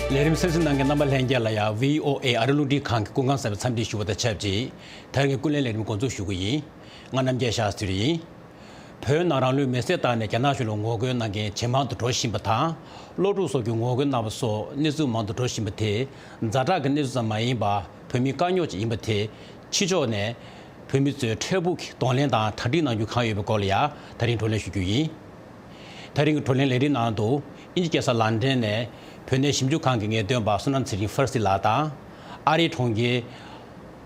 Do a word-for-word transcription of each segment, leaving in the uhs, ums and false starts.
ལས་རིམ་གསན་གཟིགས་གནང་མཁན་རྣམ་པ་ལྷན་རྒྱས་ལ་ཡང་། བྷི་ཨོ་ཨེ་ཨ་རི་རླུང་འཕྲིན་ཁང་གི་སྐུ་ཁམས་བཟང་བའི་འཚམས་འདྲི་ཞུ་བ་དང་ཆབས་ཅིག་དེ་རིང་གི་ཀུན་གླེང་ལས་རིམ་འགོ་འཛུགས་ཞུ་གི་ཡིན། ང་རྣམ་རྒྱལ་ཤཱ་སྟྲི་ཡིན། བོད་ནང་རང་ལུས་མེར་སྲེག་བཏང་ནས་རྒྱ་ནག་གཞུང་ལ་ངོ་རྒོལ་གནང་མཁན་ཇེ་མང་དུ་འགྲོ་བཞིན་པ་དང་། སློབ་ཕྲུག་སོགས་ཀྱིས་ངོ་རྒོལ་གནང་བ་སོགས་གནས་ཚུལ་མང་དུ་འགྲོ་བཞིན་པ་དེ། ཛ་དྲག་གི་གནས་ཚུལ་ཙམ་མ་ཡིན་པར་བོད་མིའི་དཀའ་རྙོག་ཅིག་ཡིན་པ་དེ། ཕྱི་ཕྱོགས་ནས་བོད་མི་ཚོས་འཕྲལ་ཕུགས་ཀྱི་གདོང་ལེན་དང་གྲ་སྒྲིག་གནང་རྒྱུ་གང་ཡོད་པའི་སྐོར་ལ་ཡང་དེ་རིང་བགྲོ་གླེང་ཞུ་རྒྱུ་ཡིན། དེ་རིང་གི་བགྲོ་གླེང་ལས་རིམ་ནང་དུ། དབྱིན་ཇི་རྒྱལ་ས་ལན་ཀྲན་ནས་བོད་གནས་ཞིབ་འཇུག་ཁང་གི་ངེས་སྟོན་པ་བསོད་ནམས་ཚེ་རིང་ཧྥར་སི་ལགས་དང་། ཨ་རིའི་གྲོང་ཁྱེར་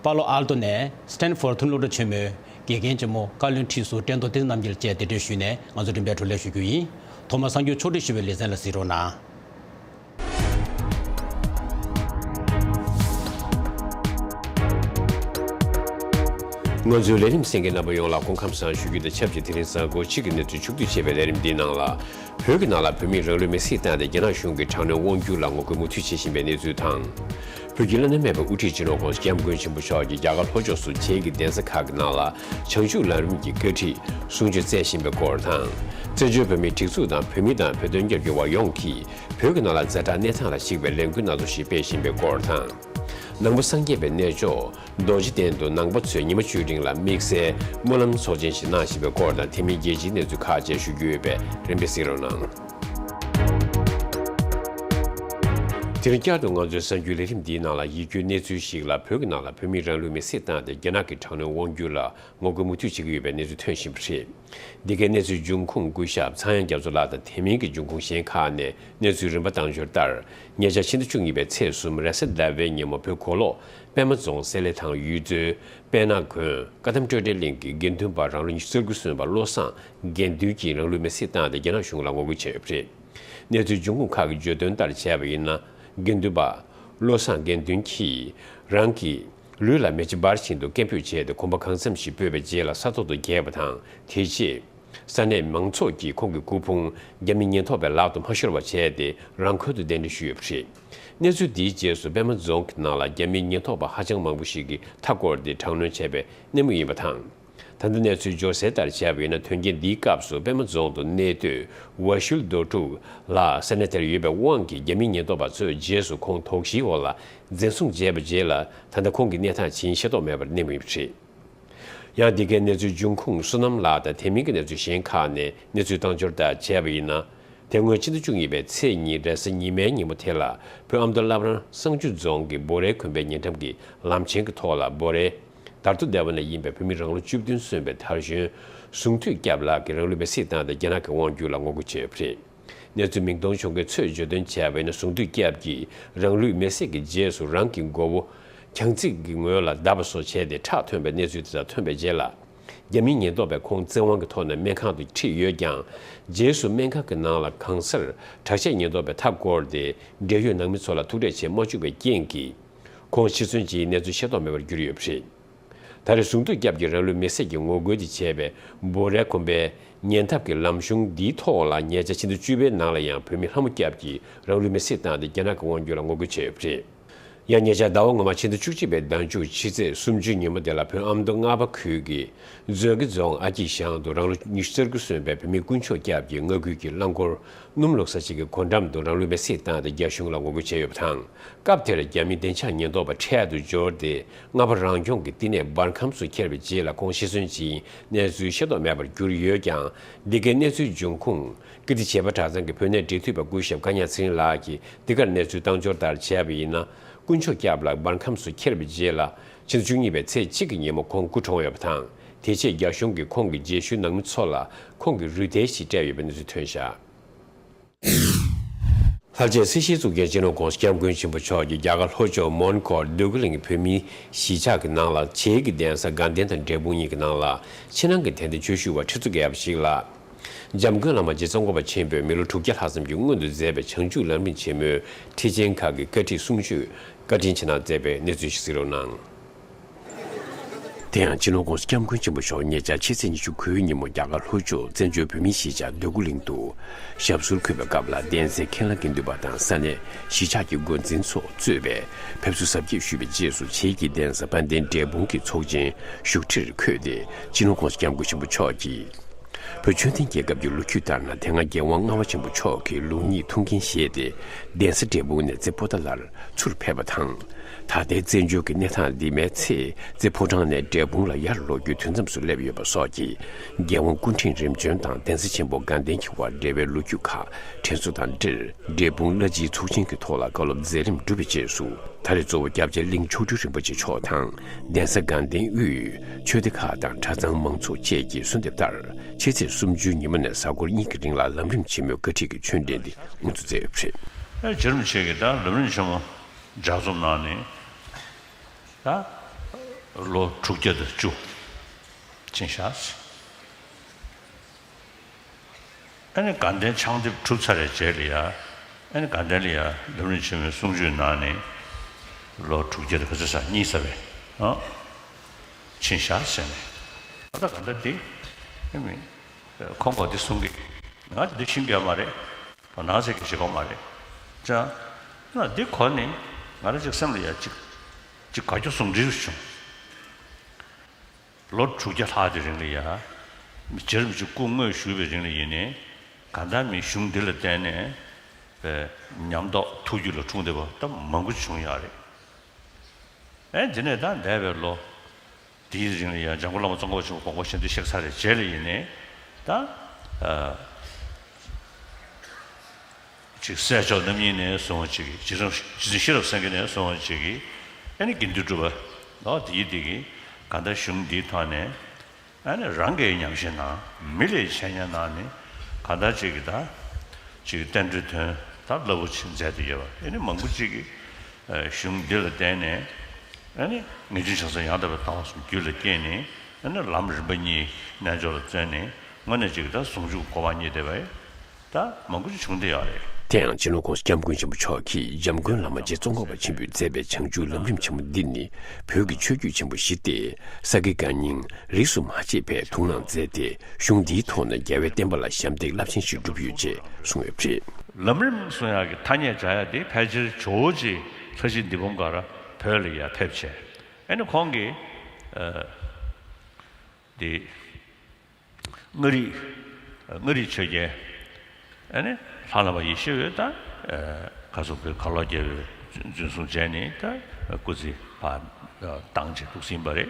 པཱ་ལོ་ཨལ་ཏོ་ནས་སི་ཊན་ཧྥོར་ཐོན་སློབ་གྲྭ་ཆེན་མོའི་དགེ་རྒན་ཆེན་མོ་བཀའ་བློན་ཁྲི་ཟུར་བཀྲས་མཐོང་བསྟན་འཛིན་རྣམ་རྒྱལ་བཅས་གདན་འདྲེན་ཞུས་ནས་ང་ཚོ་རིམ་པས་བགྲོ་གླེང་ཞུ་རྒྱུ་ཡིན། ཐོག་མར་གསར་འགྱུར་ཕྱོགས་སྒྲིག་ཞུ་བའི་ལེ་ཚན་ལ་གཟིགས་རོགས་གནང་། ང་ཚོའི་ལས་རིམ་གསན་མཁན་རྣམ་པ་ཡོངས་ལ་སྐུ་ཁམས་བཟང་ཞུ་རྒྱུ་དང་ཆབས་ཅིག་དེ་རིང་གཟའ་འཁོར་གཅིག་གི་གནས་ཚུལ་ཕྱོགས་བསྡུས་བྱས་པའི་ལས་རིམ་འདིའི་ནང་ལ། བོད་ཀྱི་ནང་ལ་བོད་མིས་རང་ལུས་མེར་སྲེག་བཏང་སྟེ་རྒྱ་ནག་གཞུང་གི་དྲག་གནོན་དབང་སྒྱུར་ལ་ངོ་རྒོལ་མུ་མཐུད་བྱེད་བཞིན་པའི་གནས་ཚུལ་དང་། བོད་ཀྱི་བླ་ན་མེད་པའི་དབུ་ཁྲིད་སྤྱི་ནོར་༸གོང་ས་༸སྐྱབས་མགོན་ཆེན་པོ་མཆོག་གིས་རྒྱ་གར་ལྷོ་ཕྱོགས་སུ་བྱེས་ཀྱི་གདན་ས་ཁག་གི་ནང་ལ་བྱང་ཆུབ་ལམ་རིམ་གྱི་བཀའ་ཁྲིད་གསུང་ཆོས་སྩལ་བཞིན་པའི་སྐོར་དང་། བཙན་བྱོལ་བོད་མིའི་སྒྲིག་འཛུགས་དང་བོད་མི་དང་བོད་དོན་རྒྱབ་སྐྱོར་བ་ཡོངས་ཀྱིས་བོད་ཀྱི་ནང་ལ་ཛ་དྲག་གནས་སྟངས་ལ་གཞིགས་པའི་ལས་འགུལ་སྣ་ཚོགས་ཤིག་སྤེལ་བཞིན་པའི་སྐོར་དང་། ནང་པ་སངས་རྒྱས་པའི་གནས་མཆོག་རྡོ་རྗེ་གདན་དུ་ནང་པ་ཚོས་ཉི་མ་བཅུའི་རིང་ལ་དམིགས་བསལ་སྨོན་ལམ་ཚོགས་ཆེན་ཞིག་གནང་བཞིན་པའི་སྐོར་དང་། དེ་མིན་རྒྱལ་སྤྱིའི་གནས་ཚུལ་ཁག་བཅས་ཞུ་རྒྱུ་ཡོད་པས་རིམ་པས་གཟིགས་རོགས་གནང་། དེ་རིང་བསྐྱར་དུ་ང་ཚོའི་གསར་འགྱུར་ལས་རིམ་འདིའི་ནང་ལ་ཡིད་སྐྱོའི་གནས་ཚུལ་ཞིག་ལ། བོད་ཀྱི་ནང་ལ་བོད་མིས་རང་ལུས་མེར་སྲེག་བཏང་སྟེ་རྒྱ་ནག་གི་དྲག་གནོན་དབང་སྒྱུར་ལ་ངོ་རྒོལ་མུ་མཐུད་བྱེད་ཀྱི་ཡོད་པའི་གནས་ཚུལ་ཐོན་བཞིན་པ་རེད། འདི་གའི་གནས་ཚུལ་འབྱུང་ཁུངས་སྐུ་ཞབས་ཚངས་དབྱངས་རྒྱ་མཚོ་ལགས་དང་། དེ་མིན་གྱི་འབྱུང་ཁུངས་གཞན་ཁག་ནས་གནས་ཚུལ་རིམ་པ་བཏང་འབྱོར་ལྟར། ཉེ་ཆར་ཕྱི་ཟླ་བཅུ་གཉིས་པའི་ཚེས་གསུམ་རེས་གཟའ་ཟླ་བའི་ཉིན་མོ། བོད་མགོ་ལོག་པད་མ་རྫོང་གསེར་ལེ་ཐང་ཡུལ་ཚོའི་དཔལ་ནག་དགོན་བཀའ་གདམས་སྤྲོས་བྲལ་གླིང་གི་དགེ་འདུན་པ་རང་ལོ་ཉི་ཤུ་རྩ་དགུ་སོན་པ་བློ་བཟང་དགེ་འདུན་གྱིས་རང་ལུས་མེར་སྲེག་བཏང་སྟེ་རྒྱ་ནག་གཞུང་ལ་ངོ་རྒོལ་བྱས་ཡོད་པ་རེད། གནས་ཚུལ་འབྱུང་ཁུངས་ཁག་གིས་བརྗོད་དོན་ལྟར་བྱས་པ་ཡིན་ན། དགེ་འདུན་པ་བློ་བཟང་དགེ་འདུན་གྱིས་རང་གི་ལུས་ལ་མེ་ལྕེ་འབར་བཞིན་དུ་སྐད་འབོད་བྱས་ཏེ། གོམ་པ་གང་འཚམ་ཞིག་སྤོས་པའི་རྗེས་ལ་ས་ཐོག་ཏུ་འགྱེལ་བ་དང་། དེ་རྗེས་ས་གནས་མང་ཚོགས་ཀྱིས་ཁོང་གི་སྐུ་ཕུང་རྒྱ་མི་ཉེན་རྟོག་པའི་ལག་ཏུ་མ་ཤོར་བ་བྱས་ཏེ། རང་འཁོན་དུ་གདན་འདྲེན་ཞུས་ཡོད་པ་རེད། གནས་ཚུལ་འདིའི་རྗེས་སུ་པད་མ་རྫོང་གི་ནང་ལ་རྒྱ་མིའི་ཉེན་རྟོག་པ་ཧ་ཅང་མང་པོ་ཞིག་གིས་མཐའ་བསྐོར་ཏེ་དྲག་གནོན་བྱས་པའི་སྣེ་མོ་ཡིན་པ་དང་། ད་ལྟ་གནས་ཚུལ་འབྱོར་གསལ་ལྟར་བྱས་པ་ཡིན་ན། དོན་རྐྱེན་འདིའི་སྐབས་སུ་པད་མ་རྫོང་དུ་གནས་སྡོད་ཝ་ཤུལ་རྡོ་ཕྲུག་ལགས་ས་གནས་དེར་ཡོད་པའི་དབང་གིས། རྒྱ་མིའི་ཉེན་རྟོག་པ་ཚོས་རྗེས་སུ་ཁོང་དོགས་གཞིའི་འོག་ལ་འཛིན་བཟུང་བྱས་པའི་རྗེས་ལ། ད་ལྟ་ཁོང་གི་གནས་སྟངས་ཇི་ཡིན་ཤེས་རྟོགས་མེད་པར་གནས་མུས་པ་རེད། ཡང་འདི་གའི་གནས་ཚུལ་འབྱུང་ཁུངས་བསོད་ནམས་ལགས་དང་། དེ་མིན་གྱི་གནས་ཚུལ་གཞན་ཁག་ནས་གནས་ཚུལ་བཏང་འབྱོར་ལྟར་བྱས་པ་ཡིན་ན། དེ་སྔོན་ཕྱི་ཟླ་བཅུ་གཉིས་པའི་ཚེས་གཉིས་རེས་གཟའ་ཉི་མའི་ཉིན་མོ་དེ་ལ། བོད་ཨ་མདོ་བླ་བྲང་བསང་ཆུ་རྫོང་གི་བོ་རའི་དགོན་པའི་ཉེ་འགྲམ་གྱི་ལམ་ཆེན་གྱི་ཐོག་ལ། བོ་རའི་དར་མདོ་སྡེ་བ་ནས་ཡིན་པའི་བོད་མི་རང་ལོ་བཅུ་བདུན་སོན་པའི་དར་གཞོན་ཟུང་དུས་སྐྱབས་ལགས་ཀྱིས་རང་ལུས་མེར་སྲེག་བཏང་སྟེ་རྒྱ་ནག་གི་དབང་སྒྱུར་ལ་ངོ་རྒོལ་བྱས་ཡོད་པ་རེད། གནས་ཚུལ་མིང་གཏོང་བྱུང་མཁན་ཚོས་བརྗོད་དོན་བྱས་པ་ཡིན་ན། ཟུང་དུས་སྐྱབས་ཀྱིས་རང་ལུས་མེར་སྲེག་གི་རྗེས་སུ། རང་གི་མགོ་བོ་གྱང་ཙིག་གི་ངོས་ལ་བརྡབས་པ་སོགས་བྱས་ཏེ། ཁྲག་ཐོན་པའི་གནས་ཚུལ་དེ་དག་ཐོན་པའི་རྗེས་ལ། རྒྱ་མིའི་ཉེན་རྟོག་པས་ཁོང་བཙན་དབང་གི་ཐོག་ནས་སྨན་ཁང་དུ་ཁྲིད་ཡོད་ཀྱང་། རྗེས་སུ་སྨན་ཁང་གི་ནང་ལ་གང་སར་དྲག་ཆས་ཉེན་རྟོག་པས་མཐའ་བསྐོར་ཏེ། འབྲེལ་ཡོད་ནང་མི་ཚོ་ལ་ཐུག་འཕྲད་བྱེད་མ་བཅུག་པའི་རྐྱེན་གྱིས། ཁོང་ཤི་གསོན་ཇི་ཡིན་གནས་ཚུལ་ཤེས་རྟོགས་མེད་པར་གྱུར་ཡོད་པ་རེད། ད་རེས་ཟུང་དུས་སྐྱབས་ཀྱིས་རང་ལུས་མེར་སྲེག་གི་ངོ་རྒོལ་དེ་བྱས་པའི་བོ་རའི་དགོན་པའི་ཉེ་འདབས་ཀྱི་ལམ་གཞུང་འདིའི་ཐོག་ལ། ཉེ་ཆར་ཕྱི་ཟླ་བཅུ་པའི་ནང་ལ་ཡང་བོད་མི་ལྷ་མོ་སྐྱབས་ཀྱིས་རང་ལུས་མེར་སྲེག་བཏང་སྟེ་རྒྱ་ནག་གི་དབང་སྒྱུར་ལ་ངོ་རྒོལ་བྱས་ཡོད་པ་རེད། ཡང་ཉེ་ཆར་ཟླ་བ་སྔོན་མ་ཕྱི་ཟླ་བཅུ་གཅིག་པའི་ཟླ་མཇུག་ཕྱི་ཚེས་སུམ་ཅུའི་ཉིན་མོ་དེ་ལ། བོད་ཨ་མདོ་རྔ་པ་ཁུལ་གྱི་མཛོད་དགེ་རྫོང་ཨ་སྐྱིད་ཤང་དུ་རང་ལོ་ཉི་ཤུ་རྩ་དགུ་སོན་པའི་བོད་མི་དཀོན་མཆོག་སྐྱབས་ཀྱིས་མངའ་ཁུལ་གྱི་རླངས་འཁོར་སྣུམ་བླུགས་ས་ཞིག་གི་སྒོ་འགྲམ་དུ་རང་ལུས་མེར་སྲེག་བཏང་སྟེ་རྒྱ་གཞུང་ལ་ངོ་རྒོལ་བྱས་ཡོད་པ་དང་། སྐབས་དེར་རྒྱ་མི་བདེ་འཇགས་ཉེན་རྟོག་པ་འཕྲལ་དུ་འབྱོར་ཏེ། རྔ་པ་རང་སྐྱོང་གི་བསྟི་གནས་འབར་ཁམས་སུ་འཁྱེར་བའི་རྗེས་ལ། ཁོང་ཤི་གསོན་ཇི་ཡིན་གནས་ཚུལ་ཤེས་རྟོགས་མེད་པར་གྱུར་ཡོད་ཀྱང་། འདི་གའི་གནས་ཚུལ་འབྱུང་ཁུངས་ཀིརྟི་བྱེས་པ་གྲྭ་ཚང་གི་བོད་གནས་འབྲེལ་མཐུད་པ་སྐུ་ཞབས་བཀའ་ཉག་ཚེ་རིང་ལགས་ཀྱིས་འདི་གར་གནས་ཚུལ་བཏང་འབྱོར་ལྟར་བྱས་པ་ཡིན་ན། དཀོན་མཆོག་སྐྱབས་ལགས་འབར་ཁམས་སུ་འཁྱེར་བའི་རྗེས་ལ། ཕྱི་ཟླ་བཅུ་གཉིས་པའི་ཚེས་གཅིག་གི་ཉིན་མོ་ཁོང་སྐུ་གྲོངས་ཡོད་པ་དང་། དེ་རྗེས་རྒྱ་གཞུང་གིས་ཁོང་གི་རྗེས་ཤུལ་ནང་མི་ཚོ་ལ་ཁོང་གི་རུས་ཐལ་ཞིག་སྤྲད་ཡོད་པའི་གནས་ཚུལ་ཐོན་བཞག། ལྷར་བཅས་སྲིད་ཞིའི་གཙུག་རྒྱན་སྤྱི་ནོར་༸གོང་ས་༸སྐྱབས་མགོན་ཆེན་པོ་མཆོག་གིས་རྒྱ་གར་ལྷོ་ཕྱོགས་མོན་གྷོ་འདོད་རྒུ་གླིང་བོད་མིའི་གཞིས་ཆགས་ཀྱི་ནང་ལ་བྱེས་ཀྱི་གདན་ས་དགའ་ལྡན་དང་འབྲས་སྤུངས་གཉིས་ཀྱི་ནང་ལ་ཕྱི་ནང་གི་དད་ལྡན་ཆོས་ཞུ་བ་ཁྲི་ཚོ་བརྒལ་བ་ཞིག་ལ། འཇམ་མགོན་བླ་མ་རྗེ་ཙོང་ཁ་པ་ཆེན་པོས་མི་ལོ་དྲུག་བརྒྱ་ལྷག་ཙམ་གྱི་སྔོན་དུ་མཛད་པའི་བྱང་ཆུབ་ལམ་རིམ་ཆེན་མོའི་ཁྲིད་ཆེན་ཁག་གི་བཀའ་ཁྲིད་གསུང་ཆོས་བཀའ་དྲིན་ཆེ་གནང་མཛད་པའི་གནས་ཚུལ་ཞིག་གཟིགས་རོགས་གནང་། དེ་ཡང་སྤྱི་ནོར་༸གོང་ས་༸སྐྱབས་མགོན་ཆེན་པོ་མཆོག་ཉེ་ཆར་ཕྱི་ཚེས་ཉི་ཤུ་དགུའི་ཉིན་མོ་རྒྱ་གར་ལྷོ་ཕྱོགས་བཙན་བྱོལ་བོད་མིའི་གཞིས་ཆགས་འདོད་རྒུ་གླིང་དུ་ཞབས་སོར་འཁོད་པའི་སྐབས་ལ། གདན་སའི་མཁན་བླ་དགེ་འདུན་པ་དང་ས་གནས་གཞིས་ཆགས་ཀྱི་འགོ་འཛིན་ཚོ་གཙོས་པའི་ཕེབས་བསུ་གཟབ་རྒྱས་ཞུས་པའི་རྗེས་སུ། བྱེས་ཀྱི་གདན་ས་དཔལ་ལྡན་འབྲས་སྤུངས་ཀྱི་ཚོགས་ཆེན་བཞུགས་ཁྲིར་འཁོད་དེ། སྤྱི་ནོར་༸གོང་ས་༸སྐྱབས་མགོན་ཆེན་པོ་མཆོག་གིས་ བོད་ཆོས་ལྡན་རྒྱལ་ཁབ་ཀྱི་ལོ་རྒྱུས་ལྟར་ན། དེ་སྔ་རྒྱལ་དབང་ལྔ་པ་ཆེན་པོ་མཆོག་གིས་ལུགས་གཉིས་ཐུགས་འགན་བཞེས་ཏེ། གདན་ས་འབྲས་སྤུངས་ནས་རྩེ་པོ་ཏཱ་ལར་ཚུར་ཕེབས་པ་དང་། ད་ལྟའི་བཙན་བྱོལ་གྱི་གནས་སྟངས་འདི་མའི་ཚེ། རྩེ་ཕོ་བྲང་ནས་འབྲས་སྤུངས་ལ་ཡར་ལོག་རྒྱུའི་དུས་མཚམས་སུ་སླེབས་ཡོད་པ་སོགས་ཀྱིས། རྒྱལ་དབང་སྐུ་ཕྲེང་རིམ་བྱོན་དང་གདན་ས་ཆེན་པོ་དགའ་ལྡན་གྱི་དབར་འབྲེལ་བའི་ལོ་རྒྱུས་ཁག་དྲན་གསོ་དང་འབྲེལ། འབྲས་སྤུངས་བླ་སྤྱིའི་ཚོགས་ཆེན་གྱི་ཐོག་ལ་བཀའ་སློབ་མཛད་རིམ་གྲུབ་པའི་རྗེས་སུ། ད་རེས་གཙོ་བོ་སྐྱབས་རྗེ་གླིང་མཆོག་སྤྲུལ་རིན་པོ་ཆེ་མཆོག་དང་། གདན་ས་དགའ་ལྡན་དབུས་ཆོས་སྡེ་ཁག་དང་གྲྭ་ཚང་མང་ཚོགས་བཅས་ཀྱིས་གསོལ་འདེབས་ལྟར། ཕྱི་ཚེས་སུམ་ཅུའི་ཉིན་མོ་ནས་གཟའ་འཁོར་གཉིས་ཀྱི་རིང་ལ་ལམ་རིམ་ཆེན་མོའི་བཀའ་ཁྲིད་ཀྱི་ཆོས་འབྲེལ་འདི་དབུ་འཛུགས་མཛད་ཡོད་པ་རེད། ཨེ་རྗེ་རིན་པོ་ཆེ་གིས་ད་ལམ་རིམ་ཆེན་མོ་ལྗགས་རྩོམ་གནང་ནས། ད་ལོ་དྲུག་བརྒྱ་དང་བཅུ་ཕྱིན་བཞག་ཟེར། ཨ་ནི་དགའ་ལྡན་ཕྱག་འདེབས་གྲུབ་ཚར་བའི་རྗེས་ལ་ཡ། ཨ་ནི་དགའ་ལྡན་ལ་ཡ་ལམ་རིམ་ཆེན་མོའི་གསུང་ཆོས་གནང་ནས། ལོ་དྲུག་བརྒྱ་དང་ག་ཚོད་ཟེར། གཉིས་ཟེར་བས། ཨ། ཕྱིན་བཞག་ཟེར་ནས། ད་ལྟ་ག་འདྲ་འདི། ཨ་མི། ཁོང་གིས་འདི་གསུང་གི། ང་འདི་ཤེས་ཀྱི་ཡོད་མ་རེད། དོ་སྣང་བྱེད་ཀྱི་བྱེད་ཀྱི་ཡོད་མ་རེད། ཅང་། ན་འདི་གོ་ནས་ང་རང་ཅིག་སེམས་ལ་ཡ་ཅིག་ཅིག་དགའ་སྐྱོ་ཟུང་འབྲེལ་བྱུང་། ལོ་དྲུག་བརྒྱ་ལྷག་གི་རིང་ལ་ཡ། མི་རྗེ་རིན་པོ་ཆེ་སྐུ་དངོས་བཞུགས་པའི་རིང་ལ་ཡིན་ནའི། གང་ལྟར་མི་གཞུང་འདི་ལ་བརྟེན་ནས། པའི་ཉམས་རྟོགས་ཐུགས་རྒྱུད་ལ་འཁྲུངས་བསྡད་པ་ད་མང་པོ་བྱུང་ཡོད་རེད། ཨེ་འདི་ནས་ད་འདས་པའི་ལོ་འདིའི་རིང་ལ་ཡང་འཇམ་མགོན་བླ་མ་ཙོང་ཁ་པ་ཆེན་པོ་དགོངས་པ་ཞེ་འདི་གཤེགས་ཚར་བའི་རྗེས་ལ་ཡིན་ནའི། ད་ཨ་ཅིག་སྲས་མཆོག་རྣམ་གཉིས་ནས་བཟུང་བ་ཅིག་གིས། རྗེ་བཙུན་རྗེ་བཙུན་ཤེས་རབ་སེང་གེ་ནས་བཟུང་བ་ཅིག་གིས། ཨེ་ནི་དགེ་འདུན་གྲུབ་པ་ལོ་དེ་ཡི་དེ་གིས་གང་ལྟར་གཞུང་འདིའི་ཐོག་ནས། ཨ་ནི་རང་གིས་ཉམས་བཞེས་གནང་། མི་ལ་འཆད་ཉན་གནང་ནས། གང་ལྟར་ཅིག་གིས་ད་ཅིག་བསྟན་འགྲོའི་དོན་ད་རླབས་པོ་ཆེ་མཛད་དེ་ཡོད་པ། ཨ་ནི་མང་པོ་ཅིག་གིས་ཨ་གཞུང་འདི་ལ་བརྟེན་ནས། ཨ་ནི་ངེས་འབྱུང་བྱང་སེམས་ཡང་དག་པའི་ལྟ་བ་གསུམ་རྒྱུད་ལ་སྐྱེས་ནས། ཨ་ནི་ལམ་རིམ་པ་གཉིས་རྣལ་འབྱོར་ལ་བརྩོན་ནས། དངོས་གནས་ཅིག་གིས་ད་ཟུང་འཇུག་གི་གོ་འཕང་བརྙེས་བསྡད་པ། ད་མང་པོ་ཅིག་བྱུང་བསྡད་ཡོད་རེད། དེ་ཡང་སྤྱི་ནོར་༸གོང་ས་༸སྐྱབས་མགོན་ཆེན་པོ་མཆོག་གིས་འཇམ་མགོན་བླ་མ་རྗེ་ཙོང་ཁ་པ་ཆེན་པོས་མཛད་པའི་བྱང་ཆུབ་ལམ་རིམ་ཆེན་མོ་འདི་ནི། བོད་ཀྱི་ཆོས་བརྒྱུད་ཆེན་པོ་བཞི་སྟེ། ས་དགེ་བཀའ་རྙིང་རིས་སུ་མ་ཆད་པའི་ཐུགས་སྣང་མཛད་དེ། གཞུང་འདིའི་ཐོག་ནས་རྒྱལ་བའི་བསྟན་པ་ལ་ཞབས་འདེགས་རླབས་ཆེན་ཞིག་བསྒྲུབས་ཡོད་ཅེས་གསུངས་ཡོད་པ་རེད། ལམ་རིམ་གསུང་ཡག་གི་ཐ་སྙད་སྦྱར་ཡག་འདི་ཕལ་ཆེར་ཇོ་བོ་རྗེ་ལྷ་བཞི་འདི་བུམ་དཀར་བོད་ལ་ཡར་ཕེབས་བྱས། ཨ་ནི་ཁོང་གིས་ཨ་འདི། མངའ་རིས། མངའ་རིས་ཆོས་རྒྱལ། ཨ་ནི་ལྷ་བླ་མ་ཡེ་ཤེས་འོད་དང་། ཨ་ག་སོགས་པའི་གར་ལོག་རྒྱལ་པོས་འཛིན་བཟུང་བྱས་ནས། ད་སྐུ་ཚེ་བར་བཏང་བྱས་འདུག་ཟིན་པ་རེད།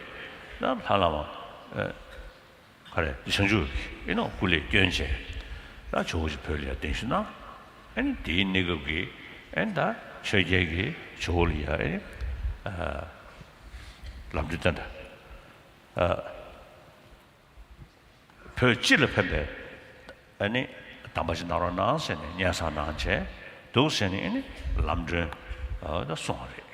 ད་ལྷ་བླ་མ་ཨ་ག་རེ་བྱང་ཆུབ་ཀྱི་ཨེ་ནོ་སྐུ་ལས་བསྐྱོན་བྱས། ད་ཇོ་བོ་རྗེ་བོད་ལ་ཡར་གདན་ཞུ་གནང་། ཨ་ནི་དེའི་གནས་སྐབས་ཀྱི་ཨ་ནི་ད་ཆོས་རྒྱལ་གྱིས་ཇོ་བོ་ལ་ཡར་ཨེ་ནི་ཨ་ལམ་འགྲོ་བསྟན་ད། ཨ། བོད་སྤྱི་ལ་ཕན་པའི་ཨ་ནི་གདམས་པ་ཞིག་གནང་རོགས་གནང་ཟེར་ནས་སྙན་སེང་གནང་བྱས་འདུག་ཟེར་ནས། ཨ་ནི་ལམ་སྒྲོན་ཨ་ད་སོང་བ་རེད།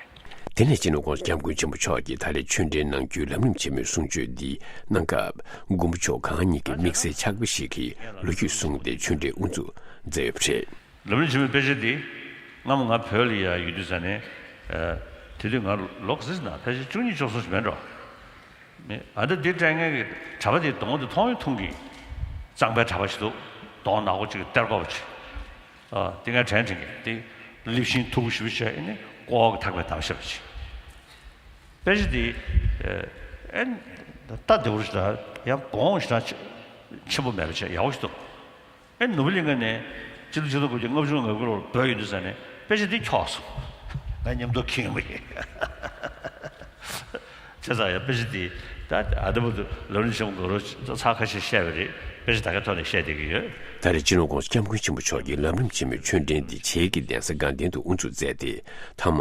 དེ་ནས་སྤྱི་ནོར་༸གོང་ས་༸སྐྱབས་མགོན་ཆེན་པོ་མཆོག་གིས་ད་རེས་ཆོས་འབྲེལ་གནང་རྒྱུའི་ལམ་རིམ་ཆེན་མོའི་གསུང་ཆོས་འདི་གནང་སྐབས། མགོན་པོ་མཆོག་གང་ཉིད་ཀྱི་དམིགས་བསལ་ཕྱག་དཔེ་ཞིག་གི་ལོ་རྒྱུས་གསུངས་ཏེ་ཆོས་འབྲེལ་དབུ་འཛུགས་མཛད་ཡོད་པ་རེད། ལམ་རིམ་ཆེན་མོའི་དཔེ་ཆ་འདི་སྔ་མོ་ང་བོད་ལ་ཡར་ཡོད་དུས་ཙ་ནས། ཨ་དེ་དུས་ང་ལོ་ག་ཚོད་ཟེར་ན། ཕལ་ཆེར་བཅུ་གཉིས་བཅུ་གསུམ་ཞིག་མེད་འགྲོ། མེད། ཨ་ད་འདི་སྤྲད་མཁན་གྱི་གྲྭ་པ་དེ་གདོང་དེ་མཐོང་ཡང་མཐོང་གི། གཙང་པའི་གྲྭ་པ་ཞིག་འདུག། གདོང་ནག་པོ་ཅིག་གི་གཏེར་ཁ་པོ་ཅིག། ཨ་དེ་ངས་དྲན་དྲན་གི། དེ་ལེབ་ཤིང་མཐུག་པོ་ཞེ་པོ་ཅིག་ཨེ་ནི་ཀོ་བ་གི་ཐག་པས་བསྡམས་བཞག་པ་ཅིག། དཔེ་ཆ་དེ་ཨེ་ཨེ་ལྟ་བདེ་པོ་ཞིག་དང་། ཡང་གོང་ཞིག་དང་ཆེ་ཆེན་པོ་མེད་པ་བྱས་ཡག་པོ་ཞིག་འདུག། ཨེ་ནུབ་གླིང་ག་ནས་སྤྱི་ལོ་ཆིག་སྟོང་དགུ་བརྒྱ་ལྔ་བཅུ་ང་དགུ་ལོར་བོད་ཡོང་དུས་ཙ་ནས་དཔེ་ཆ་འདི་འཁྱོག་སོང་། ང་མཉམ་དུ་འཁྱེར་ཡོང་པ་ཡིན། བྱས་ཙང་ཡང་དཔེ་ཆ་འདི་ད་ཨ་ད་བར་དུ་ལམ་རིམ་ཆེན་མོ་གོ་རོ་ཚར་ཁ་ཤས་བཤད་པ་རེད། དཔེ་ཆ་ད་གའི་ཐོག་ནས་བཤད་བསྡད་ཀྱི་ཡོད། ད་རེས་སྤྱི་ནོར་༸གོང་ས་༸སྐྱབས་མགོན་ཆེན་པོ་མཆོག་གིས་ལམ་རིམ་ཆེན་མོའི་ཆོས་འབྲེལ་འདི་བྱེས་ཀྱི་གདན་ས་དགའ་ལྡན་དུ་དབུ་འཛུགས་མཛད་དེ། མཐའ་མ་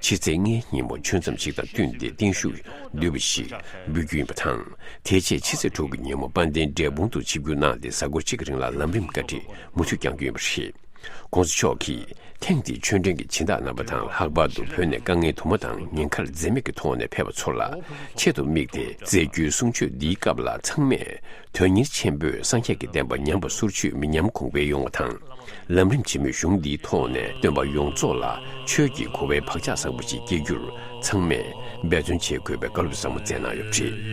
ཕྱི་ཚེས་ལྔའི་ཉིན་མོ་ཆོས་མཚམས་ཤིག་དང་བསྟུན་ཏེ་བརྟན་བཞུགས་བསྡུས་པ་ཞིག་འབུལ་རྒྱུ་ཡིན་པ་དང་། དེའི་རྗེས་ཕྱི་ཚེས་དྲུག་གི་ཉིན་མོ་དཔལ་ལྡན་འབྲས་སྤུངས་དུ་ཆིབས་བསྒྱུར་གནང་སྟེ། གཟའ་འཁོར་གཅིག་གི་རིང་ལ་ལམ་རིམ་བཀའ་ཁྲིད་མུ་མཐུད་བསྐྱང་རྒྱུ་ཡིན་པ་རེད། ༸གོང་ས་མཆོག་གིས་ཐེངས་འདིའི་ཆོས་འབྲེལ་གྱི་སྦྱིན་བདག་རྣམ་པ་དང་། ལྷག་པར་དུ་བོད་ནས་དཀའ་ངལ་དུ་མ་དང་ཉེན་ཁར་འཛེམ་མེད་ཀྱི་ཐོག་ནས་ཕེབས་པ་ཚོ་ལ་ཆེད་དུ་དམིགས་ཏེ་མཛད་རྒྱུའི་གསུང་ཆོས་འདིའི་སྐབས་ལ། ཚང་མས་དོན་གཉེར་ཆེན་པོས་སངས་རྒྱས་ཀྱི་བསྟན་པ་ཉམས་པ་སོར་ཆུད་མི་ཉམས་གོང་འཕེལ་ཡོང་བ་དང་། ལམ་རིམ་ཆེན་མོའི་གཞུང་འདིའི་ཐོག་ནས་སྟོན་པ་ཡོངས་རྫོགས་ལ་ཆོས་ཀྱི་གོ་བའི་བག་ཆགས་བཟང་པོ་ཞིག་སྐྱེ་རྒྱུར་ཚང་མས་འབད་བརྩོན་བྱེད་དགོས་པའི་བཀའ་སློབ་ཟབ་མོ་སྩལ་གནང་ཡོད་པ་རེད།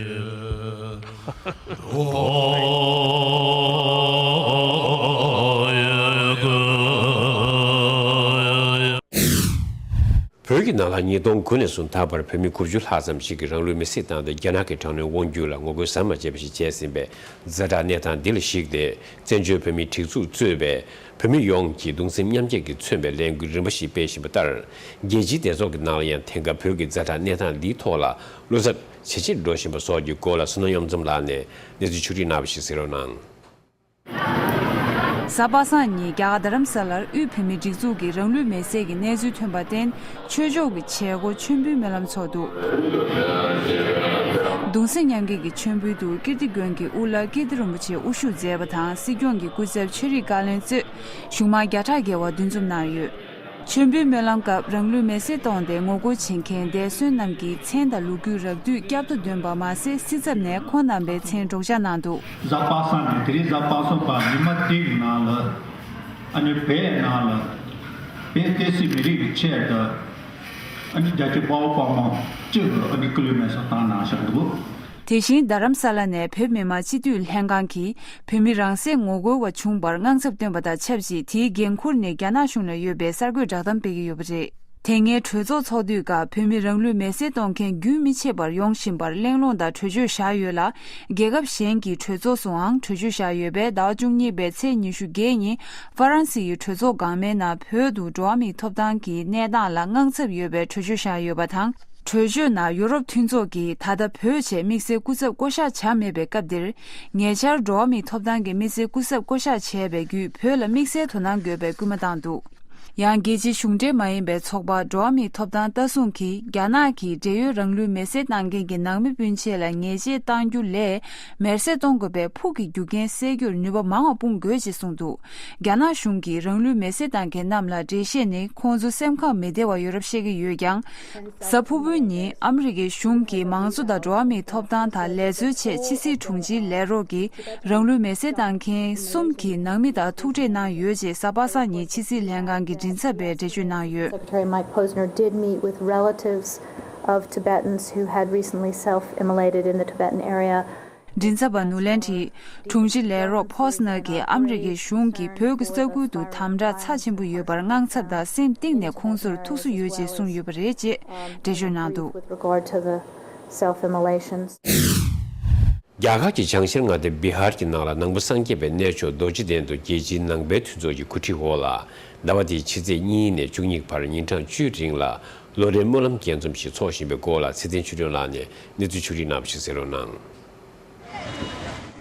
བོད་ཀྱི་ནང་ལ་ཉིས་སྟོང་དགུ་ནས་བཟུང་ད་བར་བོད་མི་དགུ་བཅུ་ལྷག་ཙམ་ཞིག་གིས་རང་ལུས་མེར་སྲེག་བཏང་སྟེ། རྒྱ་ནག་གི་དྲག་གནོན་དབང་སྒྱུར་ལ་ངོ་རྒོལ་ཟ་མ་བྱས་པ་ཞིག་བྱས་ཟིན་པས། ཛ་དྲག་གནས་སྟངས་འདི་ལ་གཞིགས་ཏེ། བཙན་བྱོལ་བོད་མིའི་སྒྲིག་འཛུགས་གཙོས་པའི་བོད་མི་ཡོངས་ཀྱིས་གདུང་སེམས་མཉམ་སྐྱེད་ཀྱིས་མཚོན་པའི་ལས་འགུལ་རིམ་པ་ཞིག་སྤེལ་བཞིན་པ་ལྟར། རྒྱལ་སྤྱིའི་སྡེ་ཚོགས་ཀྱི་ནང་ལ་ཡང་དེང་སྐབས་བོད་ཀྱི་ཛ་དྲག་གནས་སྟངས་འདིའི་ཐོག་ལ་བློ་འཚབ་ཇེ་ཆེར་འགྲོ་བཞིན་པ་སོགས་ཀྱི་སྐོར་ལ་བསོད་ནམས་གཡུ་ལྗོན་ལགས་ནས་གནས་ཚུལ་ཕྱོགས་སྒྲིག་གནང་བ་ཞིག་གསན་རོགས་གནང་། གཟའ་པ་སངས་ཉིན་རྒྱ་གར་རྡ་རམ་ས་ལར་དབུས་བོད་མིའི་སྒྲིག་འཛུགས་ཀྱིས་རང་ལུས་མེར་སྲེག་གི་གནས་ཚུལ་ཐོན་པར་བརྟེན། ཆོས་ཕྱོགས་ཀྱི་བྱེད་སྒོ་མཆོད་འབུལ་སྨོན་ལམ་ཚོགས་འདུག་གདུང་སེམས་མཉམ་སྐྱེད་ཀྱི་མཆོད་འབུལ་དུ་ཀིརྟི་དགོན་གྱི་དབུ་བླ་ཀིརྟི་རིན་པོ་ཆེ་དབུ་བཞུགས་མཛད་པ་དང་། སྲིད་སྐྱོང་གི་སྐུ་ཚབ་ཆོས་རིག་བཀའ་བློན་གཙོས་གཞུང་མང་བརྒྱ་ཕྲག་བརྒལ་བ་འདུ་འཛོམས་གནང་ཡོད། མཆོད་འབུལ་སྨོན་ལམ་སྐབས་རང་ལུས་མེར་སྲེག་གཏོང་སྟེ་ངོ་རྒོལ་བྱེད་མཁན་འདས་གསོན་རྣམས་ཀྱི་མཚན་དང་ལོ་རྒྱུས་རགས་བསྡུས་བསྐྱར་དུ་འདོན་པ་མ་ཟད། སྲིད་ཚབ་ནས་ཁོང་རྣམ་པའི་མཚན་སྒྲོག་སྦྱང་གནང་འདུག་གཟའ་པ་སངས་ནས་དེ་རིང་གཟའ་པ་སངས་བར་ཉི་མ་དེའི་ནང་ལ། ཨ་ནི་བོད་ནང་ལ་བོད་བསྟན་སྲིད་མི་རིགས་ཀྱི་ཆེད་དུ། ཨ་ནི་རྒྱལ་གཅེས་དཔའ་བོ་དཔའ་མོ་སྤྱི་ལ་ཨ་ནི་སྐུ་ལུས་མེར་སྲེག་བཏང་གནང་བཞག་འདུག་དེ་བཞིན་རྡ་རམ་ས་ལ་ནས་བོད་མི་མང་སྤྱི་འཐུས་ལྷན་ཁང་གིས་བོད་མི་རང་སྲེག་ངོ་རྒོལ་བ་བྱུང་བར་དངངས་འཚབ་བཏོན་པ་དང་ཆབས་ཅིག་དེའི་འགན་འཁུར་ནས་རྒྱ་ནག་གཞུང་ལ་ཡོད་པའི་གསར་འགོད་བསྒྲགས་གཏམ་སྤེལ་གྱི་ཡོད་པ་རེད། དེ་སྔའི་གྲོས་ཚོགས་ཚོགས་དུས་སྐབས་བོད་མི་རང་ལུས་མེར་སྲེག་གཏོང་མཁན་རྒྱུན་མི་ཆད་པར་ཡོང་བཞིན་པར་གླེང་སློང་དང་གྲོས་ཆོད་བཞག་ཡོད་ལ། རྒྱལ་ཁབ་གཞན་གྱི་གྲོས་ཚོགས་སུའང་གྲོས་ཆོད་བཞག་ཡོད་པས། ཟླ་བ་བཅུ་གཉིས་པའི་ཚེས་ཉི་ཤུ་བརྒྱད་ཉིན་ཧྥ་རན་སི་ཡི་གྲོས་ཚོགས་འགག་མེད་ནང་བོད་དུ་འགྲོ་བ་མིའི་ཐོབ་ཐང་གི་གནས་སྟངས་ལ་དངངས་འཚབ་ཡོད་པའི་གྲོས་ཆོད་བཞག་ཡོད་པ་དང་། གྲོས་ཆོད་ནང་ཡུ་རོབ་མཐུན་ཚོགས་ཀྱིས་ད་ལྟ་བོད་ཆེད་དམིགས་བསལ་སྐུ་ཚབ་བསྐོ་གཞག་བྱ་མེད་པའི་སྐབས་འདིར། ཉེ་ཆར་འགྲོ་བ་མིའི་ཐོབ་ཐང་གི་དམིགས་བསལ་སྐུ་ཚབ་བསྐོ་གཞག་བྱས་པའི་བརྒྱུད་བོད་ལ་དམིགས་བསལ་དོ་སྣང་དགོས་པའི་སྐུལ་མ་བཏང་འདུག་ཡང་རྒྱལ་སྤྱིའི་གཞུང་འབྲེལ་མ་ཡིན་པའི་ཚོགས་པ་འགྲོ་བ་མིའི་ཐོབ་ཐང་ལྟ་སྲུང་གིས་རྒྱ་ནག་གིས་བགྲེས་ཡོད་རང་ལུས་མེར་སྲེག་བཏང་མཁན་གྱི་ནང་མི་སྤུན་མཆེད་ལ་ཉེས་ཆད་གཏང་རྒྱུ་ལས། མེར་སྲེག་གཏོང་དགོས་པའི་ཕུགས་ཀྱི་རྒྱུ་རྐྱེན་སེལ་རྒྱུར་ནུས་པ་མང་བ་སྤུངས་དགོས་ཅེས་གསུངས་འདུག་རྒྱ་ནག་གཞུང་གིས་རང་ལུས་མེར་སྲེག་བཏང་མཁན་རྣམས་ལ་འགྲེལ་བཤད་ནི། ཁོང་ཚོ་སེམས་ཁམས་མི་བདེ་བ་ཡོད་རབས་བཤད་ཀྱི་ཡོད་ཀྱང་། གཟའ་ཕུར་བུའི་ཉིན་ཨ་མི་རི་ཀའི་གཞུང་གིས་མང་གཙོ་དང་འགྲོ་བ་མིའི་ཐོབ་ཐང་དང་ལས་རྩོལ་ཆེད་ཕྱི་སྲིད་དྲུང་ཆེའི་ལས་རོགས་ཀྱིས་རང་ལུས་མེར་སྲེག་བཏང་མཁན་གསུམ་གྱི་ནང་མི་དང་ཐུག་འཕྲད་གནང་ཡོད་ཅེས་གཟའ་པ་སངས་ཉིན་ཕྱི་སྲིད་ལྷན་ཁང་གི་མགྲིན་ཚབ་པས་འགྲེལ་བརྗོད་གནང་ཡོད། Secretary Mike Posner did meet with relatives of Tibetans who had recently self-immolated in the Tibetan area. མགྲིན་ཚབ་པ་ནུ་ལན་གྱིས་དྲུང་ཆེ་ལས་རོགས་ཕོ་སི་ནར་གྱིས་ཨ་མི་རི་ཀའི་གཞུང་གིས་བོད་ཀྱི་ས་ཁུལ་དུ་དམ་དྲག་ཚབས་ཆེན་པོ་ཡོད་པར་དངངས་འཚབ་དང་སེམས་གཏིང་ནས་ཁོང་ཚོར་ཐུགས་གསོ་ཡོད་ཅེས་གསུངས་ཡོད་པ་རེད་ཅེས་འགྲེལ་བརྗོད་གནང་འདུག With regard to the self-immolations. རྒྱ་གར་གྱི་བྱང་ཤར་མངའ་སྡེ་བི་ཧར་གྱི་ནང་ལ་ནང་པ་སངས་རྒྱས་པའི་གནས་མཆོག་རྡོ་རྗེ་གདན་དུ་རྒྱལ་སྤྱིའི་ནང་པའི་མཐུན་ཚོགས་ཀྱི་གོ་སྒྲིག་འོག་ལ། ཟླ་བ་འདིའི་ཕྱི་ཚེས་གཉིས་ནས་བཅུ་གཉིས་བར་ཉིན་གྲངས་བཅུའི་རིང་ལ་ལོ་རེའི་སྨོན་ལམ་དགྱེས་འཛོམས་ཤིག་འཚོགས་བཞིན་པའི་སྐོར་ལ་ཚེ་བརྟན་ཆོས་སྒྲོན་ལགས་ནས་གནས་ཚུལ་ཕྱོགས་སྒྲིག་གནང་བ་ཞིག་གསན་རོགས་གནང་།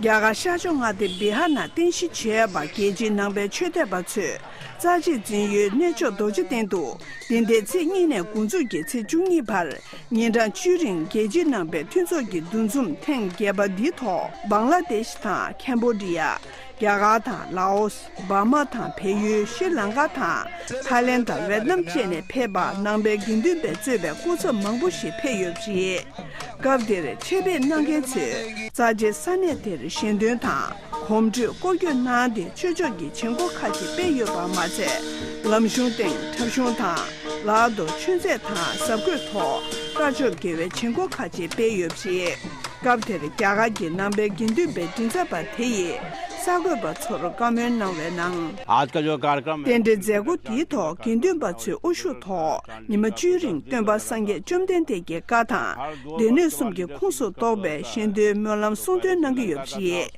རྒྱ་གར་ཤར་ཕྱོགས་མངའ་སྡེ་བི་ཧར་ནང་རྟེན་གཞི་བྱས་པ་རྒྱལ་སྤྱིའི་ནང་པའི་ཆོས་དད་པ་ཚོས་རྩ་ཆེའི་འཛིན་ཡུལ་གནས་མཆོག་རྡོ་རྗེ་གདན་དུ་འདི་ཟླའི་ཚེས་གཉིས་ནས་འགོ་འཛུགས་ཀྱིས་ཚེས་བཅུ་གཉིས་བར་ཉིན་གྲངས་བཅུའི་རིང་རྒྱལ་སྤྱིའི་ནང་པའི་མཐུན་ཚོགས་ཀྱི་འདུ་འཛོམས་ཐེངས་བརྒྱད་པ་འདིའི་ཐོག་བང་ལ་དེཤ་དང་ཁེམ་བྷོ་ཌི་ཡ། རྒྱ་གར་དང་ལའོ་སི། འབར་མ་དང་བལ་ཡུལ། ཤྲི་ལང་ཀ་དང་ཐའི་ལེན་དང་ཝེད་ནམ་བཅས་ནས་ཕེབས་པ་ནང་པའི་དགེ་འདུན་པས་གཙོས་པའི་སྐུ་ཚབ་མང་པོ་ཞིག་ཕེབས་ཡོད་པ་རེད། སྐབས་དེར་ཆེད་ཕེབས་གནང་མཁན་ཚོས་རྩ་ཆེའི་ས་གནས་དེར་ཞལ་འདོན་དང་གོམ་བགྲོད་སྐོར་སྐྱོད་གནང་སྟེ་ཆོས་ཕྱོགས་ཀྱི་བྱེད་སྒོ་ཁག་ཅིག་སྤེལ་ཡོད་པ་མ་ཚད། ལམ་གཞུང་སྟེང་འཁྲབ་གཞུང་དང་ལག་ཏུ་མཆོད་རྫས་དང་གཟབ་གོས་ཐོག་དཀར་ཕྱོགས་དགེ་བའི་བྱེད་སྒོ་ཁག་ཅིག་སྤེལ་ཡོད་པ་རེད། སྐབས་དེར་རྒྱ་གར་གྱི་ནང་པའི་དགེ་འདུན་པའི་མགྲིན་ཚབ་པ་དེ་ཡིས་གསར་འགོད་པ་ཚོར་བཀའ་མོལ་གནང་བའི་ནང་། आज का जो कार्यक्रम है རྟེན་འབྲེལ་མཛད་སྒོ་དེའི་ཐོག་དགེ་འདུན་པ་ཚོའི་དབུ་བཞུགས་ཐོག་ཉི་མ་བཅུའི་རིང་སྟོན་པ་སངས་རྒྱས་བཅོམ་ལྡན་འདས་ཀྱི་བཀའ་དང་སྡེ་སྣོད་གསུམ་གྱི་ཁོངས་སུ་གཏོགས་པའི་ཞལ་འདོན་སྨོན་ལམ་གསུང་འདོན་གནང་གི་ཡོད་པ་རེད།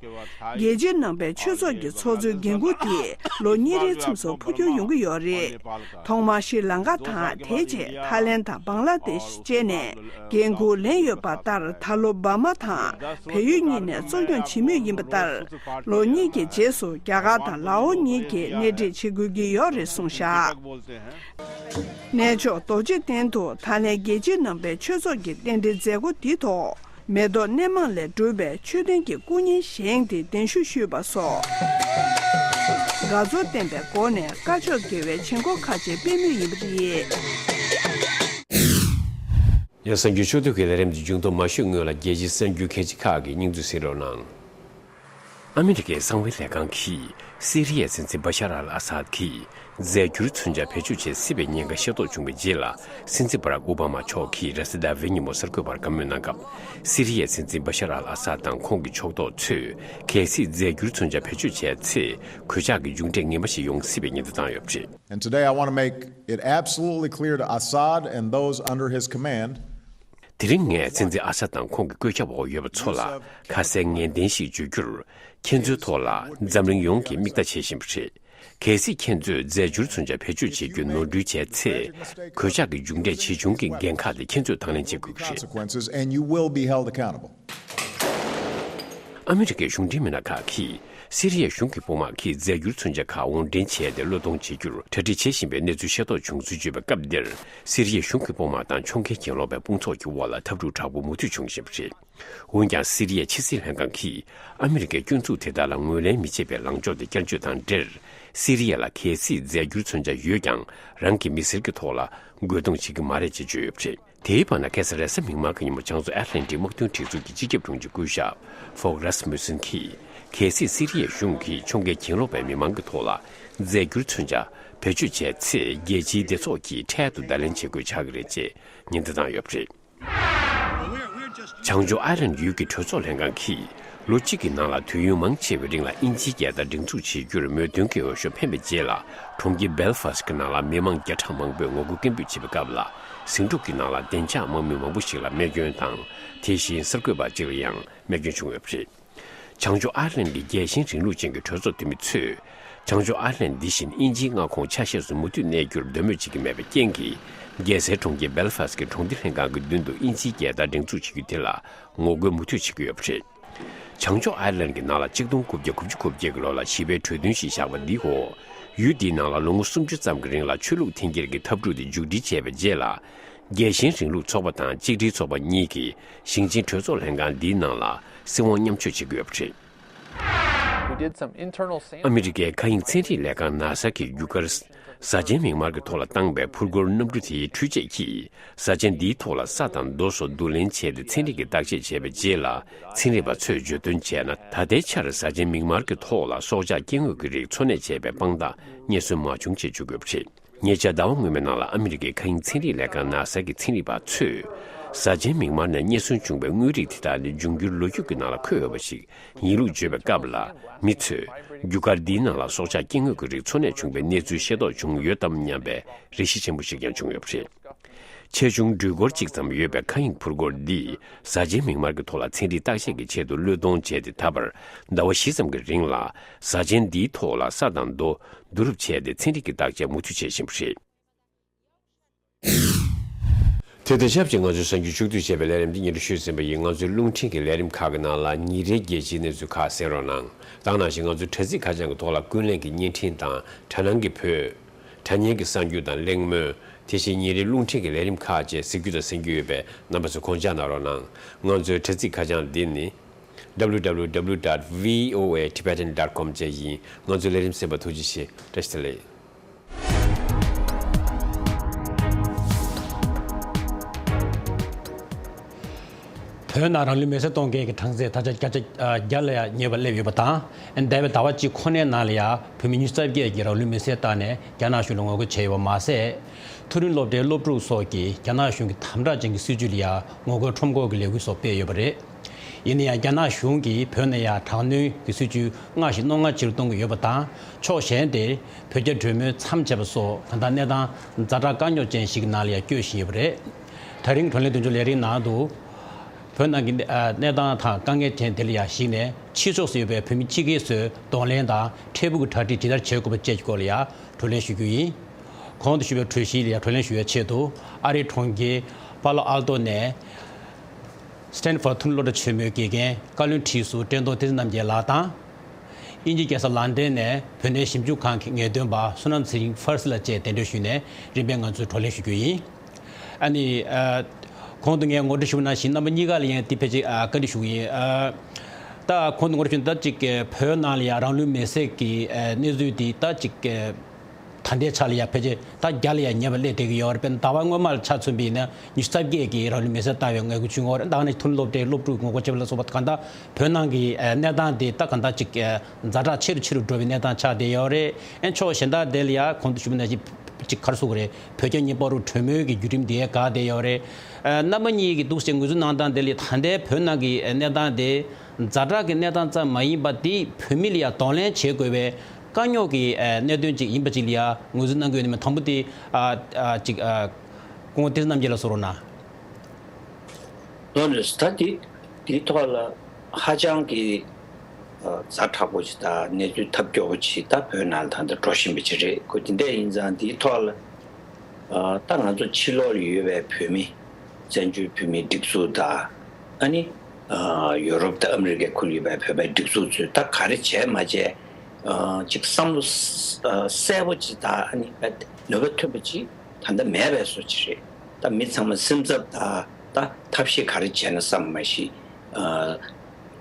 རྒྱལ་སྤྱིའི་ནང་པའི་ཆོས་ཚོགས་ཀྱི་ཚོགས་གཙོའི་འགན་འཁུར་དེ་ལོ་གཉིས་རེའི་མཚམས་སུ་འཕོ་འགྱུར་ཡོང་གི་ཡོད་རེད། ཐོག་མར་ཤྲི་ལང་ཀ་དང་དེ་རྗེས་ཐའི་ལེན་དང་བང་ལ་དེཤ་བཅས་ནས་འགན་འཁུར་ལེན་ཡོད་པ་ལྟར། ད་ལོ་འབར་མ་དང་བལ་ཡུལ་གཉིས་ནས་གཙོ་སྐྱོང་བྱེད་མུས་ཡིན་པ་ལྟར། ལོ་གཉིས་ཀྱི་རྗེས་སུ་རྒྱ་གར་དང་ལའོ་གཉིས་ཀྱིས་སྣེ་ཁྲིད་བྱེད་དགོས་ཀྱི་ཡོད་རེད་གསུངས་བཞག་གནས་མཆོག་རྡོ་རྗེ་གདན་དུ་ད་ལན་རྒྱལ་སྤྱིའི་ནང་པའི་ཆོས་ཚོགས་ཀྱི་རྟེན་འབྲེལ་མཛད་སྒོ་འདིའི་ཐོག་མེ་ཏོག་སྣེ་མང་ལས་གྲུབ་པའི་མཆོད་རྟེན་གྱི་སྐུ་བརྙན་བཞེངས་ཏེ་གདན་ཞུ་ཞུས་པ་སོགས། དགའ་ཚོར་ལྡན་པའི་སྒོ་ནས་དཀར་ཕྱོགས་དགེ་བའི་བྱེད་སྒོ་ཁག་ཅིག་སྤེལ་མུས་ཡིན་པ་རེད། ཡང་གསར་འགྱུར་ཕྱོགས་བསྡུས་ཀྱི་ལས་རིམ་འདི་མཇུག་བསྡོམས་མ་ཞུས་སྔོན་ལ་རྒྱལ་སྤྱིའི་གསར་འགྱུར་གལ་ཆེ་ཁག་གི་སྙིང་བསྡུས་གསན་རོགས་གནང་། ཨ་མི་རི་ཀའི་གསང་བའི་ལས་ཁང་གིས་སི་རི་ཡའི་སྲིད་འཛིན་བྷ་ཤར་ཨལ་ཨ་སཱད་ཀྱིས་རྫས་འགྱུར་མཚོན་ཆ་བེད་སྤྱོད་བྱེད་སྲིད་པའི་ཉེན་ཁ་ཤེས་རྟོགས་བྱུང་བའི་རྗེས་ལ། སྲིད་འཛིན་བྷ་རག་ཨོ་བྷ་མ་མཆོག་གིས་རེས་གཟའ་ཟླ་བའི་ཉིན་མོ་གསར་འགོད་པར་བཀའ་མོལ་གནང་སྐབས། སི་རི་ཡའི་སྲིད་འཛིན་བྷ་ཤར་ཨལ་ཨ་སཱད་དང་ཁོང་གི་ཕྱོགས་གཏོགས་ཚོས་གལ་སྲིད་རྫས་འགྱུར་མཚོན་ཆ་བེད་སྤྱོད་བྱས་ཚེ། གོད་ཆག་གི་མཇུག་འབྲས་ངན་པ་ཞིག་ཡོང་སྲིད་པའི་ཉེན་བརྡ་བཏང་ཡོད་པ་རེད། And today I want to make it absolutely clear to Assad and those under his command དེ་རིང་ངས་སྲིད་འཛིན་ཨ་སཱད་དང་ཁོང་གི་བཀོད་ཁྱབ་འོག་ཡོད་པ་ཚོ་ལ་ཁ་གསལ་ངེས་གཏན་ཞིག་བརྗོད་རྒྱུར། ཁྱེད་ཚོའི་ཐོག་ལ་འཛམ་གླིང་ཡོངས་ཀྱིས་མིག་ལྟ་བྱེད་བཞིན་པ་རེད། གལ་སྲིད་ཁྱེད་ཚོས་རྫས་འགྱུར་མཚོན་ཆ་བེད་སྤྱོད་བྱེད་རྒྱུ་ནོར་འཁྲུལ་བྱས་ཚེ། གོད་ཆག་གི་མཇུག་འབྲས་ཇི་བྱུང་གི་འགན་ཁག་དེ་ཁྱེད་ཚོས་དང་ལེན་བྱེད་དགོས་ཀྱི་རེད། Consequences, and you will be held accountable. ཨ་མི་རི་ཀའི་གཞུང་འབྲེལ་མི་སྣ་ཁག་གིས་སི་རི་ཡའི་གཞུང་གི་དཔུང་དམག་གིས་རྫས་འགྱུར་མཚོན་ཆ་ཁག་དབོར་འདྲེན་བྱས་ཏེ་བློས་གཏོང་བྱེད་རྒྱུར་གྲ་སྒྲིག་བྱེད་བཞིན་པའི་གནས་ཚུལ་ཤེས་རྟོགས་བྱུང་ཚུལ་བརྗོད་པའི་སྐབས་འདིར། སི་རི་ཡའི་གཞུང་གི་དཔུང་དམག་དང་ཕྱོགས་འགལ་གྱེན་ལོག་པའི་དཔུང་ཚོགས་ཀྱི་དབར་ལ་འཐབ་འཁྲུག་དྲག་པོ་མུ་མཐུད་འབྱུང་བཞིན་པ་རེད། འོན་ཀྱང་སི་རི་ཡའི་ཕྱི་སྲིད་ལྷན་ཁང་གིས་ཨ་མི་རི་ཀའི་སྐྱོན་འཛུགས་དེ་དག་ལ་ངོས་ལེན་མི་བྱེད་པའི་ལངས་ཕྱོགས་དེ་བསྐྱར་བརྗོད་དང་འབྲེལ། སི་རི་ཡ་ལ་གལ་སྲིད་རྫས་འགྱུར་མཚོན་ཆ་ཡོད་ཀྱང་རང་གི་མི་སེར་གྱི་ཐོག་ལ་རྒོལ་རྡུང་བྱེད་ཀྱི་མ་རེད་ཅེས་བརྗོད་ཡོད་པ་རེད། དེའི་བར་ན་ཁ་སང་རེས་གཟའ་མིག་དམར་གྱི་ཉིན་མོ་བྱང་མཚོ་ཨེཊ་ལན་ཊིག་དམག་དོན་སྒྲིག་འཛུགས་ཀྱི་སྤྱི་ཁྱབ་དྲུང་ཆེ་སྐུ་ཞབས་ཧྥོག་རཱས་མུ་སན་གྱིས། གལ་སྲིད་སི་རི་ཡའི་གཞུང་གིས་ཕྱོགས་འགལ་གྱེན་ལོག་པའི་མི་མང་གི་ཐོག་ལ་རྫས་འགྱུར་མཚོན་ཆ་བེད་སྤྱོད་བྱས་ཚེ། རྒྱལ་སྤྱིའི་སྡེ་ཚོགས་ཀྱིས་འཕྲལ་དུ་བརྡ་ལན་བྱེད་དགོས་ཆགས་ཀྱི་རེད་ཅེས་ཉེན་བརྡ་བཏང་ཡོད་པ་རེད། བྱང་ཕྱོགས་ཨའི་ལན་ཡུལ་གྱི་གྲོས་ཚོགས་ལྷན་ཁང་གིས་ལོ་གཅིག་གི་ནང་ལ་དུས་ཡུན་མང་ཆེ་བའི་རིང་ལ་དབྱིན་ཇིའི་རྒྱལ་དར་སྒྲེང་འཛུགས་བྱེད་རྒྱུར་མོས་མཐུན་གྱི་འོས་ཤོག་འཕེན་པའི་རྗེས་ལ། གྲོང་ཁྱེར་སྦེལ་ཧྥ་སི་ཀྱི་ནང་ལ་མི་མང་བརྒྱ་ཕྲག་མང་པོས་ངོ་རྒོལ་སྐད་འབོད་བྱེད་པའི་སྐབས་ལ། ཟིང་འཁྲུག་གི་ནང་ལ་བདེ་འཇགས་དམག་མི་མང་པོ་ཞིག་ལ་རྨས་སྐྱོན་དང་། དེ་བཞིན་གསར་འགོད་པ་གཅིག་ལ་ཡང་རྨས་སྐྱོན་བྱུང་ཡོད་པ་རེད། བྱང་ཕྱོགས་ཨའི་ལན་གྱི་རྒྱལ་ཞེན་རིང་ལུགས་ཅན་གྱི་གྲོས་ཚོགས་འཐུས་མི་ཚོས། བྱང་ཕྱོགས་ཨའི་ལན་འདི་བཞིན་དབྱིན་ཇིའི་མངའ་ཁོངས་ཆ་ཤས་སུ་མུ་མཐུད་གནས་རྒྱུར་འདོད་མོས་བྱེད་ཀྱི་མེད་པའི་རྐྱེན་གྱིས། རྒྱལ་སའི་གྲོང་ཁྱེར་སྦེལ་ཧྥ་སི་ཀྱི་གྲོང་སྡེ་ལྷན་ཁང་གི་མདུན་དུ་དབྱིན་ཇིའི་རྒྱལ་དར་སྒྲེང་འཛུགས་བྱེད་རྒྱུ་དེ་ལ་ངོ་རྒོལ་མུ་མཐུད་བྱེད་ཀྱི་ཡོད་པ་རེད། བྱང་ཕྱོགས་ཨའི་ལན་གྱི་ནང་ལ་ཆིག་སྟོང་དགུ་བརྒྱ་དགུ་བཅུ་གོ་བརྒྱད་ཀྱི་ལོ་ལ་ཞི་བའི་གྲོས་མཐུན་ཞིག་བཞག་པ་འདིའོ། ཡུལ་འདིའི་ནང་ལ་ལོ་ངོ་སུམ་ཅུ་ཙམ་གྱི་རིང་ལ་ཆོས་ལུགས་འཐེན་འཁྱེར་གྱི་འཐབ་འཁྲུག་དེ་མཇུག་སྒྲིལ་བྱས་པའི་རྗེས་ལ། རྒྱལ་ཞེན་རིང་ལུགས་ཚོགས་པ་དང་གཅིག་སྒྲིལ་ཚོགས་པ་གཉིས་ཀྱིས་ཞིང་ཆེན་གྲོས་ཚོགས་ལྷན་ཁང་འདིའི་ནང་ལ་སྲིད་དབང་མཉམ་སྤྱོད་བྱེད་ཀྱི་ཡོད་པ་རེད། We did some internal sand- ཨ་མི་རི་ཀའི་མཁའ་དབྱིངས་ཚན་རིག་ལས་ཁང་ནཱ་ས་གིས་རྒྱུ་སྐར་གཟའ་ཆེན་མིག་དམར་གྱི་ཐོག་ལ་བཏང་བའི་འཕུར་འཁོར་གནམ་གྲུ་དེའི་འཕྲུལ་ཆས་ཀྱིས་གཟའ་ཆེན་འདིའི་ཐོག་ལ་ས་དང་རྡོ་སོགས་བསྡུ་ལེན་བྱས་ཏེ་ཚན་རིག་གི་བརྟག་དཔྱད་བྱས་པའི་རྗེས་ལ། ཚན་རིག་པ་ཚོས་བརྗོད་དོན་བྱས་ན། ད་ལྟའི་ཆར་གཟའ་ཆེན་མིག་དམར་གྱི་ཐོག་ལ་སྲོག་ཆགས་སྐྱེ་དངོས་ཀྱི་རིགས་འཚོ་གནས་བྱས་པའི་དཔང་རྟགས་རྙེད་སོན་མ་བྱུང་ཅེས་བརྗོད་ཀྱི་ཡོད་པ་རེད། ཉེ་ཆར་ཟླ་བ་སྔོན་མའི་ནང་ལ་ཨ་མི་རི་ཀའི་མཁའ་དབྱིངས་ཚན་རིག་ལས་ཁང་ནཱ་ས་གི་ཚན་རིག་པ་ཚོས། གཟའ་ཆེན་མིག་དམར་ནས་རྙེད་སོན་བྱུང་བའི་དངོས་རིགས་དེ་དག་ནི་འབྱུང་འགྱུར་ལོ་རྒྱུས་ཀྱི་ནང་ལ་འཁོད་ཡོད་པ་ཞིག་ཡིན་ལུགས་བརྗོད་པའི་སྐབས་ལ། མི་ཚོས་རྒྱུ་སྐར་འདིའི་ནང་ལ་སྲོག་ཆགས་སྐྱེ་དངོས་ཀྱི་རིགས་འཚོ་གནས་བྱུང་བའི་གནས་ཚུལ་ཤེས་རྟོགས་བྱུང་ཡོད་དམ་སྙམ་པའི་རེ་ཞིག་ཆེན་པོ་ཞིག་ཀྱང་བྱུང་ཡོད་པ་རེད། ཆེ་ཆུང་འགྲུལ་འཁོར་གཅིག་ཙམ་ཡོད་པའི་མཁའ་དབྱིངས་འཕུར་འཁོར་འདིས་གཟའ་ཆེན་མིག་དམར་གྱི་ཐོག་ལ་ཚན་རིག་བརྟག་དཔྱད་ཀྱི་ཆེད་དུ་བློས་གཏོང་བྱས་ཏེ། ད་བར་ཟླ་བ་བཞི་ཙམ་གྱི་རིང་ལ་གཟའ་ཆེན་འདིའི་ཐོག་ལ་ས་དང་རྡོ་བསྡུ་རུབ་བྱས་ཏེ་ཚན་རིག་གི་བརྟག་དཔྱད་མུ་མཐུད་བྱེད་བཞིན་པ་རེད། དེ་དང་ཆབས་ཅིག་ང་ཚོའི་གསར་འགྱུར་ཕྱོགས་བསྡུས་བྱས་པའི་ལས་རིམ་འདི་སྙན་སྒྲོན་ཞུས་ཟིན་པ་ཡིན། ང་ཚོའི་རླུང་འཕྲིན་གྱི་ལས་རིམ་ཁག་གི་ནང་ལ་ཉིན་རེའི་རྒྱལ་སྤྱིའི་གནས་ཚུལ་ཁག་གསན་རོགས་གནང་། དེ་ནང་བཞིན་ང་ཚོའི་དྲ་ཚིགས་ཁ་བྱང་གི་ཐོག་ལ་ཀུན་གླེང་གི་བརྙན་འཕྲིན་དང་དྲ་སྣང་གི་བོད། དྲ་བརྙན་གྱི་གསར་འགྱུར་དང་གླེང་མོལ། དེ་བཞིན་ཉིན་རེའི་རླུང་འཕྲིན་གྱི་ལས་རིམ་ཁག་བཅས་གཟིགས་རྒྱུ་དང་གསན་རྒྱུ་ཡོད་པས། རྣམ་པ་ཚོས་དགོངས་འཇགས་གནང་རོགས་གནང་། ང་ཚོའི་དྲ་ཚིགས་ཁ་བྱང་འདི་ནི། W W W dot V O A Tibetan dot com བཅས་ཡིན། ང་ཚོའི་ལས་རིམ་གསན་པར་ཐུགས་རྗེ་ཆེ། བཀྲ་ཤིས་བདེ་ལེགས། བོད་ནང་རང་ལུས་མེར་སྲེག་གཏོང་མཁན་གྱི་གྲངས་ཚད་ད་ཆ་བརྒྱ་ཆ་བརྒྱ་ལ་ཡང་ཉེ་བར་སླེབས་ཡོད་པ་དང་། འདས་པའི་ཟླ་བ་གཅིག་ཁོ་ནའི་ནང་ལ་ཡང་བོད་མི་ཉི་ཤུ་རྩ་བརྒྱད་ཀྱིས་རང་ལུས་མེར་སྲེག་བཏང་ནས་རྒྱ་ནག་གཞུང་ལ་ངོ་རྒོལ་བྱས་ཡོད་པ་མ་ཟད། མཐོ་རིམ་སློབ་གྲྭའི་སློབ་ཕྲུག་སོགས་ཀྱིས་རྒྱ་ནག་གཞུང་གི་དམ་དྲག་ཅན་གྱི་སྲིད་བྱུས་ལ་ཡང་ངོ་རྒོལ་ཁྲོམ་སྐོར་གྱི་ལས་འགུལ་སོགས་སྤེལ་ཡོད་པ་རེད། ཡིན་ན་ཡང་རྒྱ་ནག་གཞུང་གིས་བོད་ནང་ཡང་དྲག་གནོན་གྱི་སྲིད་བྱུས་སྔར་བཞིན་རྣོ་ངར་ཆེ་རུ་གཏོང་གི་ཡོད་པ་དང་། ཕྱོགས་གཞན་དེ་བོད་རྒྱ་གྲོས་མོལ་མཚམས་ཆད་པ་སོགས་གང་ལྟར་གནས་སྟངས་ཛ་དྲག་དཀའ་རྙོག་ཅན་ཞིག་གི་ནང་ལ་ཡང་བསྐྱོད་བཞིན་ཡོད་པ་རེད། ད་རིང་བགྲོ་གླེང་མདུན་སྐྱོད་ལས་རིམ་ནང་དུ། བོད་ནང་གི་གནས་སྟངས་དང་དཀའ་ངལ་ཅན་དེ་ལ་ཡང་གཞིགས་ནས་ཕྱི་ཕྱོགས་སུ་ཡོད་པའི་བོད་མི་སྤྱི་སྒེར་ཚོའི་གདོང་ལེན་དང་འཕྲལ་ཕུགས་ཀྱི་གྲ་སྒྲིག་ཇི་ལྟར་བྱེད་དགོས་པ་བཅས་ཀྱི་སྐོར་ལ་ཡང་བགྲོ་གླེང་ཞུ་རྒྱུ་ཡིན། གོང་དུ་ཞུས་པའི་གྲོས་གཞི་ལ་ཡང་བགྲོ་གླེང་ཞུ་བའི་ཆེད་དུ། ཨ་རིའི་གྲོང་ཁྱེར་པཱ་ལོ་ཨལ་ཏོ་ནས། སི་ཏན་ཧྥོར་ཐོན་སློབ་གྲྭ་ཆེན་མོའི་དགེ་རྒན་བཀའ་བློན་ཁྲི་ཟུར་བཀྲས་མཐོང་བསྟན་འཛིན་རྣམ་རྒྱལ་ལགས་དང་། དབྱིན་ཇིའི་རྒྱལ་ས་ལན་ཌན་ནས་བོད་གནས་ཞིབ་འཇུག་ཁང་གི་ངེས་སྟོན་པ་བསོད་ནམས་ཚེ་རིང་ཕར་སི་ལགས་བཅས་གདན་འདྲེན་ཞུས་ནས་རིམ་པས་ང་ཚོས་བགྲོ་གླེང་ཞུ་རྒྱུ་ཡིན། ཨ་ནི། ཨ། གོང་དུ་ངས་ངོ་སྤྲོད་ཞུས་པ་ནང་བཞིན་རྣམ་པ་གཉིས་ཀ་ལ་ཡང་འདི་ཕལ་ཆེར་ཨ་བཀའ་འདྲི་ཞུ་གི་ཡིན། ཨ། ད་གོང་དུ་ངོ་སྤྲོད་ཞུས་ན་ད་ཅིག་བོད་ནང་ལ་ཡང་རང་ལུས་མེར་སྲེག་གི་ཨ་གནས་ཚུལ་འདི་ད་ཅིག་ད་ ད་ལྟའི་ཆ་ལ་ཡ་ཕལ་ཆེར་ད་བརྒྱ་ལ་ཡ་ཉེ་བ་སླེབས་བསྡད་ཀྱི་ཡོད་རེད། དཔེར་ན་ཟླ་བ་སྔོན་མ་ལ་ཆ་མཚོན་པ་ཡིན་ན་ཉི་ཤུ་རྩ་བརྒྱད་ཀྱི་རང་ལུས་མེར་སྲེག་བཏང་བའི་ངོ་རྒོལ་བྱུང་ཡོད་རེད། ད་ནི་ཐོན་སློབ་གྲྭའི་སློབ་ཕྲུག་ངོ་རྒོལ་བྱེད་པ་ལ་སོགས་པ་གང་ལྟར་བོད་ནང་གི་གནས་སྟངས་དེ་ད་གང་ལྟར་ཅིག་ཛ་དྲག་ཆེ་རུ་ཆེ་རུ་འགྲོ་བའི་གནས་སྟངས་ཆགས་བསྡད་ཡོད་རེད། ཨེ་ཕྱོགས་གཞན་དག་དེ་ལ་ཡ་གོང་དུ་ཞུས་པ་ནང་བཞིན་ཅིག་ག་རེ་ཟེར་དགོས་རེད། བོད་རྒྱ་གཉིས་བར་དུ་གྲོས་མོལ་གྱི་བརྒྱུད་རིམ་དེ་འགག་བསྡད་ཡོད་རེད། རྣམ་པ་གཉིས་ཀྱིས་འདུག་སེ་ངོས་འཛིན་གནང་སྟངས་དེ་ལ་ད་ལྟའི་བོད་ནང་གི་གནས་སྟངས་དེ་ཛ་དྲག་གི་གནས་སྟངས་ཙམ་མ་ཡིན་པ། དེ་བོད་མི་ལ་ཡ་གདོང་ལེན་བྱེད་དགོས་པའི་དཀའ་རྙོག་གི་གནད་དོན་ཅིག་ཡིན་པ་ཅིག་ལ་ཡ་ངོས་འཛིན་གནང་གི་ཡོད་ན་མེད། དང་པོ་དེ་ཨ་ཨ་ཅིག་ཨ་སྐུ་ངོ་བསྟན་འཛིན་རྣམ་རྒྱལ་ལ་གསུང་རོགས་གནང་། ལོ་རེས་ད་དེ་དེའི་ཐོག་ལ་ཧ་ཅང་གི་ཛ་དྲག་པོ་ཅིག་དང་གནས་ཚུལ་ཐབས་སྐྱོ་པོ་ཅིག་ད་བོད་ནང་ལ་ད་ལྟ་འགྲོ་བཞིན་པ་ཅིག་རེད། ཁོ་དེ་འདྲ་ཡིན་ཙང་དེའི་ཐོག་ལ་ད་ང་ཚོ་ཕྱི་ལོགས་ལ་ཡོད་པའི་བོད་མི། བཙན་བྱོལ་བོད་མིའི་སྒྲིག་འཛུགས་དང་། ཨ་ནི་ཡོ་རོབ་དང་ཨ་མི་རི་ཀའི་ཁུལ་ཡོད་པའི་བོད་པའི་སྒྲིག་འཛུགས་ཚོས་ད་ག་རེ་བྱས་མ་བྱས་ཅིག་བསམ་བློ་གསལ་པོ་ཅིག་དང་། ཨ་ནི་ནུས་པ་ཐོན་པ་ཅིག་ད་ལྟ་མེད་པའི་བཟོ་ཅིག་རེད། ད་མི་ཚང་མ་སེམས་འཚབ་དང་། ད་ཐབས་ཤེས་ག་རེ་བྱས་ན་བསམ་མ་ཤེས།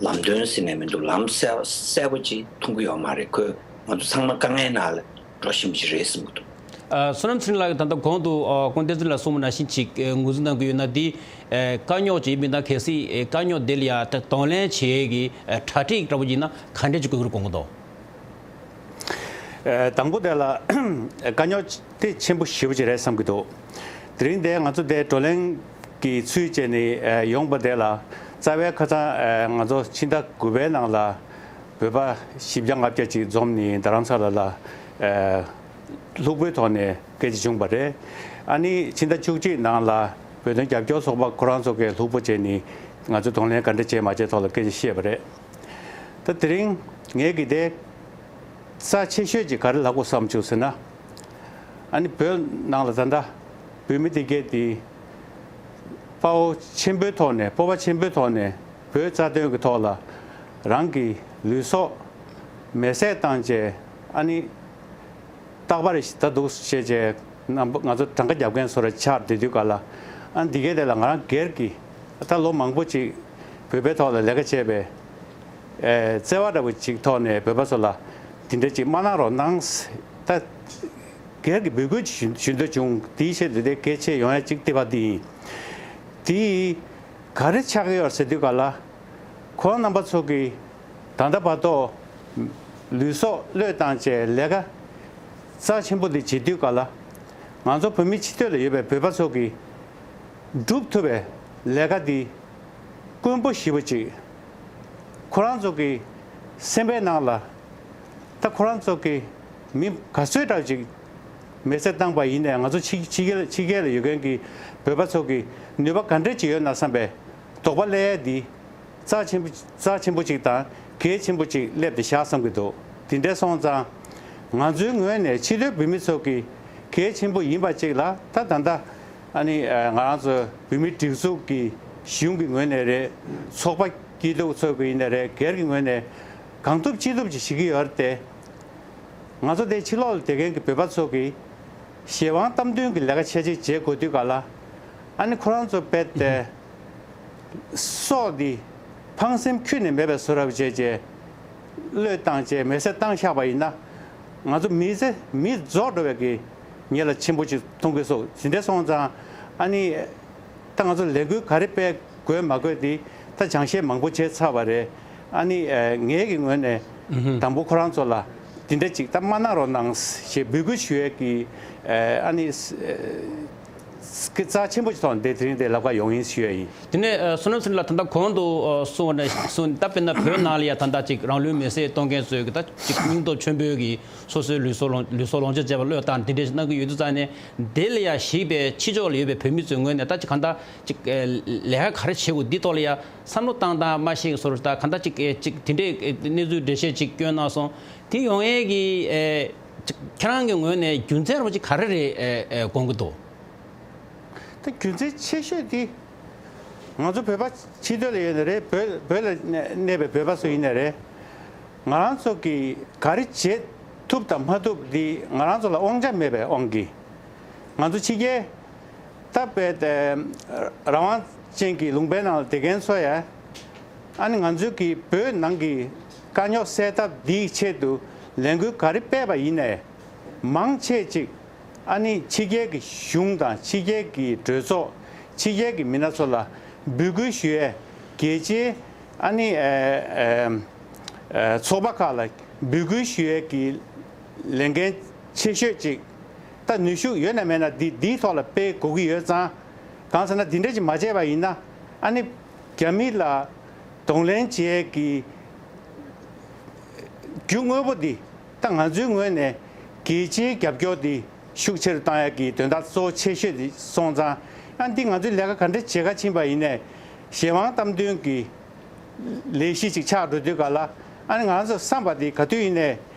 ལམ་སྟོན་ཟེར་ནས་མི་འདུག་ལམ་གསལ་གསལ་པོ་ཅིག་མཐོང་གི་ཡོད་མ་རེད། ཁོས་ང་ཚོ་ཚང་མ་དཀའ་ངལ་ནང་ལ་འགྲོ་བཞིན་པ་ཅིག་རེད་བསམ་གྱི་འདུག་ཨ། བསོད་ནམས་ཚེ་རིང་ལགས་ཀྱིས་ད་ལྟ་གོང་དུ་ཨ་སྐུ་ངོ་བསྟན་འཛིན་ལགས་གསུངས་པ་ནང་བཞིན་ཅིག་ཨ་ངོས་འཛིན་གནང་གི་ཡོད་ན། འདི་ཨ་དཀའ་རྙོག་ཅིག་ཡིན་པ་ཡིན་ན། གལ་སྲིད་ཨ་དཀའ་རྙོག་འདི་ལ་ཡ་ད་གདོང་ལེན་བྱེད་ཡས་ཀྱི་ཨ་གྲ་སྒྲིག་འདྲ་པོ་ཅིག་ཡིན་ན་ག་འདྲས་ཅིག་དགོས་ཀྱི་རེད་དགོངས་ཀྱི་འདུག་ཨ། དང་པོ་དེ་ལ་དཀའ་རྙོག་དེ་ཆེན་པོ་ཞེ་པོ་ཅིག་རེད་བསམ་གྱི་འདུག་དེ་རིང་འདིར་ང་ཚོ་འདིར་བགྲོ་གླེང་གི་ཚུལ་བྱས་ནས་ཨ་ཡོང་པ་དེ་ལ་རྩ་བའི་ཁ་སང་ཨ་ང་ཚོ་ཕྱི་ཟླ་དགུ་པའི་ནང་ལ་བོད་པ་བཞི་བརྒྱ་ལྔ་བརྒྱ་ཅིག་འཛོམས་ནས་རྡ་རམ་ས་ལ་ལ་ཨ་ལྷུག་པོའི་ཐོག་ནས་སྐད་ཆ་བྱུང་བ་རེད། ཨ་ནི་ཕྱི་ཟླ་བཅུ་གཅིག་ནང་ལ་བོད་དོན་རྒྱབ་སྐྱོར་ཚོགས་པ་ཁོ་རང་ཚོ་གིས་ལྷུག་པོ་བྱས་ནས་ང་ཚོ་གདོང་ལེན་ག་འདྲ་བྱས་མ་བྱས་ཐོག་ལ་སྐད་ཆ་བཤད་པ་རེད། ད་དེ་རིང་ངས་ཀྱིས་དེ་རྩ་ཆེ་ཤོས་ཅིག་ག་རེ་ལབ་དགོས་བསམ་བྱུང་ཟེར་ན། ཨ་ནི་བོད་ནང་ལ་ད་ལྟ་བོད་མི་དེ་གས་དེ་དཔའ་བོ་ཆེན་པོའི་ཐོག་ནས། སྤོབས་པ་ཆེན་པོའི་ཐོག་ནས་བོད་རྩ་དོན་གྱི་ཐོག་ལ་རང་གི་ལུས་སྲོག་མེར་སྲེག་བཏང་བྱས། ཨ་ནི་རྟག་པར་ད་འདུག་བྱས་བྱས་རྣམ་པ་ང་ཚོ་གྲངས་ཀ་རྒྱབ་མཁན་ཚོ་ར་ཆགས་བསྡད་དུས་ག་ལ། ཨ་ནི་དེ་གས་དེ་ལ་ང་རང་སྒེར་གྱི་ད་ལོ་མང་པོ་ཅིག་བོད་པའི་ཐོག་ལ་ལས་ཀ་བྱས་པའི་ཨེ་བརྩེ་བ་འདྲ་པོ་ཅིག་ཐོག་ནས་བོད་པ་ཚོ་ལ་འདི་འདྲ་ཅིག་མ་གནང་རོགས་གནང་། ད་སྒེར་གྱི་འབོད་སྐུལ་ཞུ་ཞུ་འདོད་བྱུང་། དེའི་ཆེད་དུ་དེ་གལ་ཆེ་ཡོང་ཡ་གཅིག་དེ་བ་དེ་ཡིན། དེ་ག་རེ་ཆགས་ཀྱི་ཡོད་ཟེར་དུས་ག་ལ། ཁོང་རྣམ་པ་ཚོ་གིས་ད་ལྟ་བར་དུ་ལུས་སྲོག་བློས་བཏང་བྱས་ལས་ཀ་རྩ་ཆེན་པོ་འདི་བྱེད་དུས་ག་ལ། ང་ཚོ་བོད་མི་ཕྱི་སྡོད་ལ་ཡོད་པའི་བོད་པ་ཚོ་གིས་སྒྲུབ་ཐུབ་པའི་ལས་ཀ་འདི་དཀོན་པོ་ཞེ་པོ་ཅིག་ཁོ་རང་ཚོ་གི་སེམས་པའི་ནང་ལ། ད་ཁོ་རང་ཚོ་གི་མི་ག་ཚོད་འདྲ་ཅིག་མེར་སྲེག་བཏང་པ་ཡིན་ནའི། ང་ཚོ་ཕྱི་ཕྱི་རྒྱལ་ཕྱི་རྒྱལ་ལ་ཡོད་མཁན་གྱི་བོད་པ་ཚོ་གི་ནུས་པ་ག་འདྲ་ཅིག་ཡོད་ན་བསམ་པའི་དོགས་པ་སླེབས་ཡ་འདི་རྩ་ཆེན་པོ་རྩ་ཆེན་པོ་ཅིག་དང་གལ་ཆེན་པོ་ཅིག་སླེབས་ཏེ་བཞག་བསམ་གྱི་འདུག་དེ་འདྲ་སོང་ཙང་ང་ཚོའི་ངོས་ནས་ཕྱི་སྡོད་བོད་མི་ཚོ་གི་གལ་ཆེན་པོ་ཡིན་པ་ཅིག་ལ། ད་ད་ལྟ་ཨ་ནི་ཨ་ང་རང་ཚོ་བོད་མིའི་སྒྲིག་འཛུགས་ཀྱི་གཞུང་གི་ངོས་ནས་རེད། ཚོགས་པ་སྐྱིད་སྡུག་ཚོགས་ཀྱི་ཡིན་ནའི་རེད། སྒེར་གྱི་ངོས་ནས་གང་ཐུབ་ཅི་ཐུབ་ཅིག་བྱེད་ཀྱི་ཡོད་རེད་དེ། ང་ཚོ་དེ་ཕྱི་ལོགས་ལ་བསྡད་མཁན་གྱི་བོད་པ་ཚོ་གིས་གཞན་དབང་གཏམ་དོན་གྱི་ལས་ཀ་ཆ་ཅིག་བྱེད་དགོས་དུས་ག་ལ། ཨ་ནི་ཁོ་རང་ཚོ་རྦད་དེ་སྲོག་འདི་ཕངས་སེམས་ཁྱོན་ནས་མེད་པའི་བཟོ་འདྲ་བྱས་བྱས་བློས་བཏང་བྱས་མེར་སྲེག་བཏང་བཞག་པ་ཡིན་ན། ང་ཚོ་མི་ཚེ་མི་རྫོགས་འགྲོ་བའི་གི་ཉེན་ཁ་ཆེན་པོ་ཅིག་མཐོང་གི་སོང་། དེ་འདྲ་སོང་ཙང་ཨ་ནི་ད་ང་ཚོ་ལས་འགུལ་ག་རེ་སྤེལ་དགོས་མ་དགོས་དེ་ད་སྦྱང་བཤད་མང་པོ་བྱས་ཚར་བ་རེད། ཨ་ནི་ཨ་ངའི་གི་ངོས་ནས་ཨུ་ཧུམ། དང་པོ་ཁོ་རང་ཚོ་ལ་འདི་འདྲ་ཅིག་ད་མ་གནང་རོགས་གནང་ཞེས་འབོད་སྐུལ་ཞུ་ཡས་ཀྱི་ཨ་ནི་རྩ་ཆེན་པོ་ཞིག་ཐོག་ནས་དེ་དེ་རིང་དེ་ལབ་ག་ཡོང་ཡིན་ཞུ་ཡས་ཡིན། དེ་ནས་ཨ་བསོད་ནམས་ཚེ་རིང་ལགས། ད་ལྟ་གོང་དུ་ཨ་གསུངས་པ་ནང་བཞིན་ད་དཔེར་ན་བོད་ནང་ལ་ཡ་ད་ལྟ་ཅིག་རང་ལུས་མེར་སྲེག་གཏོང་མཁན་ཚོས་ཀྱི་ད་ཅིག་སྙིང་སྟོབས་ཆེན་པོས་ཀྱི་སོ་སོའི་ལུས་སྲོག་ལོངས་ལུས་སྲོག་ལོངས་སྤྱོད་བྱས་པ་བློས་བཏང་འདི་འདྲ་ཞིག་གནང་གི་ཡོད་དུས་ཙང་ནས། དེ་ལ་ཡ་གཞིགས་པའི་ཕྱི་ཕྱོགས་ལ་ཡོད་པའི་བོད་མི་ཚོའི་ངོས་ནས་ད་ཅིག་གང་ལྟར་ཅིག་ཨེ་ལས་ཀ་ག་རེ་བྱེད་དགོས་འདི་ཐོག་ལ་ཡ་བསམ་བློ་བཏང་སྟངས་མ་ཤེས་ཀྱི་བཟོ་འདྲ་ད་གང་ལྟར་ཅིག་ཨེ་ཅིག་དེ་འདྲའི་ཨེ་གནས་ཚུལ་འགྲེལ་བཤད་ཅིག་བསྐྱོན་གནང་སོང་། དེ་ཡོང་ཡས་ཀྱི་ཨེ་ཅིག་ཁྱེད་རང་གི་ངོས་ནས་རྒྱུ་མཚན་རུ་ཅིག་ག་རེ་རེད་ཨེ་ཨེ་དགོངས་ཀྱི་འདུག་ད་རྒྱུ་མཚན་ཆེ་ཤོས་དེ་ང་ཚོ་བོད་པ་ཕྱི་སྡོད་ལ་ཡོད་ནའི་རེད། བོད་བོད་ལ་གནས་པའི་བོད་པ་ཚོ་ཡིན་ནའི་རེད། ང་རང་ཚོ་གིས་ག་རེ་བྱེད་ཐུབ་དང་མ་ཐུབ་འདི་ང་རང་ཚོ་ལ་དབང་ཆ་མེད་པའི་དབང་གིས། ང་ཚོ་ཕྱི་རྒྱལ་ད་བལ་ཏེ་རང་དབང་ཅན་གྱི་ལུང་པའི་ནང་ལ་བསྡད་མཁན་ཚོ་ཡ། ཨ་ནི་ང་ཚོ་གིས་བོད་ནང་གི་དཀའ་རྙོག་སེལ་ཐབས་འདིའི་ཆེད་དུ་ལས་འགུལ་ག་རེ་སྤེལ་བ་ཡིན་ནའི། མང་ཆེ་ཅིག་ཨ་ནི་ཕྱི་རྒྱལ་གྱི་གཞུང་དང་ཕྱི་རྒྱལ་གྱི་གྲོས་ཚོགས་ཕྱི་རྒྱལ་གྱི་མི་སྣ་ཚོ་ལ་འབོད་སྐུལ་ཞུ་ཡས་རྒྱལ་སྤྱིའི་ཨ་ནི་ཚོགས་པ་ཁག་ལ་འབོད་སྐུལ་ཞུ་ཡས་ཀྱི་ལས་འགན་ཆེ་ཤོས་ཅིག་ད་ནུས་ཤུགས་ཡོད་ན་མེད་ན་འདི་འདིའི་ཐོག་ལ་སྤེལ་དགོས་ཀྱི་ཡོད་ཙང་། གང་ཟེར་ན་འདི་འདྲ་ཅིག་མ་བྱས་པ་ཡིན་ན་ཨ་ནི་རྒྱ་མི་ལ་གདོང་ལེན་བྱེད་ཀྱི་རྒྱུ་དངོས་པོ་འདི་ད་ང་ཚོའི་ངོས་ནས་རྒྱལ་སྤྱིའི་རྒྱབ་སྐྱོར་འདི་ཤུགས་ཆེ་རུ་བཏང་ཡག་གི་དོན་དག་གཙོ་བོ་ཆེ་ཤོས་འདི་སོང་ཙང་ཨ་འདི་ང་ཚོའི་ལས་ཀ་ག་འདྲ་བྱེད་ག་ཕྱིན་པ་ཡིན་ནའི་གཞན་དབང་གཏམ་དོན་གྱི་ལས་གཞི་ཅིག་ཆགས་འགྲོ་དུས་ག་ལ་ཨ་ནི་ང་ཚོ་བསམ་པ་འདི་ག་དུས་ཡིན་ནའི་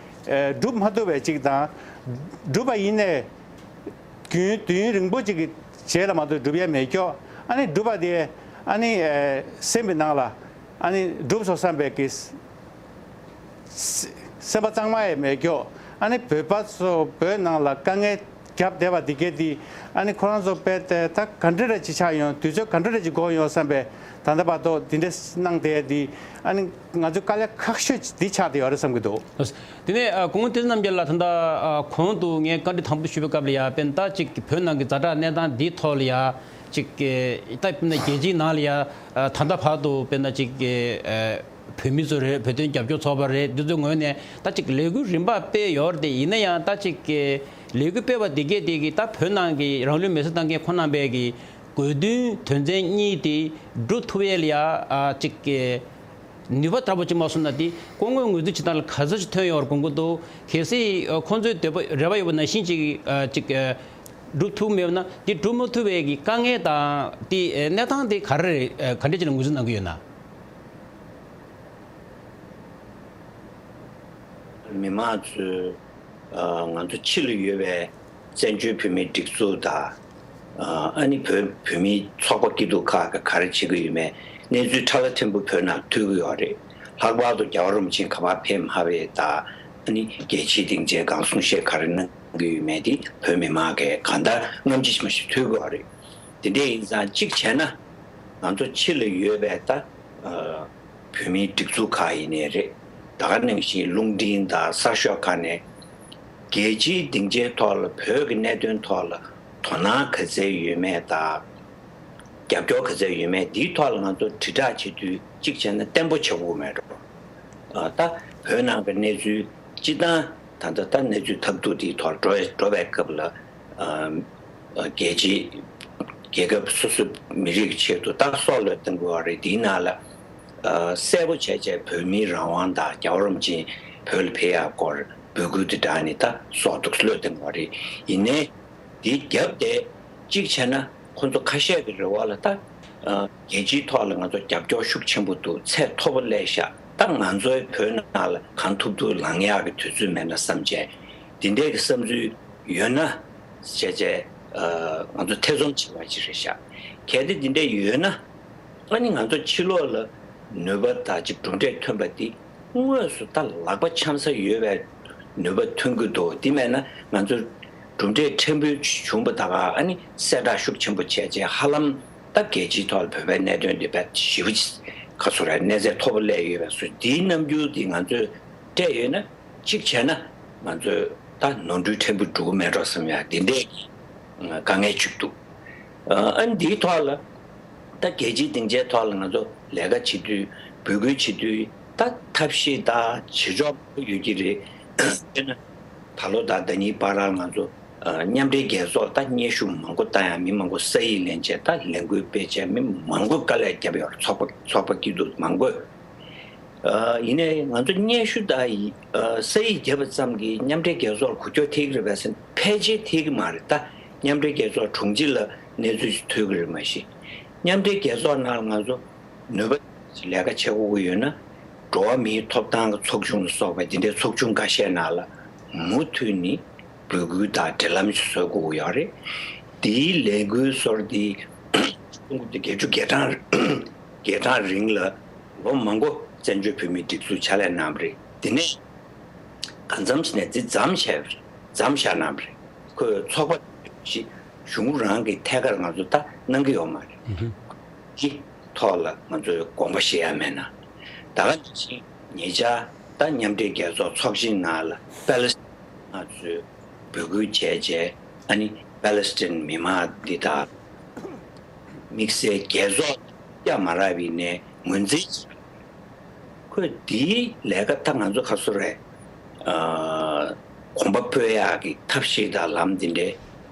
སྒྲུབ་མ་ཐུབ་པའི་ཅིག་དང་སྒྲུབ་པ་ཡིན་ནའི། རྒྱུན་དུས་ཡུན་རིང་པོ་ཅིག་གི་རྗེས་ལ་མ་གཏོགས་འགྲུབ་ཡ་མེད་ཀྱོག་ཨ་ནི་འགྲུབ་པ་དེ་ཨ་ནི་སེམས་པའི་ནང་ལ་ཨ་ནི་འགྲུབ་སོང་བསམ་པའི་གི་སེམས་པ་གཙང་མ་ཡང་མེད་ཀྱོག་ཨ་ནི་བོད་པ་ཚོ་བོད་ནང་ལ་དཀའ་ངལ་རྒྱབ་བསྡད་པ་དེ་གས་དེ་ཨ་ནི་ཁོ་རང་ཚོ་དཔེ་དེ་ད་ག་འདྲ་རེ་ཅིག་ཆགས་ཡོང་དུས་ཚོད་ག་འདྲ་རེ་ཅིག་འགོར་ཡོང་བསམ་པའི་ད་ལྟ་བར་དུ་དེ་འདྲ་གནང་བསྡད་དེ་ཨ་ནི་ང་ཚོ་དཀའ་ལས་ཁག་ཤོས་འདི་ཆགས་བསྡད་ཡོད་རེད་བསམ་གྱི་འདུག་དེ་ནས་ཨ་སྐུ་ངོ་བསྟན་འཛིན་རྣམ་རྒྱལ་ལགས། ད་ལྟ་ཨ་གོང་དུ་ངས་བཀའ་འདྲི་དང་པོ་ཞུས་པའི་སྐབས་ལ་ཡ་དཔེར་ན་ད་ཅིག་བོད་ནང་གི་ཛ་དྲག་གནས་སྟངས་འདིའི་ཐོག་ལ་ཡ་ཅིག་ད་དཔེར་ན་རྒྱལ་སྤྱིའི་ནང་ལ་ཡ་ཨ་ད་ལྟ་བར་དུ་དཔེར་ན་ཅིག་ཨ་བོད་མི་ཚོ་རེད། བོད་དོན་རྒྱབ་སྐྱོར་ཚོགས་པ་རེད། འདི་ཚོའི་ངོས་ནས་ད་ཅིག་ལས་འགུལ་རིམ་པ་སྤེལ་ཡོད་རེད། དེ་ཡིན་ན་ཡང་ད་ཅིག་ལས་འགུལ་སྤེལ་བ་དེ་གས་དེ་གི་ད་བོད་ནང་གི་རང་ལུས་མེར་སྲེག་བཏང་མཁན་ཁོང་རྣམ་པའི་གི་དགོས་འདུན་དོན་ཚན་གཉིས་དེ་སྒྲུབ་ཐུབ་ཡས་ལ་ཡ་ཨ་ཅིག་ནུས་པ་དྲག་པོ་ཅིག་མ་སོང་ན་དེ་སྐུ་ངོས་ངོས་འཛིན་བྱེད་སྟངས་ལ་ག་ཚོད་ཅིག་ཐོན་ཡོད་རེད་དགོངས་ཀྱི་འདུག་གལ་སྲིད་ཁོང་ཚོའི་འདོད་པ་རེ་བ་ཡོད་པ་ནང་བཞིན་ཅིག་ཅིག་སྒྲུབ་ཐུབ་མེད་པ་ན་དེ་སྒྲུབ་མ་ཐུབ་པའི་གི་དཀའ་ངལ་དང་དེ་གནས་སྟངས་དེ་ག་རེ་རེད། ག་འདྲ་ཅིག་ལ་ངོས་འཛིན་གནང་གི་ཡོད་ན། མི་མང་ཚོས་ཨ་ང་ཚོ་ཕྱི་ལ་ཡོད་པའི་བཙན་བྱོལ་བོད་མིའི་སྒྲིག་འཛུགས་དང་། ཨ་ཨ་ནི་བོད་བོད་མིའི་ཚོགས་པ་སྐྱིད་སྡུག་ཁག་གིས་ག་རེ་བྱེད་ཀྱི་ཡོད་མེད་གནས་ཚུལ་ཕྲ་ལ་ཕྲན་བུ་བོད་ནང་ཐོས་ཀྱི་ཡོད་རེད། ལྷག་པར་དུ་རྒྱལ་བ་རིན་པོ་ཆེ་ག་པར་ཕེབས་མ་ཕེབས་དང་། ཨ་ནི་རྒྱལ་སྤྱིའི་སྡིངས་ཆའི་སྒང་གསུང་བཤད་ག་རེ་གནང་གི་ཡོད་མེད་དེ་བོད་མི་མང་གིས་གང་ལྟར་སྔ་ཕྱི་མ་ཞིག་ཐོས་ཀྱི་ཡོད་རེད། དེ་འདྲ་ཡིན་ཙང་གཅིག་བྱས་ན་ང་ཚོ་ཕྱི་ལ་ཡོད་པའི་ད་ཨ་བོད་མིའི་སྒྲིག་འཛུགས་ཁག་ཡིན་ནའི་རེད། ད་ག་ནང་བཞིན་རླུང་འཕྲིན་དང་གསར་ཤོག་ཁག་ནས་རྒྱལ་སྤྱིའི་སྡིངས་ཆའི་ཐོག་ལ་བོད་ཀྱི་གནད་དོན་ཐོག་ལ་དོ་སྣང་ག་ཚད་ཡོད་མེད་དང་། རྒྱབ་སྐྱོར་ག་ཚད་ཡོད་མེད་འདིའི་ཐོག་ལ་ང་ཚོ་དྲིལ་བསྒྲགས་བྱེད་དུས་གཅིག་བྱས་ན་བརྟན་པོ་བྱེད་དགོས་མེད་འགྲོ། ཨ་ད་བོད་ནང་གི་གནས་ཚུལ་སྤྱི་བཏང་ད་ལྟ་ད་གནས་ཚུལ་ཐབས་སྡུག་འདིའི་ཐོག་འགྲོ་འགྲོ་བའི་སྐབས་ལ་ཨ་ཨ་རྒྱལ་སྤྱི་རྒྱལ་ཁབ་སོ་སོའི་མི་རིགས་ཀྱི་ཆེད་དུ་ད་སྲོག་བློས་བཏང་དགོས་པ་རེད། འདིའི་ནང་ལ་ཨ་གསལ་པོ་བྱས་བྱས་བོད་མིའི་རང་དབང་དང་རྒྱལ་བ་རིན་པོ་ཆེ་བོད་ལ་ཕེབས་ཡག་སྐོར་འབོད་སྐུལ་དེ་དྲངས་ནས་ད་སྲོག་ཐུག་བློས་བཏང་དགོས་པ་རེད། ཡིན་ནའི། དེའི་རྒྱབ་དེ་གཅིག་བྱས་ན་ཁོང་ཚོ་ཁ་ཤས་ཀྱི་རེ་བ་ལ་ད་ཨ་རྒྱལ་སྤྱིའི་ཐོག་ལ་ང་ཚོ་རྒྱབ་སྐྱོར་ཤུགས་ཆེན་པོ་འདུག་ཚད་མཐོ་པོ་སླེབས་ཤག་ད་ང་ཚོའི་བོད་ནང་ལ་གང་ཐུབ་ཐུབ་ལངས་ཡག་གི་དུས་ཚོད་མེད་ན་བསམ་བྱས་དེ་འདྲའི་གི་བསམ་ཚུལ་ཡོད་ན་བྱས་བྱས་ཨ་ང་ཚོ་ཐེ་ཚོམ་བྱེད་པ་ཅིག་རེད་ཤག་གལ་ཏེ་དེ་འདྲ་ཡོད་ན། ཨ་ནི་ང་ཚོ་ཕྱི་ལོགས་ལ་ནུས་པ་དང་ཅིག་གྲུབ་འབྲས་ཐོན་པ་འདི་དངོས་སུ་ད་ལག་པ་འཆང་ས་ཡོད་པའི་ནུས་པ་ཐོན་གྱི་འདུག་དེ་མེད་ན་ང་ཚོ་གྲུབ་འབྲས་ཕྲན་བུ་བྱུང་པ་ད་ག་ཨ་ནི་གསལ་བསྒྲགས་ཤུགས་ཆེན་པོ་བྱས་རྗེས་ཧ་ལམ་ད་རྒྱལ་སྤྱིའི་ཐོག་ལ་བོད་པའི་གནད་དོན་འདི་དཔེ་ཞེ་པོ་ཅིག་ག་ཚོད་རེད་གནས་ཚད་མཐོ་པོ་སླེབས་ཡོད་པས་སོ་འདིའི་རྣམ་འགྱུར་འདི་ང་ཚོས་སྤྲད་ཡོད་ན། གཅིག་བྱས་ན་ང་ཚོས་ད་ནོར་འཁྲུལ་ཕྲན་བུ་འགྲོ་གི་མེད་འགྲོ་བསམ་ཡ་དེ་འདྲའི་དཀའ་ངལ་ཅིག་འདུག་ཨ་ནི་འདིའི་ཐོག་ལ་ད་རྒྱལ་སྤྱིའི་སྡིངས་ཆའི་ཐོག་ལ་ང་ཚོ་ལས་ཀ་བྱེད་དུས་འབོད་སྐུལ་བྱེད་དུས་ད་ཐབས་ཤེས་དང་བྱེད་ཕྱོགས་ཡོད་ཀྱི་རེད། དཔེར་ན་ད་ལོ་དང་ཟླ་གཉིས་བར་ལ་ང་ཚོ་མཉམ་འབྲེལ་རྒྱལ་ཚོགས་ད་སྙན་ཞུ་མང་པོ་བཏང་ཡ་མི་མང་པོ་ས་ཡིག་ལེན་བྱས་ད་ལས་འགུལ་སྤེལ་བྱས་མི་མང་པོ་དཀའ་ལས་བརྒྱབ་ཡོད་རེད། ཚོགས་པ་ཚོགས་པ་སྐྱིད་སྡུག་མང་པོས། ཨ་ཡིན་ནའི་ང་ཚོ་སྙན་ཞུ་དང་ཡི་ཨ་ས་ཡིག་བརྒྱབ་པ་ཙམ་གྱིས་མཉམ་འབྲེལ་རྒྱལ་ཚོགས་ལ་འགུལ་སྐྱོད་ཐེབས་ཀྱི་རེད་པས་ཟེར་ན་ཕལ་ཆེར་ཐེབས་ཀྱི་མ་རེད། ད་མཉམ་འབྲེལ་རྒྱལ་ཚོགས་དྲུང་ཆེ་ལ་གནས་ཚུལ་ཞིག་ཐོས་ཀྱི་རེད་མ་གཞི། མཉམ་འབྲེལ་རྒྱལ་ཚོགས་ནང་ལ་ང་ཚོ་ནུས་པ་ལས་ཀ་བྱེད་དགོས་ཀྱི་ཡོད་ན་འགྲོ་བ་མིའི་ཐོབ་ཐང་གི་ཚོགས་ཆུང་ལ་སོགས་པའི་འདི་འདྲའི་ཚོགས་ཆུང་འགའ་ཤས་ནང་ལ་མུ་མཐུད་ནས་འབོད་སྐུལ་དང་འབྲེལ་ལམ་ཞིག་བཟོ་དགོས་ཀྱི་ཡོད་རེད། དེའི་ལས་འགུལ་སོར་དེ་ཀྲུང་གོ་དེ་བརྒྱད་ཅུ་གྱ་གྲངས་གྱ་གྲངས་རིང་ལ་ལོ་མང་པོ་བཙན་བྱོལ་བོད་མིའི་སྒྲིག་འཛུགས་ཕྱག་ལས་གནང་བ་རེད། དེ་ནས་གང་འཚམ་ཞིག་ནས་འདི་མཚམས་བཞག་པ་རེད། མཚམས་བཞག་གནང་བ་རེད། ཁོས་ཚོགས་པ་ཞིག་གཞུང་རང་གི་ཐད་ཀར་ང་ཚོ་ད་གནང་གི་ཡོད་མ་རེད། ཀྱི་ཐོག་ལ་ང་ཚོས་དགོངས་པ་བཞེས་ཡ་མེད་ན། ད་ག་ནང་བཞིན་ཉེ་ཆར་ད་མཉམ་འབྲེལ་རྒྱལ་ཚོགས་ཚོགས་ཆེན་ནང་ལ་པེ་ལེ་སི་ཐན་ང་ཚོས་ འབོད་སྐུལ་བྱས་བྱས། ཨ་ནི་པ་ལེ་སི་ཐན་མི་མང་འདི་དང་དམིགས་བསལ་རྒྱལ་ཚོགས་བསྐྱངས་མ་རག་པའི་ནས་ངོས་འཛིན། ཁོས་འདིའི་ལས་ཀ་ད་ང་ཚོ་ཁ་སོ་རེད། ཨ། གོམ་པ་སྤོས་ཡག་གི་ཐབས་ཤེས་དང་ལམ་འདི་འདྲའི་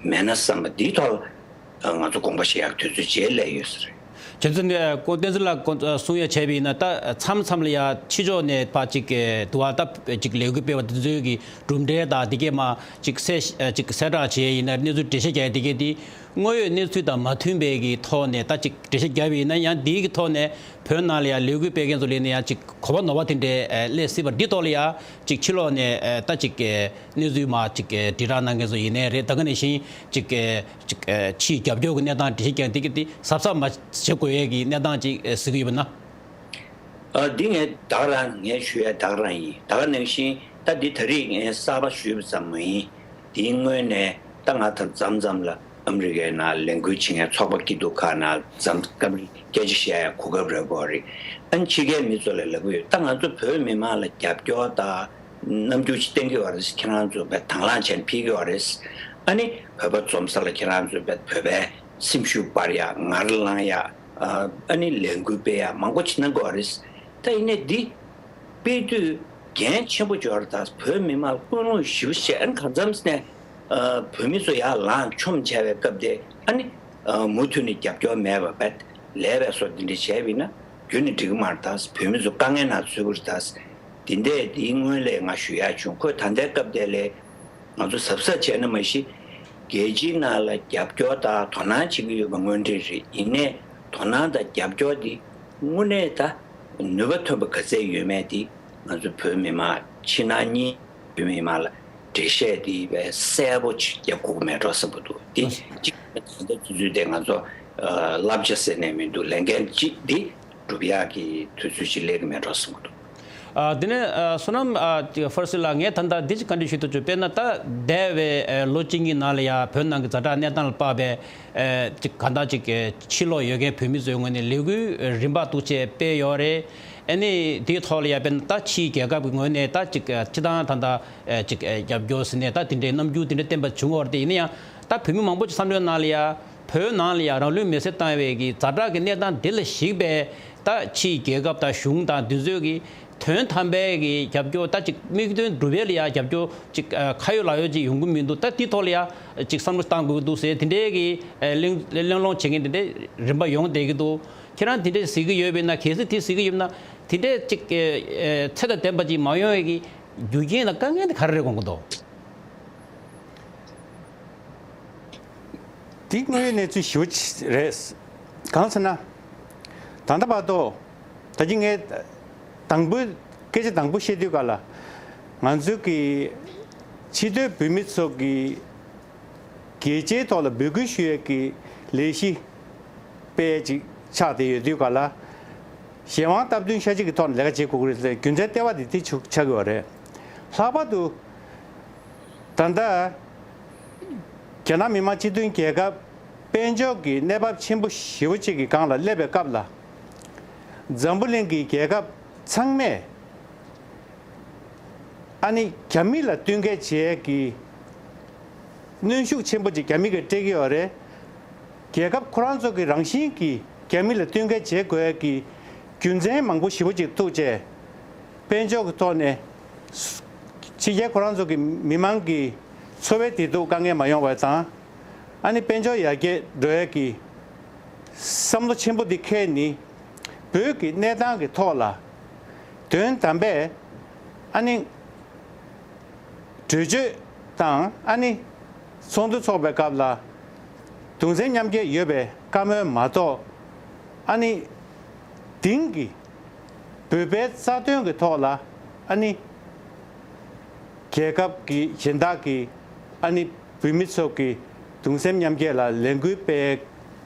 མེད་ན་བསམ་པ་འདིའི་ཐོག་ལ་ང་ཚོ་དགོངས་པ་བཞེས་ཡག་དུས་ཚོད་བྱས་སླེབས་ཡོད་ས་རེད། བྱས་ཙང་ནས་ཀོ་བསྟན་འཛིན་ལགས་ཀོ་གསུང་ཡ་བྱས་པ་ཡིན་ན། ད་མཚམས་མཚམས་ལ་ཡ་ཕྱི་ཕྱོགས་ནས་ཕར་ཅིག་གི་འདུག་བ། ད་ཅིག་ལས་འགུལ་སྤེལ་བ་དེ་ཚོའི་གི་གྲུབ་འབྲས་དང་དེ་གས་མར་ཅིག་གསལ་ཅིག་གསལ་བསྒྲགས་བྱས་ཡིན་ན། གནས་ཚུལ་འགྲེལ་བཤད་རྒྱག་ཡ་དེ་གས་དེ་དངོས་ཡོད་གནས་ཚུལ་དང་མ་མཐུན་པའི་གི་ཐོག་ནས་ད་ཅིག་འགྲེལ་བཤད་བརྒྱབ་པ་ཡིན་ན། ཡང་འདིའི་གི་ཐོག་ནས་བོད་ནང་ལ་ཡ་ལས་འགུལ་སྤེལ་མཁན་ཚོ་ལ་ཡིན་ན་ཡང་ཅིག་གོ་བ་ནོར་བ་དེ་འདྲའི་སླེབས་སྲིད་པ་འདི་ཐོག་ལ་ཡ་ཅིག་ཕྱི་ལོགས་ནས་ད་ཅིག་གི་གནས་ཚུལ་མར་ཅིག་དྲིལ་བསྒྲགས་གནང་མཁན་ཚོ་ཡིན་ནའི་རེད། ད་ག་ནང་བཞིན་ཅིག་ཅིག་ཕྱིའི་རྒྱབ་སྐྱོར་གྱི་གནས་སྟངས་འགྲེལ་བཤད་རྒྱག་འདི་གི་འདི་གཟབ་གཟབ་མ་བྱེད་དགོས་ཡས་ཀྱི་གནས་སྟངས་ཅིག་གཟིགས་ཀྱི་ཡོད་པ་ན། ཨ། འདི་ངས་ད་ག་རང་ངས་ཞུ་ཡ་ད་ག་རང་ཡིན། ད་ག་ནང་བཞིན་ད་འདི་ད་རེས་ངས་གསར་པ་ཞུས་པ་ཙམ་མ་ཡིན། དེའི་སྔོན་ནས་ད་ང་ད་མཚམས་མཚམས་ལ་ཨ་མི་རི་ཀའི་ནང་ལས་འགུལ་བྱེད་མཁན་ཚོགས་པ་སྐྱིད་སྡུག་ཁག་ནང་མཚམས་སྐབས་རེ་སྐད་ཆ་བཤད་ཡ་གོ་སྐབས་རག་གི་རེད། ཨ་ནི་ཕྱི་རྒྱལ་མི་ཚོ་ལ་ལབ་ཀྱི་ཡོད། ད་ང་ཚོ་བོད་མི་མང་ལ་རྒྱབ་སྐྱོར་དང་རྣམ་འགྱུར་ཅིག་བསྟན་གྱི་ཡོད་རེད། ཁྱེད་རང་ཚོ་བས་དང་བླངས་བྱས་ནས་ཕེབས་ཀྱི་ཡོད་རེད། ཨ་ནི་བོད་པ་འཛོམས་ས་ལ་ཁྱེད་རང་ཚོ་བས་བོད་པའི་སེམས་ཤུགས་སྤར་ཡ། ངར་ལངས་ཡ། ཨ་ནི་ལས་འགུལ་སྤེལ་ཡ་མང་པོ་ཅིག་གནང་དགོས་པ་རེད། ད་ཡིན་ནའི་འདི་སྤེལ་དུས་འགན་ཆེན་པོ་འབྱོར། ད་བོད་མི་མང་ལ་ཀུན་སློང་ཞེ་པོ་བྱས། ཨ་ནི་གང་འཚམས་ནས་ཨ་བོད་མི་ཚོ་ཡར་ལངས་མཆོང་བྱས་པའི་སྐབས་དེ། ཨ་ནི་ཨ་མུ་མཐུད་ནས་རྒྱབ་སྐྱོར་མེད་པ་བས་ལས་པའི་སོ་འདི་འདྲ་བྱས་པ་ཡིན་ན་ཁྱོན་ནས་འགྲིག་གི་མ་རེད། ད་བོད་མི་ཚོ་དཀའ་ངལ་ནང་ཚུད་ཀྱི་རེད། ད་འདི་འདྲས་འདིའི་སྔོན་ལས་ང་ཞུ་ཡག་བྱུང་། ཁོས་ད་ལྟའི་སྐབས་དེ་ལས་ང་ཚོ་གཟབ་གཟབ་བྱས་ན་མ་གཞི་རྒྱལ་སྤྱིའི་ནང་ལ་རྒྱབ་སྐྱོར་དང་དོ་སྣང་བྱེད་ཀྱི་ཡོད་པ་དངོས་འབྲེལ་རེད། ཡིན་ནའི་དོ་སྣང་དང་རྒྱབ་སྐྱོར་འདི་དངོས་གནས་ད་ནུས་པ་ཐོན་པ་ག་ཚད་ཡོད་མེད་དེ་ང་ཚོ་བོད་མི་མང་ཕྱི་ནང་གཉིས་བོད་མི་མང་ལ་འགྲེལ་བཤད་དེ་བས་གསལ་པོ་ཅིག་རྒྱབ་དགོས་ཀྱི་མེད་འགྲོ་བསམ་གྱི་འདུག་དེ་གཅིག་ད་ལྟ་དུས་ཚོད་དེ་ང་ཚོ་ཨ་བསླབ་བྱ་ཟེར་ནས་མི་འདུག་ལས་འགན་གཅིག་འདི་སྒྲུབ་ཡག་གི་དུས་ཚོད་ཅིག་སླེབས་ཀྱི་མེད་འགྲོ་བསམ་གྱི་འདུག་ཨ། དེ་ནས་ཨ་བསོད་ནམས་ཨ་ཕར་སི་ལགས། ངས་ད་ལྟ་འདི་ཅིག་བཀའ་འདྲི་ཞུ་ཐུབ་བྱུང་། དཔེར་ན་ད་འདས་པའི་ཨ་ལོ་གཅིག་གཉིས་ནང་ལ་ཡ་བོད་ནང་གི་ཛ་དྲག་གནས་སྟངས་ལ་དཔག་པའི་ཨ་ཅིག་གང་ལྟར་ཅིག་ཕྱི་ལོགས་ཡོད་མཁན་བོད་མི་ཚོའི་ངོས་ནས་ལས་འགུལ་རིམ་པ་འདུག་སེ་སྤེལ་ཡོད་རེད། ཨ་ནི་དེའི་ཐོག་ལ་ཡ་དཔེར་ན་ད་ཕྱིའི་རྒྱལ་ཁབ་ཀྱི་ངོས་ནས་ད་ཅིག་སྤྱི་བཏང་ད་ལྟ་ཨ་ཅིག་རྒྱབ་སྐྱོར་ཟེར་ནས་ད་དེ་འདྲའི་རྣམ་འགྱུར་དེ་འདྲ་བསྟན་པ་བྱུང་ཡོད་རེད། དེ་ཡིན་ན་ཡང་ད་བོད་མི་མང་པོ་ཅིག་བསམ་བློའི་ནང་ལ་ཡ་བོད་ནང་ལ་ཡ་རང་ལུས་མེར་སྲེག་བཏང་བའི་གི་ཛ་དྲག་གི་གནས་སྟངས་འདི་ལ་གཞིགས་པའི་ད་ཕྱིའི་རྒྱལ་ཁབ་དང་གཞུང་དང་དེ་ཚོས་གི་དོན་དམ་པའི་གི་རྒྱབ་སྐྱོར། ད་ཅིག་དམིགས་དོན་སྒྲུབ་ཡས་ལ་ཡ་རྒྱབ་སྐྱོར་ཅིག་ཨ་ཁ་ཡོད་ལག་ཡོད་ཅིག་ཡོང་གི་མི་འདུག་ད་དེའི་ཐོག་ལ་ཡ་ཅིག་བསམ་བློ་བཏང་དགོས་ཀྱི་འདུག་ཟེར་དེ་འདྲའི་གི་ཨ་གླེང་གླེང་སློང་བྱེད་མཁན་དེ་འདྲའི་རིམ་པ་ཡོང་བསྡད་ཀྱི་འདུག་ཁྱེད་རང་དེ་འདྲའི་གཟིགས་ཀྱི་ཡོད་པས་ན། གལ་སྲིད་དེ་གཟིགས་ཀྱི་ཡོད་ན་དེ་འདྲའི་ཅིག་ཨ་ཚད་དང་ལྡན་པ་ཅིག་མ་ཡོང་བའི་གི་རྒྱུ་རྐྱེན་དང་དཀའ་ངལ་དེ་ག་རེ་རེད་དགོངས་ཀྱི་འདུག་འདི་དངོས་ཡོད་གནས་ཚུལ་ཞེ་པོ་ཅིག་རེད། གང་ཟེར་ན། ད་ལྟ་བར་དུ་ད་གིན་ངས་དང་པོ་སྐད་ཆ་དང་པོ་བཤད་དུས་ག་ལ་ང་ཚོའི་གི་ཕྱི་སྡོད་བོད་མི་ཚོ་གི་རྒྱལ་སྤྱིའི་ཐོག་ལ་འབོད་སྐུལ་ཞུ་ཡས་ཀྱི་ལས་གཞི་སྤེལ་ཅིག་ཆགས་བསྡད་ཡོད་དུས་ག་ལ། གཞན་དབང་སྟབས་བསྟུན་ཤ་སྟག་གི་ཐོག་ནས་ལས་ཀ་བྱེད་དགོས་ཀྱི་རེད་ཟེར་རྒྱུ་མཚན་ལྟེ་བ་དེ་དེ་ཆགས་ཀྱི་ཡོད་རེད། ལྷག་པར་དུ། ད་ལྟ་རྒྱ་ནག་མི་དམངས་སྤྱི་མཐུན་རྒྱལ་ཁབ་དཔལ་འབྱོར་གྱི་གནས་བབ་ཆེན་པོ་ཞེ་པོ་ཅིག་གི་སྒང་ལ་སླེབས་པའི་སྐབས་ལ། འཛམ་བུ་གླིང་གི་རྒྱལ་ཁབ་ཚང་མས་ཨ་ནི་རྒྱ་མི་ལ་བསྟུན་མཁས་བྱེད་ཀྱི་གནོན་ཤུགས་ཆེན་པོ་ཅིག་རྒྱ་མི་གིས་སྤྲད་ཀྱི་ཡོད་རེད། རྒྱལ་ཁབ་ཁོ་རང་ཚོ་གི་རང་བཞིན་གྱིས་རྒྱ་མི་ལ་བསྟུན་མཁས་བྱེད་དགོས་ཀྱི་རྒྱུ་མཚན་མང་པོ་ཞེ་པོ་ཅིག་ཐུག་བྱས། དཔལ་འབྱོར་གྱི་ཐོག་ནས་ཕྱི་རྒྱལ་ཁོ་རང་ཚོ་གི་མི་མང་གི་འཚོ་བའི་བདེ་སྡུག་དཀའ་ངལ་མ་ཡོང་བ་དང་། ཨ་ནི་དཔལ་འབྱོར་ཡར་རྒྱས་འགྲོ་ཡས་ཀྱི་བསམ་བློ་ཆེན་པོ་འདི་འཁྱེར་ནི། བོད་ཀྱི་གནས་སྟངས་ཀྱི་ཐོག་ལ་དོན་དམ་པས་ཨ་ནི་གྲོས་ཆོད་དང་ཨ་ནི་ཚོགས་འདུ་འཚོགས་པའི་སྐབས་ལ་གདུང་སེམས་མཉམ་སྐྱེད་ཡོད་པའི་བཀའ་མོལ་མ་གཏོགས། ཨ་ནི་དེང་གི་བོད་པའི་རྩ་དོན་གྱི་ཐོག་ལ་ཨ་ནི་རྒྱལ་ཁབ་ཀྱི་གཞན་དག་གི་ཨ་ནི་བོད་མི་ཚོ་གི་གདུང་སེམས་མཉམ་སྐྱེད་ལ་ལས་འགུལ་སྤེལ་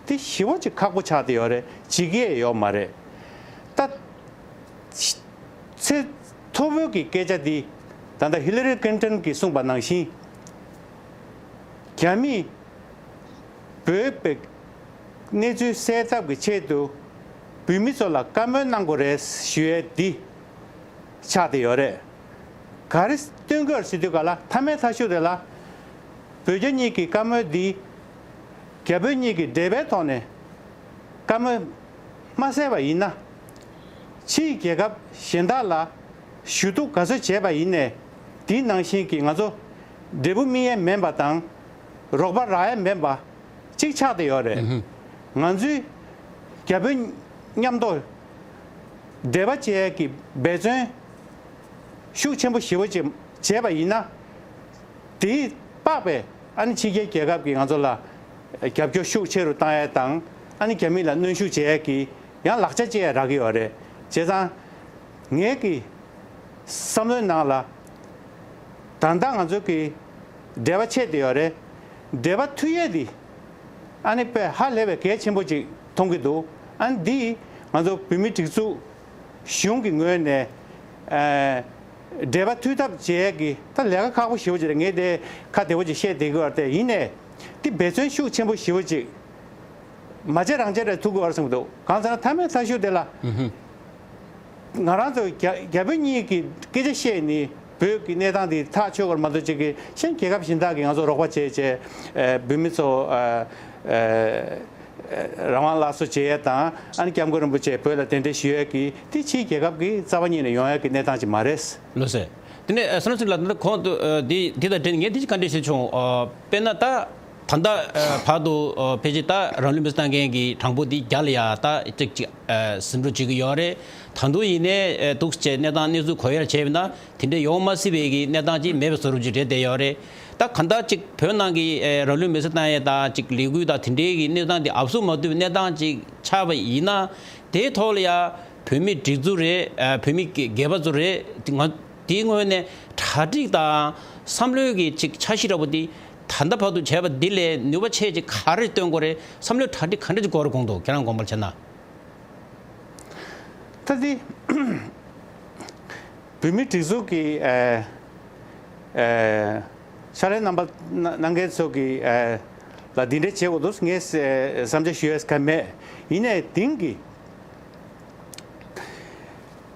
དེ་ཞེ་པོ་ཅིག་ཁག་པོ་ཆགས་བསྡད་ཡོད་རེད། བྱེད་ཀྱི་ཡོད་མ་རེད། ད་ཚེ་མཐོ་པོའི་གི་སྐད་ཆ་འདི་ད་ལྟ་ཧི་ལ་རི་ཀླིན་ཏོན་གྱིས་གསུངས་པ་ནང་བཞིན། རྒྱ་མིས་བོད་པའི་གནས་ཚུལ་སེལ་ཐབས་ཀྱི་ཆེད་དུ་བོད་མི་ཚོ་ལ་བཀའ་མོལ་གནང་དགོས་རེད་ཞུ་ཡས་འདི་ཆགས་བསྡད་ཡོད་རེད། ག་རེ་སྟོན་གྱི་ཡོད་རེད་ཟེར་དུས་ག་ལ་མཐའ་མའི་མཐའ་གཞུག་དེ་ལ་ བོད་རྒྱ་གཉིས་ཀྱི་བཀའ་མོལ་འདི་རྒྱ་བོད་གཉིས་ཀྱི་འབྲེལ་བའི་ཐོག་ནས་བཀའ་མོལ་མ་གསལ་བ་ཡིན་ན། ཕྱིའི་རྒྱལ་ཁབ་གཞན་དག་ལ་ཞུ་གཏུག་ག་ཚོད་བྱས་པ་ཡིན་ནའི། འདི་ནང་བཞིན་གྱི་ང་ཚོ་འབྲས་བུ་སྨིན་ཡས་མིན་པ་དང་། རོགས་པ་རག་ཡས་མིན་པ་གཅིག་ཆགས་བསྡད་ཡོད་རེད། ང་ཚོས་རྒྱ་བོད་མཉམ་དུ་འབྲེལ་བ་བྱེད་ཡས་ཀྱི་འབད་བརྩོན་ཤུགས་ཆེན་པོ་ཞེ་པོ་ཅིག་བྱས་པ་ཡིན་ན། དེའི་དཔག་པའི་ཨ་ནི་ཕྱི་རྒྱལ་རྒྱལ་ཁབ་ཀྱིས་ང་ཚོ་ལ་རྒྱབ་སྐྱོར་ཤུགས་ཆེ་རུ་བཏང་ཡས་དང་། ཨ་ནི་རྒྱ་མི་ལ་གནོན་ཤུགས་བྱེད་ཡས་ཀྱི་ཡང་ལག་ཆ་ཅིག་ཡང་རག་གི་ཡོད་རེད། བྱས་ཙང་ངའི་གི་བསམ་བློའི་ནང་ལ། ད་ལྟ་ང་ཚོ་གི་འབྲེལ་བ་ཆད་བསྡད་ཡོད་རེད། འབྲེལ་བ་མཐུད་ཡས་འདི་ཨ་ནི་དཔེ་ཧ་ལས་པའི་གལ་ཆེན་པོ་ཅིག་མཐོང་གི་འདུག་ཨ་ནི་འདི་ང་ཚོ་བོད་མིའི་སྒྲིག་འཛུགས་གཞུང་གི་ངོས་ནས་ཨ་འབྲེལ་བ་མཐུད་ཐབས་བྱེད་ཡས་ཀྱི་ད་ལས་ཀ་ཁག་པོ་ཞེ་པོ་ཅིག་རེད། ངས་དེ་ཁ་བདེ་པོ་ཅིག་བཤད་བསྡད་ཀྱི་ཡོད་རེད། དེ་ཡིན་ནའི་འདི་འབད་བརྩོན་ཤུགས་ཆེན་པོ་ཞེ་པོ་ཅིག་མ་བྱས་རང་བྱས་རེད་ཐུག་གི་ཡོད་རེད་བསམ་གྱི་འདུག་གང་ཟེར་ན་མཐའ་མའི་མཐའ་གཞུག་དེ་ལ། ང་རང་ཚོ་རྒྱ་རྒྱ་བོད་གཉིས་ཀྱི་སྐད་ཆ་བཤད་ནས་བོད་ཀྱི་གནས་སྟངས་འདི་ཐག་ཆོད་དགོས་མ་གཏོགས། ཅིག་གི་གཞན་རྒྱལ་ཁབ་གཞན་དག་གིས་ང་ཚོ་རོགས་པ་བྱས་བྱས་ཨ་བོད་མི་ཚོ་ཨ་ཨ་རང་དབང་སླར་གསོ་བྱེད་ཡས་དང་། ཨ་ནི་སྐྱབས་མགོན་རིན་པོ་ཆེ་བོད་ལ་གདན་འདྲེན་ཞུ་ཡས་ཀྱི་དེ་ཕྱིའི་རྒྱལ་ཁབ་ཀྱི་རྩ་བ་ཉིད་ནས་ཡོང་ཡས་ཀྱི་གནས་སྟངས་ཅིག་མ་རེད། ལགས་སོ། དེ་ནས་བསོད་ནམས་ཚེ་རིང་ལགས། ད་ལྟ་གོང་དུ་འདི་འདི་དང་འབྲེལ་ནས་ངས་འདི་ཅིག་བཀའ་འདྲི་ཞུ་བྱུང་། དཔེར་ན་ད་ད་ལྟ་བར་དུ་ཕལ་ཆེར་ད་རང་ལུས་མེར་སྲེག་བཏང་མཁན་གྱི་གྲངས་འབོར་འདི་བརྒྱ་ལ་ཡ་ད་ཅིག་ཅིག་ཟིན་འགྲོ་བྱེད་ཀྱི་ཡོད་རེད། ད་དུང་ཡིན་ནའི་འདུག་སེ་བྱས་གནས་སྟངས་གནས་ཚུལ་གོ་ཡར་བྱས་པ་ན་དེ་འདྲ་ཡོང་མ་སྲིད་པའི་གི་གནས་སྟངས་ཅིག་མེད་པའི་བཟོ་འདྲ་ཅིག་རེད་བསྡད་ཡོད་རེད། ད་གང་ལྟར་ཅིག་བོད་ནང་གི་རང་ལུས་མེར་སྲེག་བཏང་ཡས་དང་ཅིག་ལས་འགུལ་དང་དེ་འདྲའི་གི་གནས་སྟངས་འདི་ཨབ་སུར་མ་ཐུབ་པའི་གནས་སྟངས་ཅིག་ཆགས་པ་ཡིན་ན། དེའི་ཐོག་ལ་ཡ་བོད་མིའི་སྒྲིག་འཛུགས་རེད། ཨ་བོད་མི་སྒེར་པ་ཚོ་རེད། དེ་ང་དེའི་ངོས་ནས་གྲ་སྒྲིག་དང་བསམ་བློའི་གི་ཅིག་འཆར་གཞི་འདྲ་པོ་དེ་ད་ལྟ་བར་དུ་བྱས་པ་འདི་ལས་ནུས་པ་ཆེ་ཅིག་ག་རེ་བཏོན་དགོས་རེད། བསམ་བློའི་གྲ་སྒྲིག་ག་འདྲ་ཅིག་དགོས་རེད་དགོངས་འདུག་ཁྱེད་རང་དགོངས་པར་བྱས་ན། ད་དེ་བོད་མིའི་སྒྲིག་འཛུགས་ཀྱི་ཨ་ཨ་ཕྱག་ལས་རྣམ་པ་གནང་མཁན་ཚོ་གི་ཨ་ལ་འདི་འདྲ་བྱེད་དགོས་འདུག་ངས་བསམ་འཆར་ཞུ་ཡས་གང་མེད། ཡིན་ནའི་དེང་གི་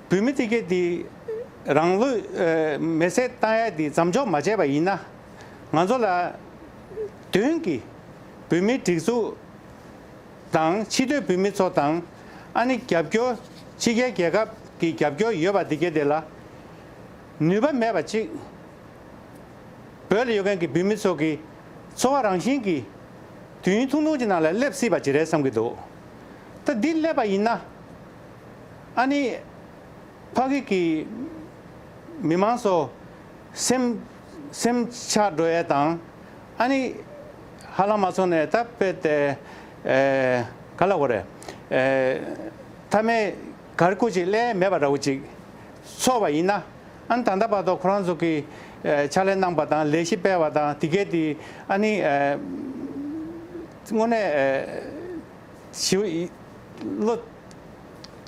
བོད་མི་དེ་གས་དེ་རང་ལུས་ཨ་མེར་སྲེག་བཏང་ཡས་དེ་མཚམས་འཇོག་མ་བྱས་པ་ཡིན་ན། ང་ཚོ་ལ་དོན་གྱི་བོད་མིའི་སྒྲིག་འཛུགས་དང་ཕྱི་སྡོད་བོད་མི་ཚོ་དང་། ཨ་ནི་རྒྱབ་སྐྱོར་ཕྱི་རྒྱལ་རྒྱལ་ཁབ་ཀྱི་རྒྱབ་སྐྱོར་ཡོད་པ་དེ་གས་དེ་ལ་ནུས་པ་མེད་པ་ཅིག་བོད་ལ་ཡོད་མཁན་གྱི་བོད་མི་ཚོ་གི་འཚོ་བ་རང་བཞིན་གྱི་དུས་ཡུན་ཐུང་ཐུང་གི་ནང་ལ་སླེབས་སྲིད་པ་ཅིག་རེད་བསམ་གྱི་འདུག་ད་འདི་སླེབས་པ་ཡིན་ན། ཨ་ནི་ཕ་གི་གི་མི་མང་ཚོ་སེམས་སེམས་ཆགས་འགྲོ་ཡས་དང་། ཨ་ནི་ཧ་ལམ་མ་སོང་ནས་ད་དཔེ་དེ་ཨེ་ག་ལ་གོ་རེད། ཨེ་མཐའ་མའི་གར་སྐུ་ཅིག་སླེབས་མེད་པ་འདྲ་བོ་ཅིག་ཚོར་བ་ཡིན་ན། ཨ་ནི་ད་ལྟ་བར་དུ་ཁོ་རང་ཚོ་གིས་ཨེ་ཕྱག་ལས་གནང་པ་དང་ལས་གཞི་སྤེལ་བ་དང་དེ་གས་དེ་ཨ་ནི་ཨེ་དངོས་གནས་ཨེ་ཞིབ་བློ་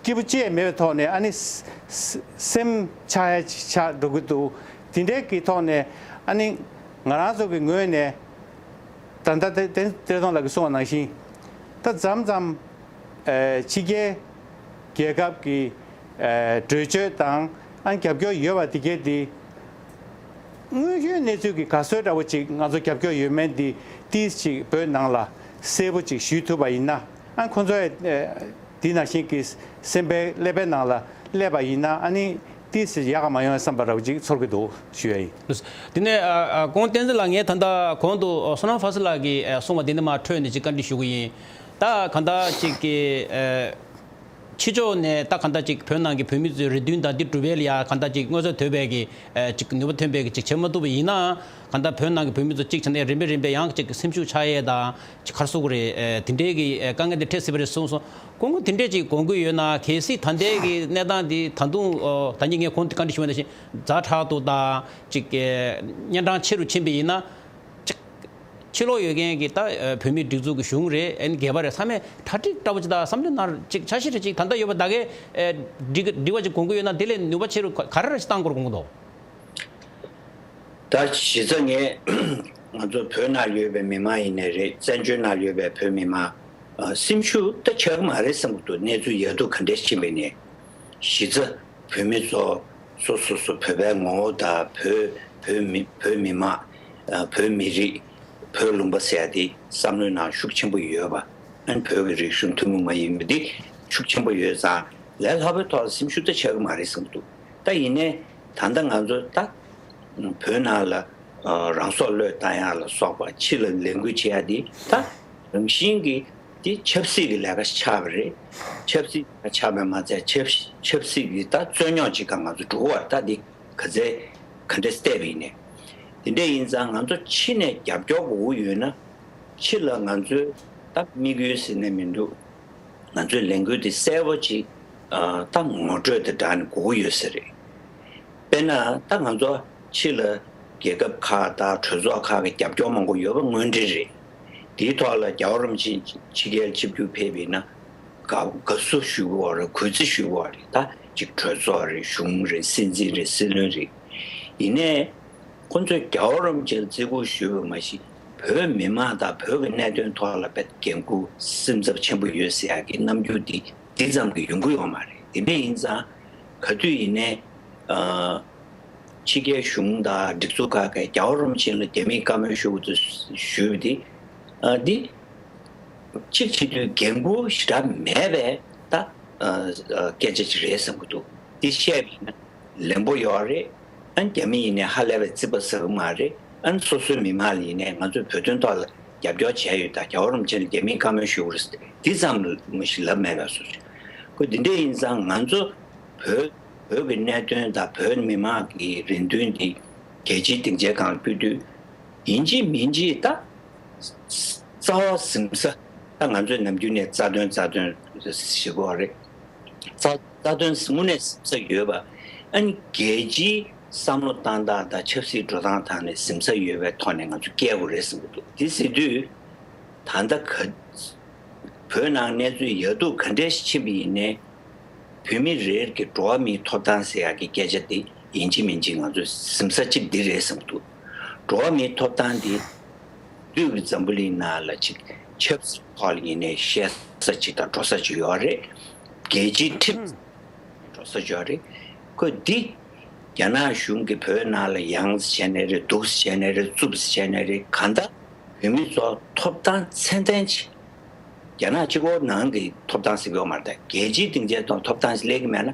སྐྱིད་པོ་ཅི་ཡང་མེད་པའི་ཐོག་ནས་ཨ་ནི་སེམས་ཆགས་ཡ་ཆགས་འགྲོ་གི་འདུག་དེ་འདྲའི་གི་ཐོག་ནས་ཨ་ནི་ང་རང་ཚོ་གི་ངོས་ནས་ད་ལྟ་དེ་བསྟན་འཛིན་བདེ་སྟོང་ལགས་ཀྱིས་གསུངས་པ་ནང་བཞིན། ད་མཚམས་མཚམས་ཕྱི་རྒྱལ་རྒྱལ་ཁབ་ཀྱི་གྲོས་ཆོད་དང་ཨ་ནི་རྒྱབ་སྐྱོར་ཡོད་པ་དེ་གས་དེ། དངོས་ཡོད་གནས་ཚུལ་གྱི་ག་ཚོད་འདྲ་བོ་ཅིག་ང་ཚོ་རྒྱབ་སྐྱོར་ཡོད་མེད་འདི་ཏིས་ཅིག་བོད་ནང་ལ་གསལ་པོ་ཅིག་ཞུ་ཐུབ་པ་ཡིན་ན། ཨ་ཁོ་ཚོ་ཡང་འདི་ནང་བཞིན་གྱི་སེམས་པའི་ཀླད་པའི་ནང་ལ་སླེབས་པ་ཡིན་ན། ཨ་ནི་ཏིས་ཅིག་ཡག་ག་མ་ཡོང་བསམ་པ་འདྲ་བོ་ཅིག་ཚོར་གྱི་འདུག་ཞུ་ཡ་ཡིན། དེ་ནས་ཨ་ཨ་ཁོང་བསྟན་འཛིན་ལགས། ངས་ད་ལྟ་གོང་དུ་བསོད་ནམས་ཕ་སི་ལགས་ཀྱིས་གསུངས་པ་འདི་ནས་མར་འཕྲོས་ནས་ཅིག་བཀའ་འདྲི་ཞུ་གི་ཡིན། ད་གང་ལྟར་ཅིག་གི་ཕྱི་ཕྱོགས་ནས་ད་གང་ལྟར་ཅིག་བོད་ནང་གི་བོད་མི་ཚོའི་རེ་འདུན་དང་འདི་སྒྲུབ་པའི་ལ་ཡ་གང་ལྟར་ཅིག་མངོན་གསལ་དོད་པའི་གི་ཅིག་ནུས་པ་ཐོན་པའི་གི་ཅིག་བྱེད་མ་ཐུབ་པ་ཡིན་ན། གང་ལྟར་བོད་ནང་གི་བོད་མི་ཚོ་ཅིག་བྱས་ནས་རིམ་པས་རིམ་པས་ཡང་ཅིག་སེམས་ཤུགས་ཆག་ཡས་དང་ཅིག་ག་རེ་ཟེར་དགོས་རེད། དེ་འདྲའི་གི་དཀའ་ངལ་འདི་འཕྲད་སྲིད་པ་རེད་གསུངས་སོང་། སྐུ་ངོ་དེ་འདྲས་ཅིག་དགོངས་ཀྱི་ཡོད་ན། གལ་སྲིད་ད་ལྟའི་གི་གནས་སྟངས་འདི་ད་དུང་ད་ནི་ངས་གོང་དུ་བཀའ་འདྲི་ཞུས་པ་ནང་བཞིན་ཛ་དྲག་ཏུ་དང་ཅིག་གཉན་འཕྲང་ཆེ་རུ་ཕྱིན་པ་ཡིན་ན། ཅིག་ཕྱི་ལོགས་ཡོད་མཁན་གྱི་ད་བོད་མིའི་སྒྲིག་འཛུགས་ཀྱི་གཞུང་རེད། ཨ་ནི་སྒེར་པ་རེད། ཚང་མས་གྲ་སྒྲིག་འདྲ་པོ་ཅིག་དང་བསམ་བློ་ནར་ཅིག་འཆར་གཞི་རེ་ཅིག་ད་ལྟ་ཡོད་པ་ད་གས་སྒྲིག་སྒྲིག་པ་ཅིག་དགོངས་ཀྱི་ཡོད་ན། དེ་ལས་ནུས་པ་ཆེ་རུ་ག་ག་རེ་རེ་ཞིག་བཏང་དགོས་རེད་དགོངས་ཀྱི་འདུག་ད་གཞི་རྩ་ངས་ང་ཚོ་བོད་ནང་ཡོད་པའི་མི་མང་ཡིན་ནའི་རེད། བཙན་བྱོལ་ནང་ཡོད་པའི་བོད་མི་མང་སེམས་ཤུགས་ད་ཆག་གི་མ་རེད་བསམ་གྱི་འདུག་གནས་ཚུལ་ཡག་སྡུག་ག་འདྲས་ཕྱིན་པ་ཡིན་ནའི་གཞི་རྩ་བོད་མི་ཚོ་སོ་སོ་སོ་བོད་པའི་ངོ་བོ་དང་བོད་བོད་མི་བོད་མི་མང་བོད་མི་རིགས་ བོད་ལུང་པ་ཟེར་ཡ་དེ་བསམ་བློའི་ནང་ཤུགས་ཆེན་པོ་ཡོད་པ། ཨ་ནི་བོད་ཀྱི་རིག་གཞུང་ཐུན་མོང་མ་ཡིན་པ་འདི་ཤུགས་ཆེན་པོ་ཡོད་ཙང་ལས་སླ་པོའི་ཐོག་ལ་སེམས་ཤུགས་ད་ཆག་གི་མ་རེད་བསམ་གྱི་འདུག་ད་ཡིན་ནའི་ད་ལྟ་ང་ཚོ་ད་བོད་ནང་ལ་རང་སྲོག་བློས་བཏང་ཡ་ལ་སོགས་པ་ཕྱི་ལ་ལས་འགུལ་བྱེད་ཡ་འདི་ད་རང་བཞིན་གྱི་འདི་ཆབ་སྲིད་ཀྱི་ལས་ཀ་ཆགས་པ་རེད། ཆབ་སྲིད་ཆགས་པས་མ་ཚད་ཆབ་ཆབ་སྲིད་ཀྱི་ད་རྩོད་རྙོག་ཅིག་ག་ང་ཚོ་འགྲོ་བར་ད་འདི་ག་ཚད་ག་འདྲས་བལྟས་པ་ཡིན་ནའི། དེ་འདྲས་ཡིན་ཙང་ང་ཚོ་ཕྱི་ནས་རྒྱབ་སྐྱོར་དགོས་ཀྱི་ཡོད་ན། ཕྱི་ལ་ང་ཚོའི་ད་དམིགས་ཡུལ་ཟེར་ནས་མི་འདུག་ང་ཚོའི་ལས་འགུལ་དེ་གསལ་པོ་ཅིག་ཨ་ད་ངོ་སྤྲོད་དེ་འདྲ་ནས་དགོས་ཀྱི་ཡོད་ས་རེད། དཔེར་ན་ད་ང་ཚོ་ཕྱི་ལ་རྒྱལ་ཁབ་ཁག་དང་གྲོས་ཚོགས་ཁག་གི་རྒྱབ་སྐྱོར་མང་པོ་ཡོད་པ་དངོས་འབྲེལ་རེད། དེའི་ཐོག་ལ་རྒྱལ་བ་རིན་པོ་ཆེ་ཕྱི་རྒྱལ་ཆིབས་བསྒྱུར་ཕེབས་པ་ཡིན་ན། དགའ་དགའ་བསུ་ཞུ་དགོས་རེད། གུས་བརྩི་ཞུ་དགོས་རེད། ད་ཅིག་གྲོས་ཚོགས་རེད། གཞུང་རེད། སྲིད་འཛིན་རེད། སྲིད་བློན་རེད། ཡིན་ནའི་ཁོ་ཚོས་རྒྱལ་བ་རིན་པོ་ཆེར་བརྩི་བཀུར་ཞུས་པ་མ་གཞི་བོད་མི་མང་དང་བོད་ཀྱི་གནད་དོན་ཐོག་ལ་དཔེ་འགན་འཁུར་སེམས་འཚབ་ཆེན་པོ་ཡོད་ཟེར་ཡག་གི་རྣམ་འགྱུར་འདི་འདི་ཙམ་གྱིས་ཡོང་གི་ཡོད་མ་རེད། དེ་འདྲ་ཡིན་ཙང་ག་དུས་ཡིན་ནའི་ཨ། ཕྱི་རྒྱལ་གཞུང་དང་སྒྲིག་འཛུགས་ཁག་གིས་རྒྱལ་བ་རིན་པོ་ཆེ་ལ་རྒྱ་མིས་བཀའ་མོལ་ཞུ་དགོས་ཚུལ་ཞུས་པ་འདི། ཨ་འདི། གཅིག་བྱེད་དུས་འགན་འཁུར་ཞེ་དྲག་མེད་པའི་ད་ཨ་ཨ་སྐད་ཆ་ཅིག་རེད་བསམ་གྱི་འདུག་འདི་བཤད་པ་ཡིན་ན་ལན་པོ་ཡོད་རེད། ཨ་རྒྱ་མི་ཡིན་ནའི་ཧ་ལས་པའི་རྩིས་པ་ཟ་གི་མ་རེད། ཨ་སོ་སོའི་མི་མང་ལ་ཡིན་ནའི་ང་ཚོས་བོད་དོན་ཐོག་ལ་རྒྱབ་སྐྱོར་བྱས་ཡོད་ད། རྒྱལ་བ་རིན་པོ་ཆེ་ལ་རྒྱ་མིས་བཀའ་མོལ་ཞུ་དགོས་རེད་འདི་ཙམ་མི་ཞིག་ལབ་མེད་པའི་བཟོ་ཞིག་ཁོ་འདི་འདྲ་ཡིན་ཙང་ང་ཚོ་བོད་བོད་ཀྱི་གནད་དོན་དང་བོད་མི་མང་གི་རེ་འདུན་འདི་རྒྱལ་སྤྱིའི་སྡིངས་ཆའི་སྒང་ཕུལ་དུས་ཡིན་གཅིག་མིན་གཅིག་ད་རྩ་བ་ཟིན་ས་ད་ང་ཚོས་ནམ་རྒྱུན་ནས་རྩ་དོན་རྩ་དོན་ཞེས་གོ་རེད། རྩ་རྩ་དོན་དངོས་གནས་ཟིན་ས་ཡོད་པ། ཨ་ནི་རྒྱལ་སྤྱིའི་བསམ་བློ་བཏང་སྟངས་དང་ཆབ་སྲིད་འགྲོ་སྟངས་ཐང་ནས་ཟིན་ས་ཡོད་པའི་ཐོག་ནས་ང་ཚོ་བསྐྱལ་དགོས་རེད་བསམ་གྱི་འདུག་འདི་ཟེར་དུས་ད་ལྟ་ག་བོད་ནང་གནས་ཚུལ་ཡག་སྡུག་ག་འདྲས་ཕྱིན་པ་ཡིན་ནའི། བོད་མི་རེ་རེ་གི་འགྲོ་བ་མིའི་ཐོབ་ཐང་ཟེར་ཡག་གི་སྐད་ཆ་དེ་ཡིན་གཅིག་མིན་གཅིག་ང་ཚོས་ཟིན་ས་གཅིག་འདི་རེད་བསམ་གྱི་འདུག་འགྲོ་བ་མིའི་ཐོབ་ཐང་དེ་དུས་ཀྱི་འཛམ་བུ་གླིང་ནང་ལ་ཅིག་ཆབ་སྲིད་ཐོག་ལ་ཡིན་ནའི་བཤད་ས་ཅིག་དང་འགྲོ་ས་ཅིག་ཡོད་རེད། རྒྱལ་སྤྱིའི་ཁྲིམས་འགྲོ་ས་ཅིག་ཡོད་རེད། ཁོས་འདི་རྒྱ་ནག་གཞུང་གིས་བོད་ནང་ལ་ཡང་བྱས་ནའི་རེད། སྡུག་བྱས་ནའི་རེད། རྩུབ་བྱས་ནའི་རེད། གང་ལྟར་བོད་མི་ཚོ་ཐོབ་ཐང་ཚད་ལྡན་ཅིག་རྒྱ་ནག་གཅིག་པོ་ནང་གི་ཐོབ་ཐང་ཟེར་གྱི་ཡོད་མ་རེད། ད་རྒྱལ་སྤྱིའི་སྡིངས་ཆའི་ཐོག་ཐོབ་ཐང་ཞིག་སླེབས་ཀྱི་མེད་ན་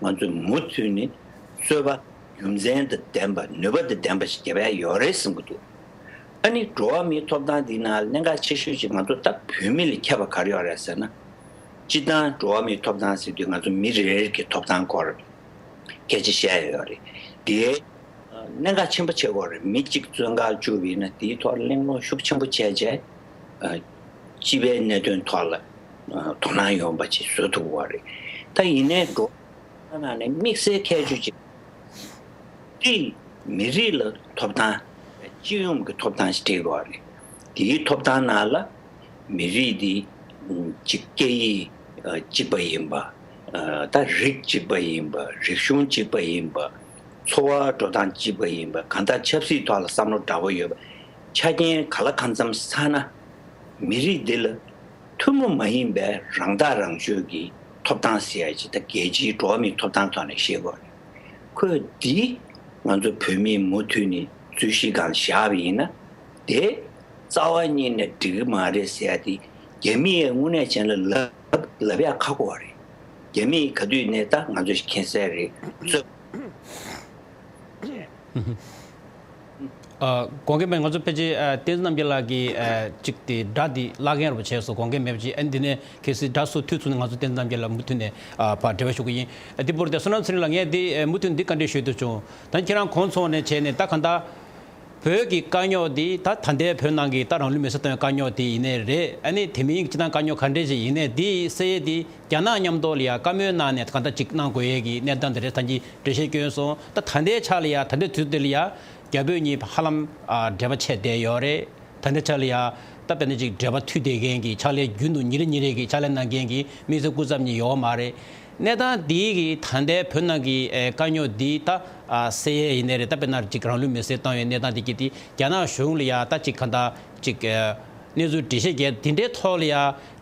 ང་ཚོས་མུ་མཐུད་ནས་རྩོད་པ་རྒྱུ་མཚན་དང་ལྡན་པ་ནུས་པ་དང་ལྡན་པ་ཞིག་རྒྱབ་ཡ་ཡོད་རེད་བསམ་གྱི་འདུག་ཨ་ནི་འགྲོ་བ་མིའི་ཐོབ་ཐང་འདི་ནང་གནད་འགག་ཆེ་ཤོས་ཅིག་ང་ཚོ་ད་བོད་མི་ལ་ཁྱད་པར་ག་རེ་ཡོད་རེད་ཟེར་ན། སྤྱིར་བཏང་འགྲོ་བ་མིའི་ཐོབ་ཐང་ཟེར་དུས་ང་ཚོ་མི་རེ་རེ་གི་ཐོབ་ཐང་སྐོར་སྐད་ཆ་བཤད་ཡ་ཡོད་རེད། དེ་གནད་འགག་ཆེན་པོ་ཆགས་ཀྱི་ཡོད་རེད། མི་གཅིག་བཙོན་ཁང་བཅུག་པ་ཡིན་ན་དེའི་ཐོག་གླེང་སློང་ཤུགས་ཆེན་པོ་བྱས་བྱས། སྤྱི་པའི་གནད་དོན་ཐོག་ལ་དོ་སྣང་ཡོང་བ་ཅིག་བཟོ་ཐུབ་ཀྱི་ཡོད་རེད། ད་ཡིན་ནའི་འགྲོ་བ་ནང་ནས་དམིགས་བསལ་ཁྱད་ཆོས་ཅིག་དེས་མི་རིགས་ལ་ཐོབ་ཐང་། སྤྱི་ཡོངས་ཀྱི་ཐོབ་ཐང་ཞིག་སྤྲད་ཀྱི་ཡོད་རེད། དེའི་ཐོབ་ཐང་ནང་ལ་མི་རིགས་འདི་གཅིག་སྐད་ཡིག་གཅིག་པ་ཡིན་པ། ད་རིགས་གཅིག་པ་ཡིན་པ། རིག་གཞུང་གཅིག་པ་ཡིན་པ། འཚོ་བ་འགྲོ་སྟངས་གཅིག་པ་ཡིན་པ། གང་ལྟར་ཆབ་སྲིད་ཐོག་ལ་བསམ་བློ་འདྲ་པོ་ཡོད་པ། ཆ་རྐྱེན་ག་ལ་གང་འཚམ་ཚང་ན་མི་རིགས་འདི་ལ་ཐུན་མོང་མ་ཡིན་པའི་རང་ཐག་རང་གཅོད་ཀྱི་ཐོབ་ཐང་ཟེར་ཡ་ཅིག་ད་རྒྱལ་སྤྱིའི་འགྲོ་བ་མིའི་ཐོབ་ཐང་ཐོག་ནས་བཤད་དགོས་རེད། ཁོས་འདི་ང་ཚོ་བོད་མིས་མུ་མཐུད་ནས་རྩོད་གཞི་སྒང་བཞག་པ་ཡིན་ན་དེ་རྩ་བ་ཉིད་ནས་འགྲིག་གི་མ་རེད་ཟེར་ཡ་དེ་རྒྱ་མི་ཡིས་དངོས་གནས་བྱས་ན་ལབ་ལབ་ཡ་ཁག་པོ་རེད། རྒྱ་མི་ཡིས་ག་དུས་ནས་ད་ང་ཚོ་མཁྱེན་གསལ་རེད། རྩོད། ཨ། དགོངས་དག་ཡིན། ང་ཚོ་ཕལ་ཆེར་ཨ་བསྟན་འཛིན་རྣམ་རྒྱལ་ལགས་ཀྱིས་ཨ་གཅིག་དེ་སྒྲ་དེ་བརླག་མཁན་རུ་བྱས་སོང་། དགོངས་འགལ་མེད་པ་ཅིག་ཨ་ནི་འདི་ནས་གལ་སྲིད་སྒྲ་སོགས་མཐུད་ཚུགས་ན་ང་ཚོ་བསྟན་འཛིན་རྣམ་རྒྱལ་ལགས་མུ་མཐུད་ནས་ཨ་ཕར་འབྲེལ་བ་ཞུ་གི་ཡིན། ཨ་དེ་བར་དུ་བསོད་ནམས་ཚེ་རིང་ལགས་ངས་འདི་ཨ་མུ་མཐུད་འདི་བཀའ་འདྲི་ཞུ་འདོད་བྱུང་། ད་ཁྱེད་རང་གོང་ཚོགས་ནས་བྱས་ནས་ད་གང་ལྟར་བོད་ཀྱི་དཀའ་རྙོག་འདི་ད་ད་ལྟའི་བོད་ནང་གི་ད་རང་ལུས་མེར་སྲེག་བཏང་བའི་དཀའ་རྙོག་དེ་ཡིན་ནའི་རེད། ཨ་ནི་དེ་མིན་སྤྱིར་བཏང་དཀའ་རྙོག་ག་འདྲས་ཅིག་ཡིན་ནའི་འདི་སེལ་ཡས་འདི་རྒྱ་ནག་མཉམ་དུ་ལ་ཡ་བཀའ་མོལ་གནང་ནས་གང་ལྟར་ཅིག་གནང་དགོས་ཡས་ཀྱི་གནས་སྟངས་དེ་རེད། ད་གིན་འགྲེལ་བཤད་བསྐྱོན་སོང་། ད་ད་ལྟའི་ཆ་ལ་ཡ་ད་ལྟའི་དུས་ཚོད་འདི་ལ་ཡ་རྒྱ་བོད་གཉིས་ཧ་ལམ་ཨ་འབྲེལ་བ་ཆད་བསྡད་ཡོད་རེད། ད་ལྟའི་ཆ་ལ་ཡ་ད་དཔེར་ན་ཅིག་འབྲེལ་བ་མཐུད་བསྡད་མཁན་གྱི་ཕྱག་ལས་རྒྱུན་དུ་ཉིན་རེ་ཉིན་རེ་གི་ཕྱག་ལས་གནང་མཁན་གྱི་དམིགས་བསལ་སྐུ་ཚབ་གཉིས་ཡོད་མ་རེད། གནས་སྟངས་འདི་གི་ད་ལྟའི་བོད་ནང་གི་ཨེ་དཀའ་རྙོག་འདི་ད་ཨ་སེལ་ཡས་ཡིན་ནའི་རེད། ད་དཔེར་ན་ཅིག་རང་ལུས་མེར་སྲེག་བཏང་བའི་གནས་སྟངས་འདི་གི་དེ་རྒྱ་ནག་གཞུང་ལ་ཡ་ད་ཅིག་གང་ལྟར་ཅིག་ཨེ་གནས་ཚུལ་འགྲེལ་བཤད་རྒྱག་དེ་འདྲའི་ཐོག་ལ་ཡ་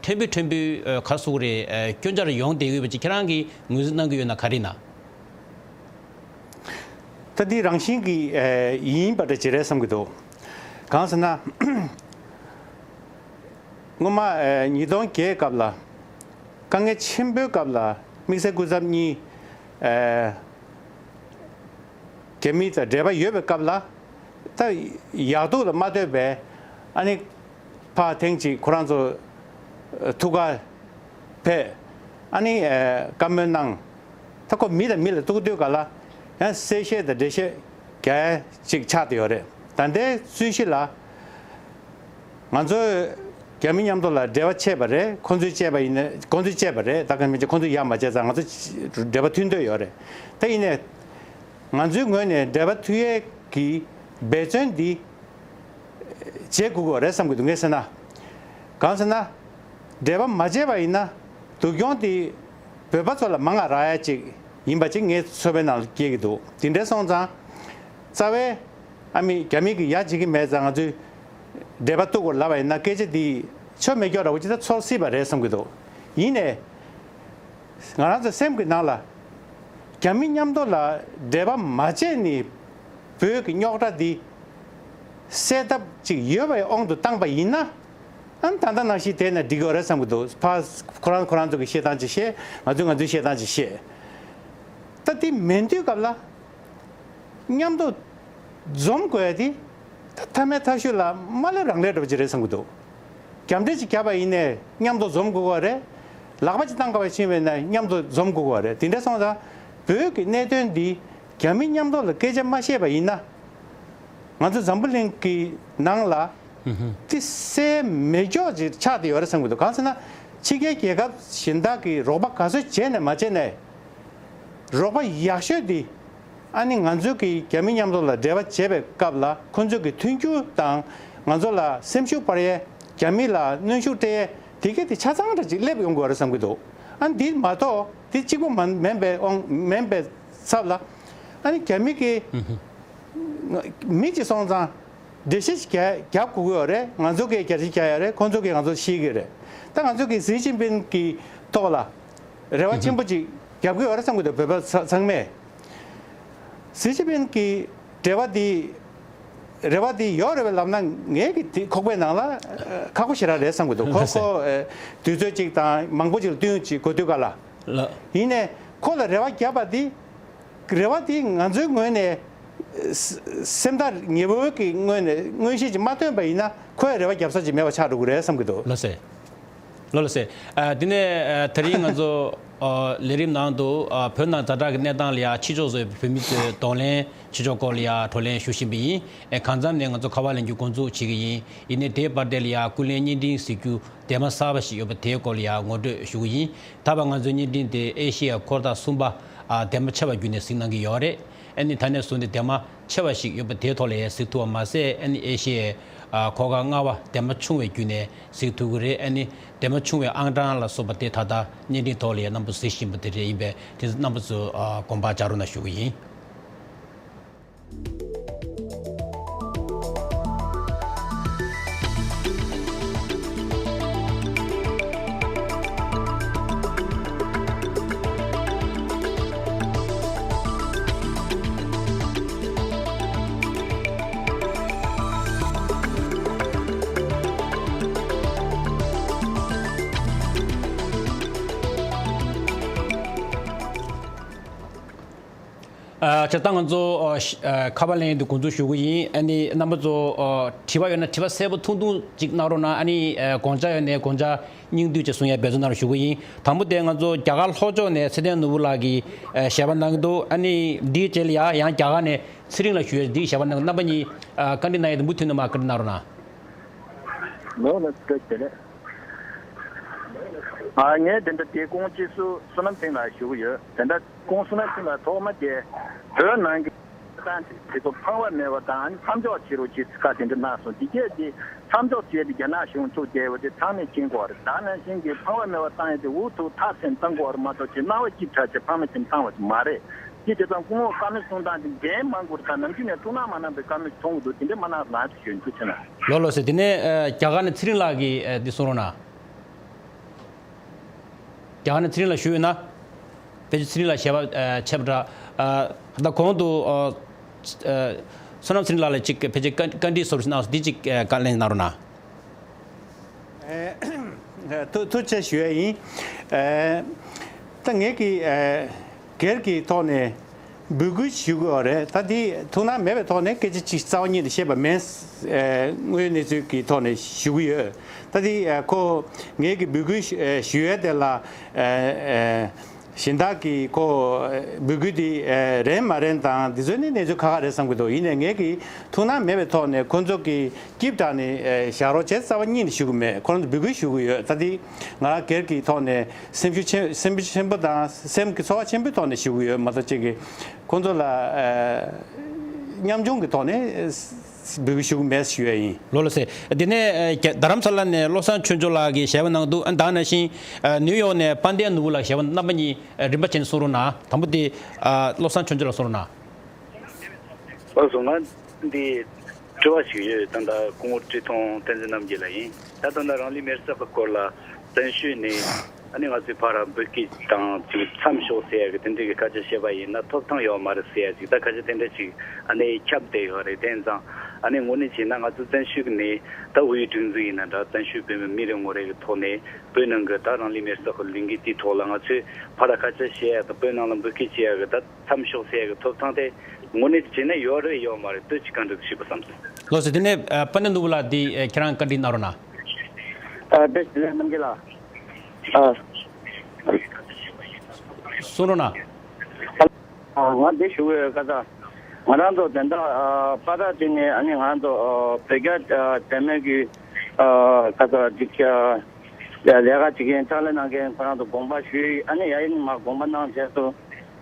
ཕྲན་བུ་ཕྲན་བུ་ཨེ་ག་རེ་ཟེར་དགོས་རེད། ཨེ་སྐྱོན་ཆ་རེ་ཡོང་བསྡད་ཡོད་པ་ཅིག་ཁྱེད་རང་གིས་ངོས་འཛིན་གནང་གི་ཡོད་ན་ག་རེ་ཡིན་ན། ད་འདི་རང་བཞིན་གྱིས་ཨེ་ཡིན་པ་འདྲ་ཅིག་རེད་བསམ་གྱི་འདུག་གང་ཟེར་ན། སྔོན་མ་ཨེ་ཉིས་སྟོང་བརྒྱད་སྐབས་ལ། དཀའ་ངལ་ཆེན་པོའི་སྐབས་ལ་དམིགས་བསལ་སྐུ་ཚབ་གཉིས་ཨེ་རྒྱ་མི་དང་འབྲེལ་བ་ཡོད་པའི་སྐབས་ལ། ད་ཡག་སྡུག་ལ་མ་ལྟོས་པའི་ཨ་ནི་ཕར་ཐེངས་གཅིག་ཁོ་རང་ཚོ་ཐུག་ག་ཕེབས། ཨ་ནི་ཨེ་བཀའ་མོལ་གནང་། ད་ཁོ་མི་དང་མི་ལ་ཐུག་དུས་ག་ལ་ཡང་གསལ་བཤད་དང་འགྲེལ་བཤད་རྒྱག་ཡ་ཅིག་ཆགས་བསྡད་ཡོད་རེད། ད་ལྟའི་རྩོད་གཞི་ལ། ང་ཚོས་རྒྱ་མི་མཉམ་དུ་ལ་འབྲེལ་བ་བྱས་པ་རེད། ཁོང་ཚོས་བྱས་པ་ཡིན་ན། ཁོང་ཚོས་བྱས་པ་རེད། ད་ག་མི་བྱེད། ཁོང་ཚོས་ཡག་མ་བྱས་ཙང་ང་ཚོ་འབྲེལ་བ་མཐུད་འདོད་ཡོད་རེད། ད་ཡིན་ནའི་ང་ཚོའི་ངོས་ནས་འབྲེལ་བ་མཐུད་ཡས་ཀྱི་འབད་བརྩོན་འདི་བྱེད་དགོས་ཀྱི་རེད་བསམ་གྱི་འདུག་ངས་ཟེར་ན། གང་ཟེར་ན། འབྲེལ་བ་མ་བྱས་པ་ཡིན་ན་སྡུག་གྱོང་དེ་བོད་པ་ཚོ་ལ་མང་ང་རག་ཡ་ཅིག་ཡིན་པ་ཅིག་ངའི་ཚོར་བའི་ནང་ལ་སྐྱེ་གི་འདུག་དེ་འདྲ་སོང་ཙང་། རྩ་བའི་ཨ་མི་རྒྱ་མི་གི་ཡ་བྱེད་ཀྱི་མེད་ཙང་ང་ཚོས་འབྲེལ་བ་གཏུག་དགོས་ལབ་པ་ཡིན་ན་སྐད་ཆ་འདི་ཆོ་མེད་སྐྱོ་འདྲ་བོ་ཅིག་ད་ཚོར་སྲིད་པ་རེད་བསམ་གྱི་འདུག་ཡིན་ནའི། ང་རང་ཚོ་སེམས་ཀྱི་ནང་ལ་རྒྱ་མི་མཉམ་དུ་ལ་འབྲེལ་བ་མ་བྱས་ནས་བོད་ཀྱི་རྙོག་དྲ་འདི་སེལ་ཐབས་ཅིག་ཡོད་པའི་དབང་དུ་བཏང་པ་ཡིན་ན། ཨ་ནི་ད་ལྟ་ནང་བཞིན་བསྡད་ན་འགྲིག་གི་རེད་བསམ་གྱི་འདུག་ཕར་ཁོ་རང་ཁོ་རང་ཚོ་གི་བཤད་སྟངས་ཅིག་བཤད། ང་ཚོས་ང་ཚོའི་བཤད་སྟངས་ཅིག་བཤད། ད་དེ་མིན་དུས་སྐབས་ལ། མཉམ་དུ་འཛོམས་དགོས་ཡ་དེ་ད་མཐའ་མའི་མཐའ་གཞུག་ལ་མ་སླེབས་རང་སླེབས་འདྲ་པོ་ཅིག་རེད་བསམ་གྱི་འདུག་རྒྱབ་འདྲེ་ཅིག་བརྒྱབ་པ་ཡིན་ནའི་མཉམ་དུ་འཛོམས་དགོས་ཀྱི་རེད། ལག་པ་ཅིག་བཏང་དགོས་པ་ཕྱིན་པ་ཡིན་ན་མཉམ་དུ་འཛོམས་དགོས་ཀྱི་རེད། དེ་འདྲ་སོང་ཙང་བོད་ཀྱི་གནད་དོན་འདི་རྒྱ་མི་མཉམ་དུ་ལ་སྐད་ཆ་མ་བཤད་པ་ཡིན་ན། ང་ཚོ་འཛམ་བུ་གླིང་གི་ནང་ལ་དེ་སེལ་མེད་སྐྱོ་ཅིག་ཆགས་བསྡད་ཡོད་རེད་བསམ་གྱི་འདུག་གང་ཟེར་ན། ཕྱི་རྒྱལ་རྒྱལ་ཁབ་གཞན་དག་གིས་རོགས་པ་ག་ཚོད་བྱས་ནས་མ་བྱས་ནས། རོགས་པ་ཡག་ཤོས་དེ། ཨ་ནི་ང་ཚོ་གིས་རྒྱ་མི་མཉམ་དུ་ལ་འབྲེལ་བ་བྱེད་པའི་སྐབས་ལ་ཁོང་ཚོ་གི་མཐུན་འགྱུར་དང་ང་ཚོ་ལ་སེམས་ཤུགས་སྤར་ཡས། རྒྱ་མི་ལ་གནོན་ཤུགས་སྤྲད་ཡས་དེ་གས་དེ་ཆ་ཚང་འདྲ་ཅིག་སླེབས་ཡོང་དགོས་རེད་བསམ་གྱི་འདུག་ཨ་ནི་འདི་མ་གཏོགས་དེ་གཅིག་པོ་མ་མིན་པའི་དབང་མིན་པའི་ཚབ་ལ། ཨ་ནི་རྒྱ་མི་གི་མི་གཅིག་སོང་ཙང་། འགྲེལ་བཤད་ཅིག་རྒྱག་རྒྱག་དགོས་ཀྱི་ཡོད་རེད། ང་ཚོ་གིས་རྒྱལ་སྤྱི་རྒྱག་ཡ་རེད། ཁོང་ཚོ་གིས་ང་ཚོ་ཤེས་ཀྱི་རེད། ད་ང་ཚོ་གིས་ཞི་ཅིན་ཕིན་གྱི་ཐོག་ལ་རེ་བ་ཆེན་པོ་ཅིག་རྒྱབ་ཀྱི་ཡོད་རེད་བསམ་གྱི་འདུག་བོད་པ་ཚ་ཚང་མས། ཞི་ཅིན་ཕིན་གྱི་འབྲེལ་བ་འདི་རེ་བ་འདི་ཡོད་རེད་པས་ལབ་ན་ངའི་གི་དེ་ཁོག་པའི་ནང་ལ་ཁག་པོ་ཞེ་དྲག་རེད་བསམ་གྱི་འདུག་ཁོ་ཁོ་དུས་ཚོད་ཅིག་དང་མང་པོ་ཅིག་ལ་བསྟུན་ཅིག་དགོས་དུས་ག་ལ། ཡིན་ནའི་ཁོ་ལ་རེ་བ་བརྒྱབ་པ་འདི། རེ་བ་དེ་ང་ཚོའི་ངོས་ནས་སེམས་ཐག་ཉེ་བོའི་གི་ངོས་ནས་མངོན་ཤེས་ཀྱིས་མ་ཐོན་པ་ཡིན་ན་ཁོས་རེ་བ་རྒྱབ་ས་ཅིག་མེད་པ་ཆགས་འགྲོ་གི་རེད་བསམ་གྱི་འདུག་ལགས་སེ། ལགས་ལགས་སེ། ཨ་དེ་ནས་ཨ་དེ་རིང་ང་ཚོ་ཨ་ལས་རིམ་ནང་དུ་ཨ་བོད་ནང་ཛ་དྲག་གི་གནས་སྟངས་ལ་ཡ་ཕྱི་ཕྱོགས་སུ་བོད་མི་ཚོས་གདོང་ལེན་བྱེད་ཕྱོགས་སྐོར་ལ་ཡ་བགྲོ་གླེང་ཞུ་བཞིན་པ་ཡིན། ཨ་གང་འཚམ་ནས་ང་ཚོ་ཁ་པར་ལེན་རྒྱུ་འགོ་འཛུགས་བྱེད་ཀྱི་ཡིན། ཡིན་ནའི་དེའི་བར་དེ་ལ་ཡ་སྐུ་ལས་བརྙན་འཕྲིན་གཟིགས་རྒྱུ་དེ་མ་གསར་པ་ཞིག་ཡོད་པ་དེའི་སྐོར་ལ་ཡང་ངོ་སྤྲོད་ཞུ་གི་ཡིན། ད་བར་ང་ཚོའི་བརྙན་འཕྲིན་དེ་ཨེ་ཤེ་ཡ་འཁོར་ཐག་གསུམ་པ་ཨ་དེ་མ་ཆད་པ་བརྒྱུད་ནས་གཟིགས་གནང་གི་ཡོད་རེད། ཨ་ནི་ད་ནས་བཟུང་སྟེ་དེ་མ་ཆད་པ་ཞིག་ཡོད་པ་དེའི་ཐོག་ལ་ཡང་གཟིགས་ཐུབ་པ་མ་ཟད། ཨ་ནི་ཨེ་ཤེ་ཡའི་ཨ་འཁོར་ཁག་ལྔ་པ་དེ་མ་ཆུང་བའི་བརྒྱུད་ནས་གཟིགས་ཐུབ་ཀྱི་རེད། ཨ་ནི་དེ་མ་ཆུང་བའི་ཨང་གྲངས་ལ་སོགས་པ་དེ་ད་ལྟ་བརྙན་འཕྲིན་ཐོག་ལ་ཡང་རྣམ་པ་གཟིགས་བཞིན་པ་དེ་རེད། ཡིན་པས་དེ་ཚོ་རྣམ་པ་ཚོ་ཨ་དགོངས་པ་འཇགས་རོགས་གནང་ཞུ་གི་ཡིན། ཨ་བྱས་ཙང་ང་ཚོ་ཨ་ཤ་ཨ་ཁ་པར་ལེན་ཡས་འདི་འགོ་འཛུགས་ཞུ་གི་ཡིན། ཨ་ནི་རྣམ་པ་ཚོ་ཨ་དྲི་བ་ཡོད་ན་དྲི་བ་གསལ་པོ་ཐུང་ཐུང་ཅིག་གནང་རོགས་གནང་། ཨ་ནི་ཨ་དགོངས་འཆར་ཡོད་ན་དགོངས་འཆར་སྙིང་བསྡུས་ཅིག་གསུང་ཡས་འབད་བརྩོན་གནང་རོགས་ཞུ་གི་ཡིན། དང་པོ་དེ་ང་ཚོ་རྒྱ་གར་ལྷོ་ཕྱོགས་ནས་ཚེ་བརྟན་ནོར་བུ་ལགས་ཀྱིས་ཨ་ཞལ་པར་གནང་གི་འདུག་ཨ་ནི་འདིའི་རྗེས་ལ་ཡ་ཡང་རྒྱ་གར་ནས་ཚེ་རིང་ལགས་ཞུ་ཡས་འདིའི་ཞལ་པར་གནང་གི། རྣམ་པ་གཉིས་ཨ་བཀའ་འདྲི་གནང་ཡས་དེ་མུ་མཐུད་ནས་མར་བཀའ་འདྲི་གནང་རོགས་གནང་། ལོ་ལ་བཀྲ་ཤིས་བདེ་ལེགས། ཨ་ངས་དེ་འདྲ་དེ་སྐུ་ངོ་སྤྱི་ཟུར་བསོད་ནམས་ཕིང་ལ་ཞུ་གི་ཡོད། དེ་འདྲ་སྐུ་ངོ་བསོད་ནམས་ཕིང་ལ་ཐོག་མ་དེ་བོད་ནང་གི་སྟངས་དེ་དེ་ཚོ་ཕངས་པ་མེད་པ་དང་མཚམས་འཇོག་བྱེད་རོགས་ཅེས་བཀའ་དེ་འདྲ་གནང་སོང་། དེ་གས་དེ་མཚམས་འཇོག་བྱས་ཏེ་རྒྱ་ནག་གཞུང་ཚུགས་བསྡད་པ་དེ་ཚང་མས་མཁྱེན་དགོས་རེད། ད་ནང་བཞིན་གྱི་ཕངས་པ་མེད་པ་བཏང་ཡས་དེ་འུ་ཐུག་ཐག་ཆོད་བཏང་དགོས་རེད་མ་གཏོགས་ཅིག་སྣང་བ་སྐྱིད་དྲགས་ཅིག་ཕངས་མེད་ཅིག་བཏང་བ་ཅིག་མ་རེད། དེ་བྱས་ཙང་སྐུ་ངོ་བཀའ་མོལ་གསུང་སྟངས་དེ་འགན་མང་པོ་རེད། ད་ནམ་རྒྱུན་ནས་ཐུགས་སྣང་མ་གནང་པའི་བཀའ་མོལ་གཏོང་གི་འདུག་དེ་འདྲ་མ་གནང་རོགས་ཞུ་རྒྱུ་ཆེ་ན། ལོ་ལོ་ཟེར། དེ་ནས་ཨ་རྒྱ་གར་ནས་ཚེ་རིང་ལགས་ཀྱིས་ཨ་འདི་གསུང་རོགས་གནང་། རྒྱ་གར་ནས་ཚེ་རིང་ལགས་ཞུ་ཡོད་ན། ཕལ་ཆེར་ཚེ་རིང་ལགས་ཞལ་པར་ཨ་ཆད་པ་འདྲ། ཨ་ད་གོང་དུ་ཨ་ཨ་ བསོད་ནམས་ཚེ་རིང་ལགས་ལ་ཅིག་ཕལ་ཆེར་བཀའ་བཀའ་འདྲི་སོར་ཞིག་གནང་སོང་། འདི་ཅིག་བཀའ་ལན་གནང་རོགས་གནང་། ཐུགས་ཐུགས་རྗེ་ཆེ་ཞུ་ཡ་ཡིན། ད་ངེད་ཀྱིས་སྒེར་གྱི་ཐོག་ནས་འབོད་སྐུལ་ཞུ་གི་ཡོད་རེད། ད་འདི་ཐུགས་སྣང་མེད་པའི་ཐོག་ནས་སྐད་ཆ་ཅིག་རྩ་བ་ཉིད་ནས་བཤད་པ་མིན། དངོས་ཡོད་གནས་ཚུལ་གྱི་ཐོག་ནས་ཞུ་གི་ཡོད། ད་འདི་ཁོ་ངེད་ཀྱིས་འབོད་སྐུལ་ཞུ་ཡ་དེ་ལ། གཞན་དག་གིས་ཁོ་འབོད་སྐུལ་དེ་རན་མ་རན་དང་འདི་ཚོ་ནི་གནས་ཚུལ་ཁག་ཁག་རེད་བསམ་གྱི་འདུག་ཡིན་ནའི་ངེད་ཀྱིས་ཐུགས་སྣང་མེད་པའི་ཐོག་ནས་ཁོ་ཚོ་གིས་སྐྱིབས་དྲག་ནས་བཞག་རོགས་བྱེད། རྩ་བ་ཉིད་ནས་ཞུ་གི་མེད། ཁོ་རང་ཚོ་འབོད་སྐུལ་ཞུ་གི་ཡོད། ད་འདི་ང་རང་སྒེར་གྱི་ཐོག་ནས་སེམས་ཤུགས་ཆེན་སེམས་ཤུགས་ཆེན་པོ་དང་སེམས་ཀྱི་ཚོར་བ་ཆེན་པོའི་ཐོག་ནས་ཞུ་གི་ཡོད་མ་གཏོགས་ཅིག་གིས་ཁོ་ཚོ་ལ་མཉམ་ཆུང་གི་ཐོག་ནས་འབོད་སྐུལ་ཞུ་གི་མེད་ཞུ་ཡ་ཡིན། ལགས་ལགས་སེ། འདི་ནས་རྒྱ་རྡ་རམ་ས་ལ་ནས་བློ་བཟང་ཆོས་འབྱོར་ལགས་ཀྱིས་ཞལ་པར་གནང་འདུག་ད་ནང་བཞིན་ནིའུ་ཡོག་ནས་དཔལ་ལྡན་ནོར་བུ་ལགས་ཞལ་པར་རྣམ་པ་གཉིས་རིམ་པ་བྱས་ནས་གསུང་རོགས་གནང་། དང་པོ་དེ་བློ་བཟང་ཆོས་འབྱོར་ལགས་གསུང་རོགས་གནང་། ལགས་སོ། ང་འདི་དྲི་བ་ཞིག་ཡོད། ད་ལྟ་སྐུ་ངོ་བཀྲས་མཐོང་བསྟན་འཛིན་རྣམ་རྒྱལ་ལགས་ཡིན། ད་ད་ལྟ་རང་ལུས་མེར་བསྲེགས་པའི་སྐོར་ལ་བཙན་བྱོལ་ནས་ཨ་ནི་ང་ཚོའི་ཕར་འབོད་སྐུལ་དང་ཅིག་མཚམས་ཞོག་ཟེར་ཡ་གི་དེ་འདྲའི་གི་སྐད་ཆ་བཤད་པ་ཡིན་ན་ཐོབ་ཐང་ཡོད་མ་རེད་ཟེར་ཡ་ཅིག་ད་སྐད་ཆ་དེ་འདྲ་ཅིག་ཨ་ནི་ཁྱབ་བསྡད་ཡོད་རེད། དེ་ཙང་ཨ་ནི་དངོས་གནས་བྱས་ན་ང་ཚོ་བཙན་བྱོལ་གི་ནས་ད་དབུས་སྒྲིག་འཛུགས་ཡིན་ན་འདྲ། བཙན་བྱོལ་བོད་མི་མི་རེ་ངོ་རེ་གི་ཐོག་ནས་བོད་ནང་གི་ད་རང་ལུས་མེར་བསྲེགས་གི་ལས་འགུལ་དེའི་ཐོག་ལ་ང་ཚོས་ཕར་ལ་སྐད་ཆ་བཤད་ཡ་དང་བོད་ནང་ལ་འབོད་སྐུལ་བྱེད་ཡ་གི་ད་མཚམས་ཞོག་ཟེར་ཡ་གི་ཐོབ་ཐང་དེ་དངོས་གནས་བྱས་ན་ཡོད་རེད་ཡོད་མ་རེད་ལྟོས་ཅིག་བཀའ་འདྲི་ཞུས་པ་བསམ་སོང་། ལགས་སོ། དེ་ནས་དཔལ་ལྡན་ནོར་བུ་ལགས་འདི་ཁྱེད་རང་བཀའ་འདྲི་གནང་རོགས་གནང་། ཨ་བཀྲ་ཤིས་བདེ་ལེགས་རྣམ་རྒྱལ་ལགས། ཨ་གསུང་རོགས་གནང་། ཨ་ང་འདི་ཞུ་གི་ཡོད། ཁ་ས་ང་རང་ཚོ་དེ་འདྲ་ཨ་པ་ད་དེ་ནས་ཨ་ནི་ང་རང་ཚོ་ཨ་བོད་རྒྱ་ཨ་འབྲེལ་མོལ་གྱི་ཨ་ཁ་ས་འགྲིག་ཨ་ལས་ཀ་བྱེད་མཁན་ཕྱག་ལས་གནང་མཁན་ཁོ་རང་ཚོ་དགོངས་པ་ཞུས། ཨ་ནི་ཡ་ཡིན་མ་དགོངས་པ་གནང་བྱས་སོ།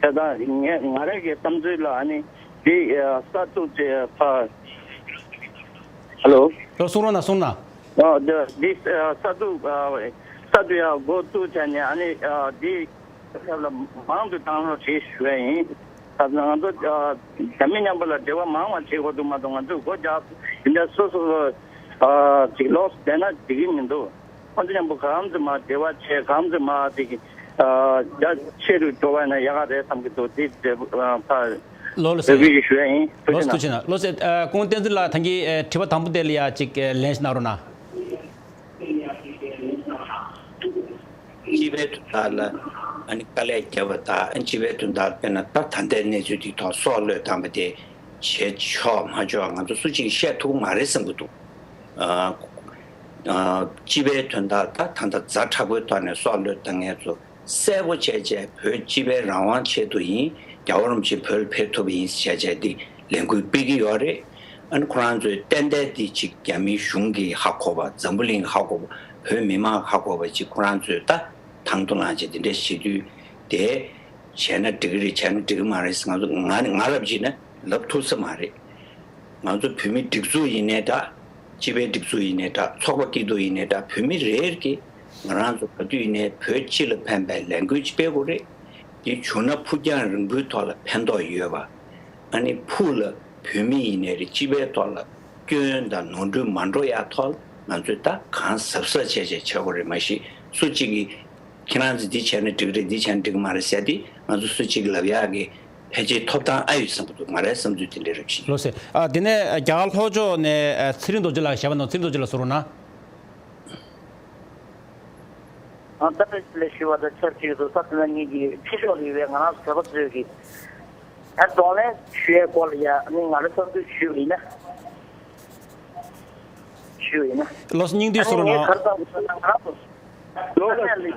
དེ་ལྟར་ངས་ང་རང་གི་བསམ་ཚུལ་ལ་ཨ་ནི་འདི་ཨ་ས་ཐུག་ཅེས་ཕ། ཧ་ལོ། ལགས་གསུང་རོགས་གནང་། གསུང་གནང་། ཨ་འདི་འདི་ཨ་ས་ཐུག་ཨ་ས་ཐུག་ཡ་འགོ་བཙུགས་བྱས་ནས་ཨ་ནི་ཨ་འདི་ཐབས་ལ་མང་དུ་བཏང་རོགས་བྱེད་ཞུ་བ་ཡིན། ད་ང་ཚོ་ཨ་རྒྱ་མི་མཉམ་པོ་ལ་འབྲེལ་བ་མང་བ་བྱེད་དགོས་འདུག་མ་གཏོགས་ང་ཚོས་སྒོ་རྒྱག་འདི་འདྲ་སོ་སོ་སོ་ཨ་ཅིག་ལོགས་སུ་བསྡད་ན་འགྲིག་གི་མི་འདུག་ཁོང་ཚོ་མཉམ་པོ་གང་ཙམ་མ་འབྲེལ་བ་བྱས་གང་ཙམ་མ་དེ་གི་རྒྱ་ཆེ་རུ་འགྲོ་བ་ཡིན་ན་ཡག་ག་རེད་བསམ་གི་འདུག་དེ་འབྲེལ་ཕ་ལོ་ལ་ཟེར་བའི་ཞུ་ཡ་ཡིན། ཐུགས་ལོ་རྗེ་ཐུགས་ཆེ་གནང་། ལོ་ཟེར་ཨ་ཁོང་བསྟན་འཛིན་ལགས་ད་གིན་ཨ་དྲི་བ་དང་པོ་དེ་ལ་ཡ་ཅིག་ཨ་ལན་ཞིག་གནང་རོགས་གནང་། སྤྱི་པའི་དོན་དག་ལ་ཨ་ནི་དཀའ་ལས་བརྒྱབ་པ་དང་ཨ་ནི་སྤྱི་པའི་དོན་དག་དཔེར་ན་ད་ད་ལྟའི་གནས་ཚུལ་འདི་ཐོག་སྲོག་བློས་བཏང་བ་དེ་བྱེད་ཆོག་མ་ཆོག་ང་ཚོ་སུ་གཅིག་བཤད་ཐུབ་ཀྱི་མ་རེད་བསམ་གྱི་འདུག་ཨ་ཨ་སྤྱི་པའི་དོན་དག་ད་ད་ལྟ་ཛ་དྲག་པོའི་ཐོག་ནས་སྲོག་བློས་བཏང་མཁན་ཚོ་གསལ་པོ་བྱས་བྱས་བོད་སྤྱི་པའི་རང་དབང་ཆེད་དུ་ཡིན། རྒྱལ་བ་རིན་པོ་ཆེ་བོད་ལ་ཕེབས་ཐུབ་པ་ཡིན་ཟེར་བྱས་བྱས་འདི་ལས་འགུལ་སྤེལ་གྱི་ཡོད་རེད། ཨ་ནི་ཁོ་རང་ཚོས་ཏན་ཏན་འདི་ཅིག་རྒྱ་མིའི་གཞུང་གིས་ཧ་གོ་བ། འཛམ་བུ་གླིང་གིས་ཧ་གོ་བ། བོད་མི་མང་ཧ་གོ་བ་ཅིག་ཁོ་རང་ཚོས་ད་དང་དུ་བླངས་བྱས་འདི་འདྲ་བྱེད་དུས་དེ་བྱས་ན་འགྲིག་གི་རེད། བྱས་ན་འགྲིག་གི་མ་རེད་ཟེར་ང་ཚོ་ང་ང་ལབ་བྱས་ན་ལབ་ཐུབ་ས་མ་རེད། ང་ཚོ་བོད་མི་སྒྲིག་འཛུགས་ཡིན་ནའི་འདྲ། སྤྱི་པའི་སྒྲིག་འཛུགས་ཡིན་ནའི་འདྲ། ཚོགས་པ་སྐྱིད་སྡུག་ཡིན་ནའི་འདྲ། བོད་མི་རེ་རེ་གིས་ང་རང་ཚོ་ག་དུས་ཡིན་ནའི་བོད་སྤྱི་ལ་ཕན་པའི་ལས་འགུལ་ཅིག་སྤེལ་དགོས་རེད། དེ་བྱུང་ན་ཕུགས་རྒྱང་རིང་པོའི་ཐོག་ལ་ཕན་ཐོགས་ཡོད་པ། ཨ་ནི་ཕུགས་ལ་བོད་མི་ཡིན་ནའི་རེད། སྤྱི་པའི་ཐོག་ལ་སྐྱོན་དང་ནོར་འཁྲུལ་མ་འགྲོ་ཡག་ཐོག་ལ་ང་ཚོས་ད་གང་གཟབ་གཟབ་བྱས་བྱས་བྱེད་དགོས་རེད། མ་གཞི་སུ་གཅིག་གིས་ཁྱེད་རང་ཚོས་འདི་བྱས་ན་འགྲིག་རེད། འདི་བྱས་ན་འགྲིག་མ་རེད་ཟེར་དེ་ང་ཚོ་སུ་གཅིག་ལབ་ཡག་གི་ཕལ་ཆེར་ཐོབ་ཐང་ཨ་ཡོད་བསམ་གྱི་འདུག་ང་རའི་བསམ་ཚུལ་དེ་འདྲ་རེད་ཞེས། ལགས་སེ། ཨ་དེ་ནས་རྒྱ་གར་ལྷོ་ཕྱོགས་ནས་ཨ་ཚེ་རིང་རྡོ་རྗེ་ལགས་ཞལ་པར་གནང་། ཚེ་རིང་རྡོ་རྗེ་ལགས་གསུང་རོགས་གནང་། ཨ་ད་ལྟ་ལས་ཞུ་བ་དང་ཆབས་ཅིག་ཏུ་ད་ལྟ་ངེད་ཀྱི་ཕྱི་ཕྱོགས་ལ་ཡོད་པའི་ང་རང་ཚོ་བོད་པ་ཚོས་ཀྱི་ཨ་གདོང་ལེན་ཞུ་ཡའི་སྐོར་ལ་ཡ་ཨ་ནི་ང་རའི་བསམ་ཚུལ་ཞུས་པ་ཡིན་ན། ཞུས་པ་ཡིན་ན། ལགས་སོ། སྙིང་བསྡུས་གསུང་རོགས་གནང་། ཨ་ནི་ངས་ག་རེ་བསམ་གྱི་འདུག་ཟེར་ན་ང་རང་ཚོ། ལོ་ལ་ལི་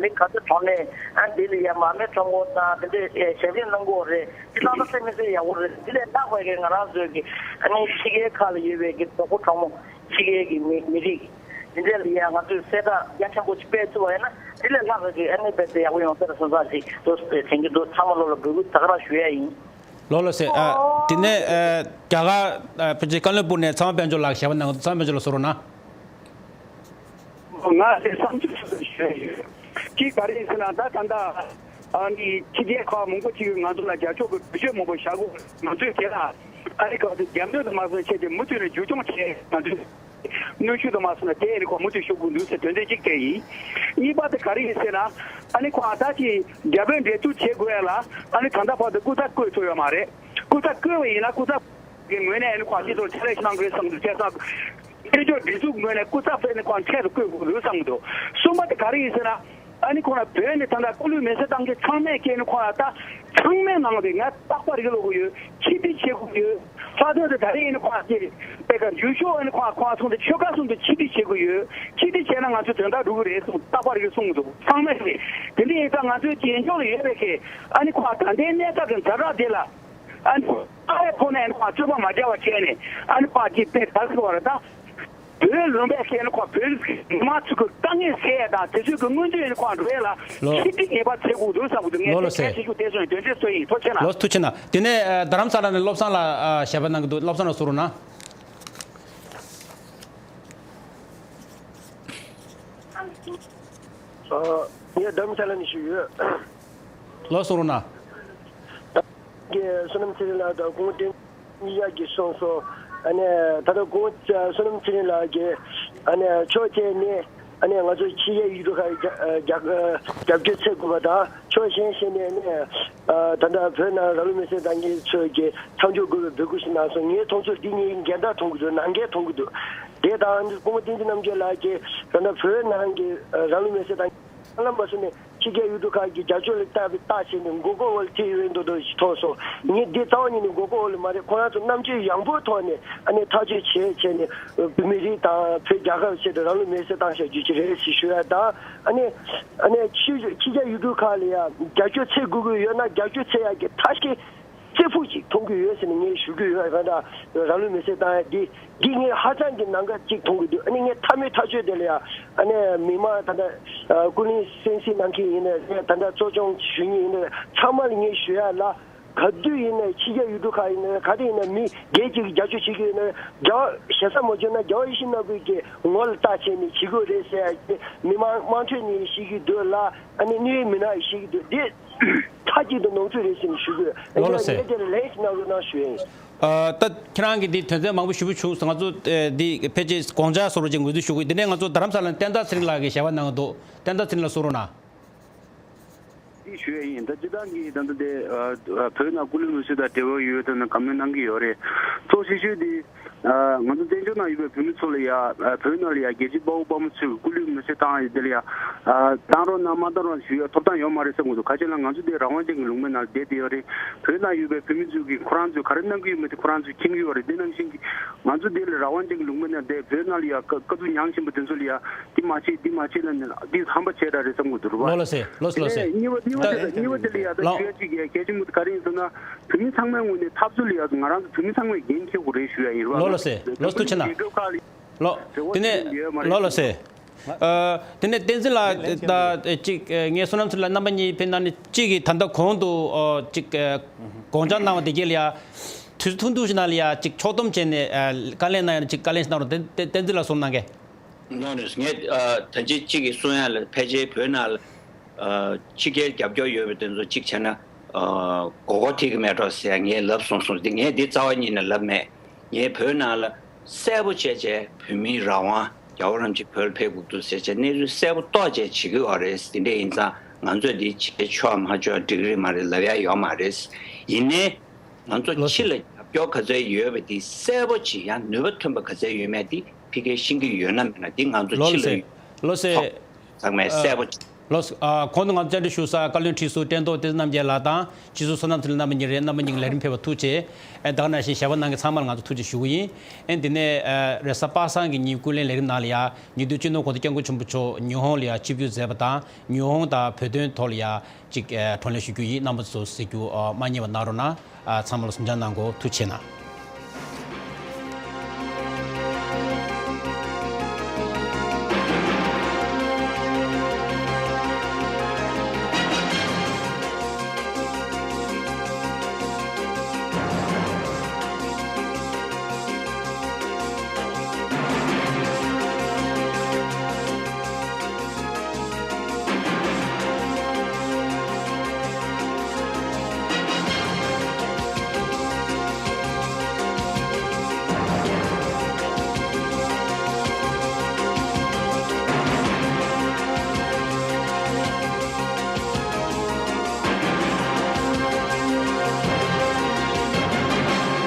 ག་ཚོད་གྲོང་ནས་ཨ་འདི་ལ་ཡ་མར་མེ་ཁྲོམ་སྐོར་དང་དེ་འདྲའི་ཞབས་ཞུ་གནང་གི་ཡོད་རེད། དེ་ལྟ་ན་སེམས་མི་སེམས་ཡག་པོ་རེད། དེ་ལས་ལྷག་པའི་གི་ང་རང་ཚོའི་གི་ཨ་ནི་ཕྱི་རྒྱལ་ཁག་ལ་ཡོད་པའི་གི་གྲོགས་པོ་གྲོགས་མོ་ཕྱི་རྒྱལ་གི་མི་མི་རིགས་དེ་འདྲ་ལ་ཡ་ང་ཚོས་གསལ་བསྒྲགས་རྒྱ་ཆེན་པོ་ཅིག་སྤེལ་ཐུབ་པ་ཡིན་ན་དེ་ལས་ལྷག་པའི་གི་ཨ་ནི་དཔེ་དེ་ཡག་པོ་ཡོང་ས་རེད་བསམ་ས་ཞིག་འདུག་དྲན་གྱི་འདུག་ཚང་མ་ལོ་ལ་འབོད་སྐུལ་དེ་ག་རང་ཞུ་ཡ་ཡིན། ལོ་ལ་སེ། ཨ་དེ་ནས་ཨ་རྒྱ་གར་ཨ་ཕལ་ཆེར་ཀ་ལོན་སྦུག་ནས་ཚངས་པ་དཔལ་འབྱོར་ལགས་ཞལ་པར་གནང་། ཚངས་པ་དཔལ་འབྱོར་ལགས་གསུང་རོགས་གནང་། ང་ལ་བསམ་ཚུལ་སོ་སོ་ཞུ་ཡ་ཡོད། གཅིག་ག་རེ་ཡིན་ཟེར་ན་ད་ད་ལྟ་ཨ་ནི་ཕྱི་རྒྱལ་ཁག་མང་པོ་ཅིག་ང་ཚོ་ལ་རྒྱབ་སྐྱོར་གྱི་འགྲེལ་བརྗོད་མང་པོ་བྱ་དགོས། ང་ཚོས་དེ་ལ་ཨ་རི་ཁག་ཏུ་རྒྱབ་གནོན་དུ་མ་སོང་བྱས་ཏེ་མུ་མཐུད་ནས་མཇུག་སྐྱོང་བྱས་ང་ཚོས་གནོན་ཤུགས་དུ་མ་སོང་ན་དེ་ཨ་ནི་ཁོ་མུ་མཐུད་ཤོར་དགོས་འདུག་ཟེར་དོན་ཚན་གཅིག་དེ་ཡིན། གཉིས་པ་དེ་ག་རེ་ཡིན་ཟེར་ན་ཨ་ནི་ཁོ་ཨ་ད་ཅིག་རྒྱབ་དཔོན་འབྲེལ་གཏུག་བྱེད་དགོས་ཡ་ལ་ཨ་ནི་ད་ལྟ་བར་དུ་སྐུ་ཚབ་བསྐོས་ཐུབ་ཡོད་མ་རེད། སྐུ་ཚབ་བསྐོས་པ་ཡིན་ན་སྐུ་ཚབ། གི་ངོས་ནས་ཨ་ནི་ཁོང་ཅི་ཚོར་ཆ་ལས་ཤིག་གནང་དགོས་བསམ་འདུག་བྱས་ཙང་། དཔལ་འབྱོར་སྒྲིག་འཛུགས་ངོས་ནས་སྐུ་ཚབ་ཨ་ནི་ཁོང་འཕྲལ་དུ་བསྐོ་དགོས་འདུག་བསམ་གྱི་འདུག་གསུམ་པ་དེ་ག་རེ་ཡིན་ཟེར་ན། ཨ་ནི་ཁོང་ལ་བོད་ནས་ད་ལྟ་སྐུ་ལུས་མེ་སྲེག་བཏང་མཁན་ཚང་མས་ཀྱིས་ཨ་ནི་ཁོང་ལ་ད་ཚང་མའི་ནང་ལ་ང་རྟག་པར་རིག་ལོག་གི་ཡོད། ཆིག་སྒྲིལ་བྱེད་དགོས་ཀྱི་ཡོད། ལྷག་དོན་དུ་ད་རེས་ཨ་ནི་ཁོང་ལ་ཀྱི་དཔེ་ཁ་འཇུ་ཤོག་ཨ་ནི་ཁོང་ཁོང་ཚོ་འདི་ཆོལ་ཁ་གསུམ་དུ་ཆིག་སྒྲིལ་བྱེད་དགོས་ཡོད། ཆིག་སྒྲིལ་བྱས་ན་ང་ཚོའི་དོན་དག་འགྲུབ་ཀྱི་རེད་གསུངས། རྟག་པར་རིག་གསུངས་འདུག་ཚང་མས་རེད། དེ་འདྲ་ཡིན་ཙང་ང་ཚོའི་རྒྱལ་འཇོག་ལ་ཡོད་པའི་ཁེ་ཨ་ནི་ཁོང་ད་ལྟའི་གནས་སྟངས་ཀྱི་ཛ་དྲག་དེ་ལ། ཨ་ནི་ཁོང་ཨ་ལས་ཁོ་ནས་ཨ་ནི་ཁོང་རྩོད་པ་མ་རྒྱག་པ་བྱས་ནས་ཨ་ནི་ཁོང་གིས་དཔེ་ག་ཟེར་བ་རེད་ད། བོད་ལུང་པའི་ཁྱེད་ནི་ཁོང་བོད་མི་མང་ཚོ་གི་དཀའ་ངལ་སེལ་ཡ་དང་དེ་ཚོའི་གི་སྔོན་ཐོན་ནི་ཁོང་འགྲོ་ཡ་ལ་ལོ། ཁྱི་ཏི་ངེས་པ་ཚེ་གུ་འདུག་བསམ་གི་འདུག་ངས་ལོ་ལོ་དེ་སེ། གལ་ཆེ་ཤོས་དེ་ཚོ་ཡིན། དོན་ཚན་སོ་ཡིན། ཐུགས་རྗེ་ཆེ་གནང་། ལོ་ཐུགས་རྗེ་ཆེ་གནང་། དེ་ནས་ཨ་རྡ་རམ་ས་ལ་ནས་བློ་བཟང་ལགས་ཨ་ཞལ་པར་གནང་གི་འདུག་བློ་བཟང་ལགས་གསུང་རོགས་གནང་། ཨ། ངས་རྡ་རམ་ས་ལ་ནས་ཞུས་ཡོད། ལོ་གསུང་རོགས་གནང་། གི་བསོད་ནམས་ཚེ་རིང་ལགས་དང་སྐུ་ངོ་བསྟན་གཉིས་ཡག་གིས་གསུངས་སོང་། ཨ་ནི་ད་ལྟ་སྐུ་ངོ་བསོད་ནམས་ཚེ་རིང་ལགས་ཀྱིས་ཨ་ནི་ཕྱོགས་གཅིག་ནས་ཨ་ནི་ང་ཚོ་ཕྱི་རྒྱལ་ཡུལ་གྲུ་ཁག་རྒྱ་རྒྱ་རྒྱབ་སྐྱོར་འཚོལ་དགོས་པ་དང་། ཕྱོགས་གཞན་ཞིག་ནས་ནི་ཨ་ད་ལྟ་བོད་ནང་རང་ལུས་མེར་སྲེག་བཏང་མཁན་ཚོས་ཀྱི་མཚམས་འཇོག་དགོས་པའི་འབོད་སྐུལ་ཞིག་གནང་སོང་། ངའི་མཐོང་ཚུལ་འདི་ངས་འགལ་ཟླ་མཐོང་གི་འདུག་ནང་འགལ་མཐོང་གི་འདུག་དེ་དང་སྐུ་ངོ་བསྟན་འཛིན་རྣམ་རྒྱལ་ལགས་ཀྱིས་ད་ལྟ་བོད་ནང་གི་ཨ་རང་ལུས་མེར་སྲེག་བཏང་། ལ་མ་སོང་ནས་ཕྱི་རྒྱལ་ཡུལ་གྲུ་ཁག་གི་རྒྱབ་སྐྱོར་ལ་བལྟ་བའི་རྟགས་བྱས་ནས་མགོ་སྐོར་འོག་ལ་ཐེབས་ཡོད་མདོག་མདོག་ཞིག་མཐོང་སོང་། ངས་འདི་རྩ་བ་ཉིད་ནས་མགོ་སྐོར་འོག་ལ་མ་རེད། ཁོ་རང་ཚོ་རྣམ་དཔྱོད་ཡངས་པོའི་ཐོག་ནས་ཨ་ནི་ཐག་གཅོད་བྱས་བྱས་ནས་བོད་མི་རིགས་དང་བོད་རྒྱལ་ཁབ་ཆེད་དུ་རང་ལུས་མེར་སྲེག་བཏང་བཞག་རྒྱུ་ཅིག་རེད་ཞེས་ཞུ་ཡ་དང་། ཨ་ནི་ཨ་ནི་ཕྱི་ཕྱི་རྒྱལ་ཡུལ་གྲུ་ཁག་ལ་ཡང་རྒྱབ་སྐྱོར་འཚོལ་དགོས་ཀྱི་ཡོད་ན་རྒྱབ་སྐྱོར་འཚོལ་ཡ་གི་ཐབས་ཤེས། ཚེ་ཕུགས་ཅིག་མཐོང་གི་ཡོད་ཟེར་ནས་ངས་ཞུ་གི་ཡོད། ང་ད་རང་ལུས་མེར་སྲེག་བཏང་ཡ་འདི་འདི་ངས་ཧ་ཅང་གི་ནང་འགལ་ཅིག་མཐོང་གི་འདུག་ཨ་ནི་ངས་མཐའ་མའི་ཐག་གཅོད་དེ་ལ་ཡ་ཨ་ནི་མི་མང་ད་ལྟ་ཀུན་གླེང་གསན་གཟིགས་གནང་མཁན་ཡིན་ན་ད་ལྟ་གཙོ་སྐྱོང་ཞུ་མཁན་ཡིན་ན་ཚང་མ་ལ་ངས་ཞུ་ཡ་ལ། ག་དུས་ཡིན་ན་ཕྱི་རྒྱལ་ཡུལ་གྲུ་ཁག་ཡིན་ན་ག་དུས་ཡིན་ན་མི་སྒེར་གཅིག་གིས་རྒྱབ་སྐྱོར་བྱེད་ཀྱི་ཡོད་ན་རྒྱལ་བ་ཞེ་ས་མ་བྱུང་ན་རྒྱལ་བ་ཡིད་བཞིན་ནོར་བུ་གི་ངོ་ལ་ལྟ་བྱས་ནས་བྱེད་དགོས་རེད་ཟེར་ཡ་མི་མང་དམངས་ཁྲོད་ནས་བཤད་ཀྱི་འདུག་ལ། ཨ་ནི་གནད་ཡོད་མི་སྣ་ཡིས་བཤད་ཀྱི་འདུག་འདི་མཐའ་གཅིག་ཏུ་ནོར་འཁྲུལ་རེད་ཟེར་ནས་ཞུ་དགོས། ལོ་ལོ་ཨ་ནི་ངས་དེ་ལན་ཞིག་གནང་རོགས་གནང་ཞུ་ཡ་ཡིན། ཨ་ད་ཁྱེད་རང་གིས་འདི་དོན་ཚན་མང་པོ་ཞུ་བ་བྱུང་སོང་། ང་ཚོ་ཨེ་འདི་ཕལ་ཆེར་དགོངས་འཆར་བཟོ་རོགས་ཅིག་ངོས་འཛིན་ཞུ་དགོས། འདི་ནས་ང་ཚོ་རྡ་རམ་ས་ལ་ནས་བསྟན་དར་ཚེ་རིང་ལགས་ཀྱིས་ཞལ་པར་གནང་གི་འདུག་བསྟན་དར་ཚེ་རིང་ལགས་གསུང་རོགས་གནང་། འདི་ཞུ་ཡ་ཡིན། ད་སྤྱིར་བཏང་གི་ད་ལྟ་དེ་ཨ་བོད་ནང་སྐུ་ལུས་མེར་སྲེག་དང་འབྲེལ་བ་ཡོད་དམ་ན་བཀའ་མོལ་གནང་གི་ཡོད་རེད། གཙོ་ཆེ་ཤོས་དེ། ཨ་ང་ཚོ་བཙན་བྱོལ་ནང་ཡོད་པའི་བོད་མི་ཚོ་ལ་ཡ། ཨ་བོད་ནང་ལ་ཡ་རྒྱལ་གཅེས་དཔའ་བོ་དཔའ་མོ་ཚོས་སྐུ་ལུས་མེར་སྲེག་བཏང་ཡ་དེ་ལ་ཡ། ཨ་བཏང་རོགས་གནང་མ་བཏང་རོགས་ཞུ་ཡ་ཐོབ་ཐང་ཡོད་མ་རེད་བསམ་གྱི་འདུག་ག་ཅི་ལ་ང་ཚོ་དེ་རང་དབང་ཅན་གྱི་ལུང་པའི་ནང་ལ་བསྡད་བསྡད་ཡོད་རེད། བོད་ནང་ཡོད་པའི་བོད་མི་ཚོས་ཀྱིས་ཁོ་རང་ཚོས་ག་རེ་གནང་གི་ཡོད་མེད་དེ་ཁོ་རང་ཚོས་མཁྱེན་གྱི་ཡོད་རེད། དེ་ནང་བཞིན་གྱི་ང་ཚོ་དེ་ལ་རང་དབང་ཅན་གྱི་ལུང་པའི་ནང་བསྡད་བོད་ནང་ལ་ཡ་དཀའ་དཀའ་སྡུག་མྱངས་བཞིན་པ་དེ་ཚོ་ལ་ཡ་འདི་མ་བྱེད་འདི་མ་བྱེད་ལབ་ནས་འདི་ཧམ་པ་བྱས་ར་རེད་བསམ་གྱི་འདུག་རེད་བ། ལོ་ལོ་སེ་ལོ་ལོ་སེ། དེ་ནས་གཉིས་པ་གཉིས་པ་དེ་ལ་གཉིས་པ་དེ་ལ་ཡ་ད་ལོ། ཞུ་ཡ་གཅིག་གལ་ཆེན་པོ་ག་རེ་ཡིན་ཟེར་ན། བོད་མི་ཚང་མའི་ངོས་ནས་འཐབ་རྩོད་ལ་ཡ་ང་རང་ཚོ་བོད་མི་ཚང་མས་འགན་འཁྱེར་དགོས་རེད་ཞུ་ཡ་ཡིན་རེད་བ། ལོ་ལོ་སེ་ལོ་ཐུགས་རྗེ་ཆེ་གནང་། རྒྱལ་ཁབ་ཁག་ལ་ལོ། རེ་བ་དེ་ནས་ཞུ་ཡ་ཡོད་མ་རེད། ལོ་ལོ་སེ། ཨ་དེ་ནས་བསྟན་འཛིན་ལགས་ད་གཅིག་ངས་བསོད་ནམས་ཚེ་རིང་ལགས་རྣམ་པ་གཉིས་ཕེབས་གནང་ནས་གཅིག་གིས་ད་ལྟ་གོང་དུ་ཨ་གཅིག་ཨ་དགོངས་འཆར་གནང་བ་དེ་གས་ལ་ཡ་དུས་ཚོད་ཐུང་ཐུང་ཞིག་ནང་ལ་ཡ་གཅིག་ཕྱོགས་བསྡོམས་བྱས་ནས་ཨ་བཀའ་ལན་གནང་ཡ་གཅིག་བཀའ་ལན་ཞིག་གནང་རོགས། བསྟན་བསྟན་འཛིན་ལགས་གསུང་གནང་གས། ལོ་ནས་ངས་ཨ་ད་ཅི་གཅིག་གིས་གསུང་ཡ་ལ་ཕལ་ཆེར་བོད་ནང་ལ་ཨ་ཕྱི་རྒྱལ་རྒྱབ་སྐྱོར་ཡོད་པའི་དེ་ཚོ་གཅིག་བྱས་ན་ཨ་མགོ་སྐོར་ཐེབས་ཀྱི་མེད་འགྲོ་ཟེར་ཡ་ངས་ལབ་སོང་སོང་། དེ་ངས་འདི་རྩ་བ་ཉིད་ནས་ལབ་མེད། ངས་བོད་ནང་ལ་གསལ་པོ་བྱས་བྱས་བོད་མིའི་རང་དབང་རྒྱལ་བ་རིན་པོ་ཆེ་བོད་ལ་ཕེབས་དགོས་འདུག་ཟེར་བྱས་གནས་ཚུལ་གསལ་པོ་རྟོགས་བྱས་བྱེད་ཀྱི་ཡོད་རེད། དེ་འདྲ་ཡིན་ཙང་ང་ཚོས་འདི་བྱེད་ཆོག་མ་ཆོག་འགྲིག་རེད་མ་རེད་ལབ་ཡ་ཡོད་མ་རེད། ཡིན་ནའི། ང་ཚོ་ལོ་ཕྱི་ལ་རྒྱབ་སྐྱོར་ག་ཚོད་ཡོད་པ་དེ་གསལ་པོ་ཅིག་ཡང་ནུས་པ་ཐོན་པ་ག་ཚོད་ཡོད་མེད་དེ་ཕ་གིར་ཤེས་ཀྱི་ཡོད་ན་མེད་ན་དེ་ང་ཚོ་ལོ་ཕྱི་ལ་ལོ་ཡོད་སེ་ལོ་སེ་ཚང་མས་གསལ་པོ་ཅིག་ལོ་སེ་ཨ་གོང་དུ་ང་ཚོ་བཅར་འདྲི་ཞུ་ས་བཀའ་བློན་ཁྲི་ཟུར་བཀྲས་མཐོང་བསྟན་འཛིན་རྣམ་རྒྱལ་ལགས་དང་སྤྱི་ཟུར་བསོད་ནམས་ཚེ་རིང་རྣམ་པ་གཉིས་རེད། རྣམ་པ་གཉིས་ཀྱིས་ལས་རིམ་ཕེབས་པར་ཐུགས་རྗེ་ཆེ། ཨ་ད་ག་ནང་བཞིན་ཞལ་པར་གནང་མཁན་ཚང་མར་ང་ཚོ་ཐུགས་རྗེ་ཞུ་གི་ཡིན། ཨ་འདི་ནས་ཨ་རེས་གཟའ་པ་སངས་ཀྱི་ཉིན་ཀུན་གླེང་ལས་རིམ་ནང་ལ་ཡ་ཉེ་དུས་སྤྱི་ནོར་གོང་ས་སྐྱབས་མགོན་ཆེན་པོ་མཆོག་ཉི་ཧོང་ལ་ཡ་ཆིབས་བསྒྱུར་མཛད་པ་དང་ཉི་ཧོང་དང་བོད་དོན་ཐོག་ལ་ཡ་གཅིག་ཨ་བགྲོ་གླེང་ཞུ་རྒྱུ་ཡིན། རྣམ་པ་ཚོ་གཟིགས་རྒྱུ་ཨ་མ་བསྙེལ་བ་གནང་རོགས་གནང་། ཨ་ཚང་མ་ལ་གསུང་བྱང་གནང་དགོས། ཐུགས་རྗེ་ཆེ་གནང་།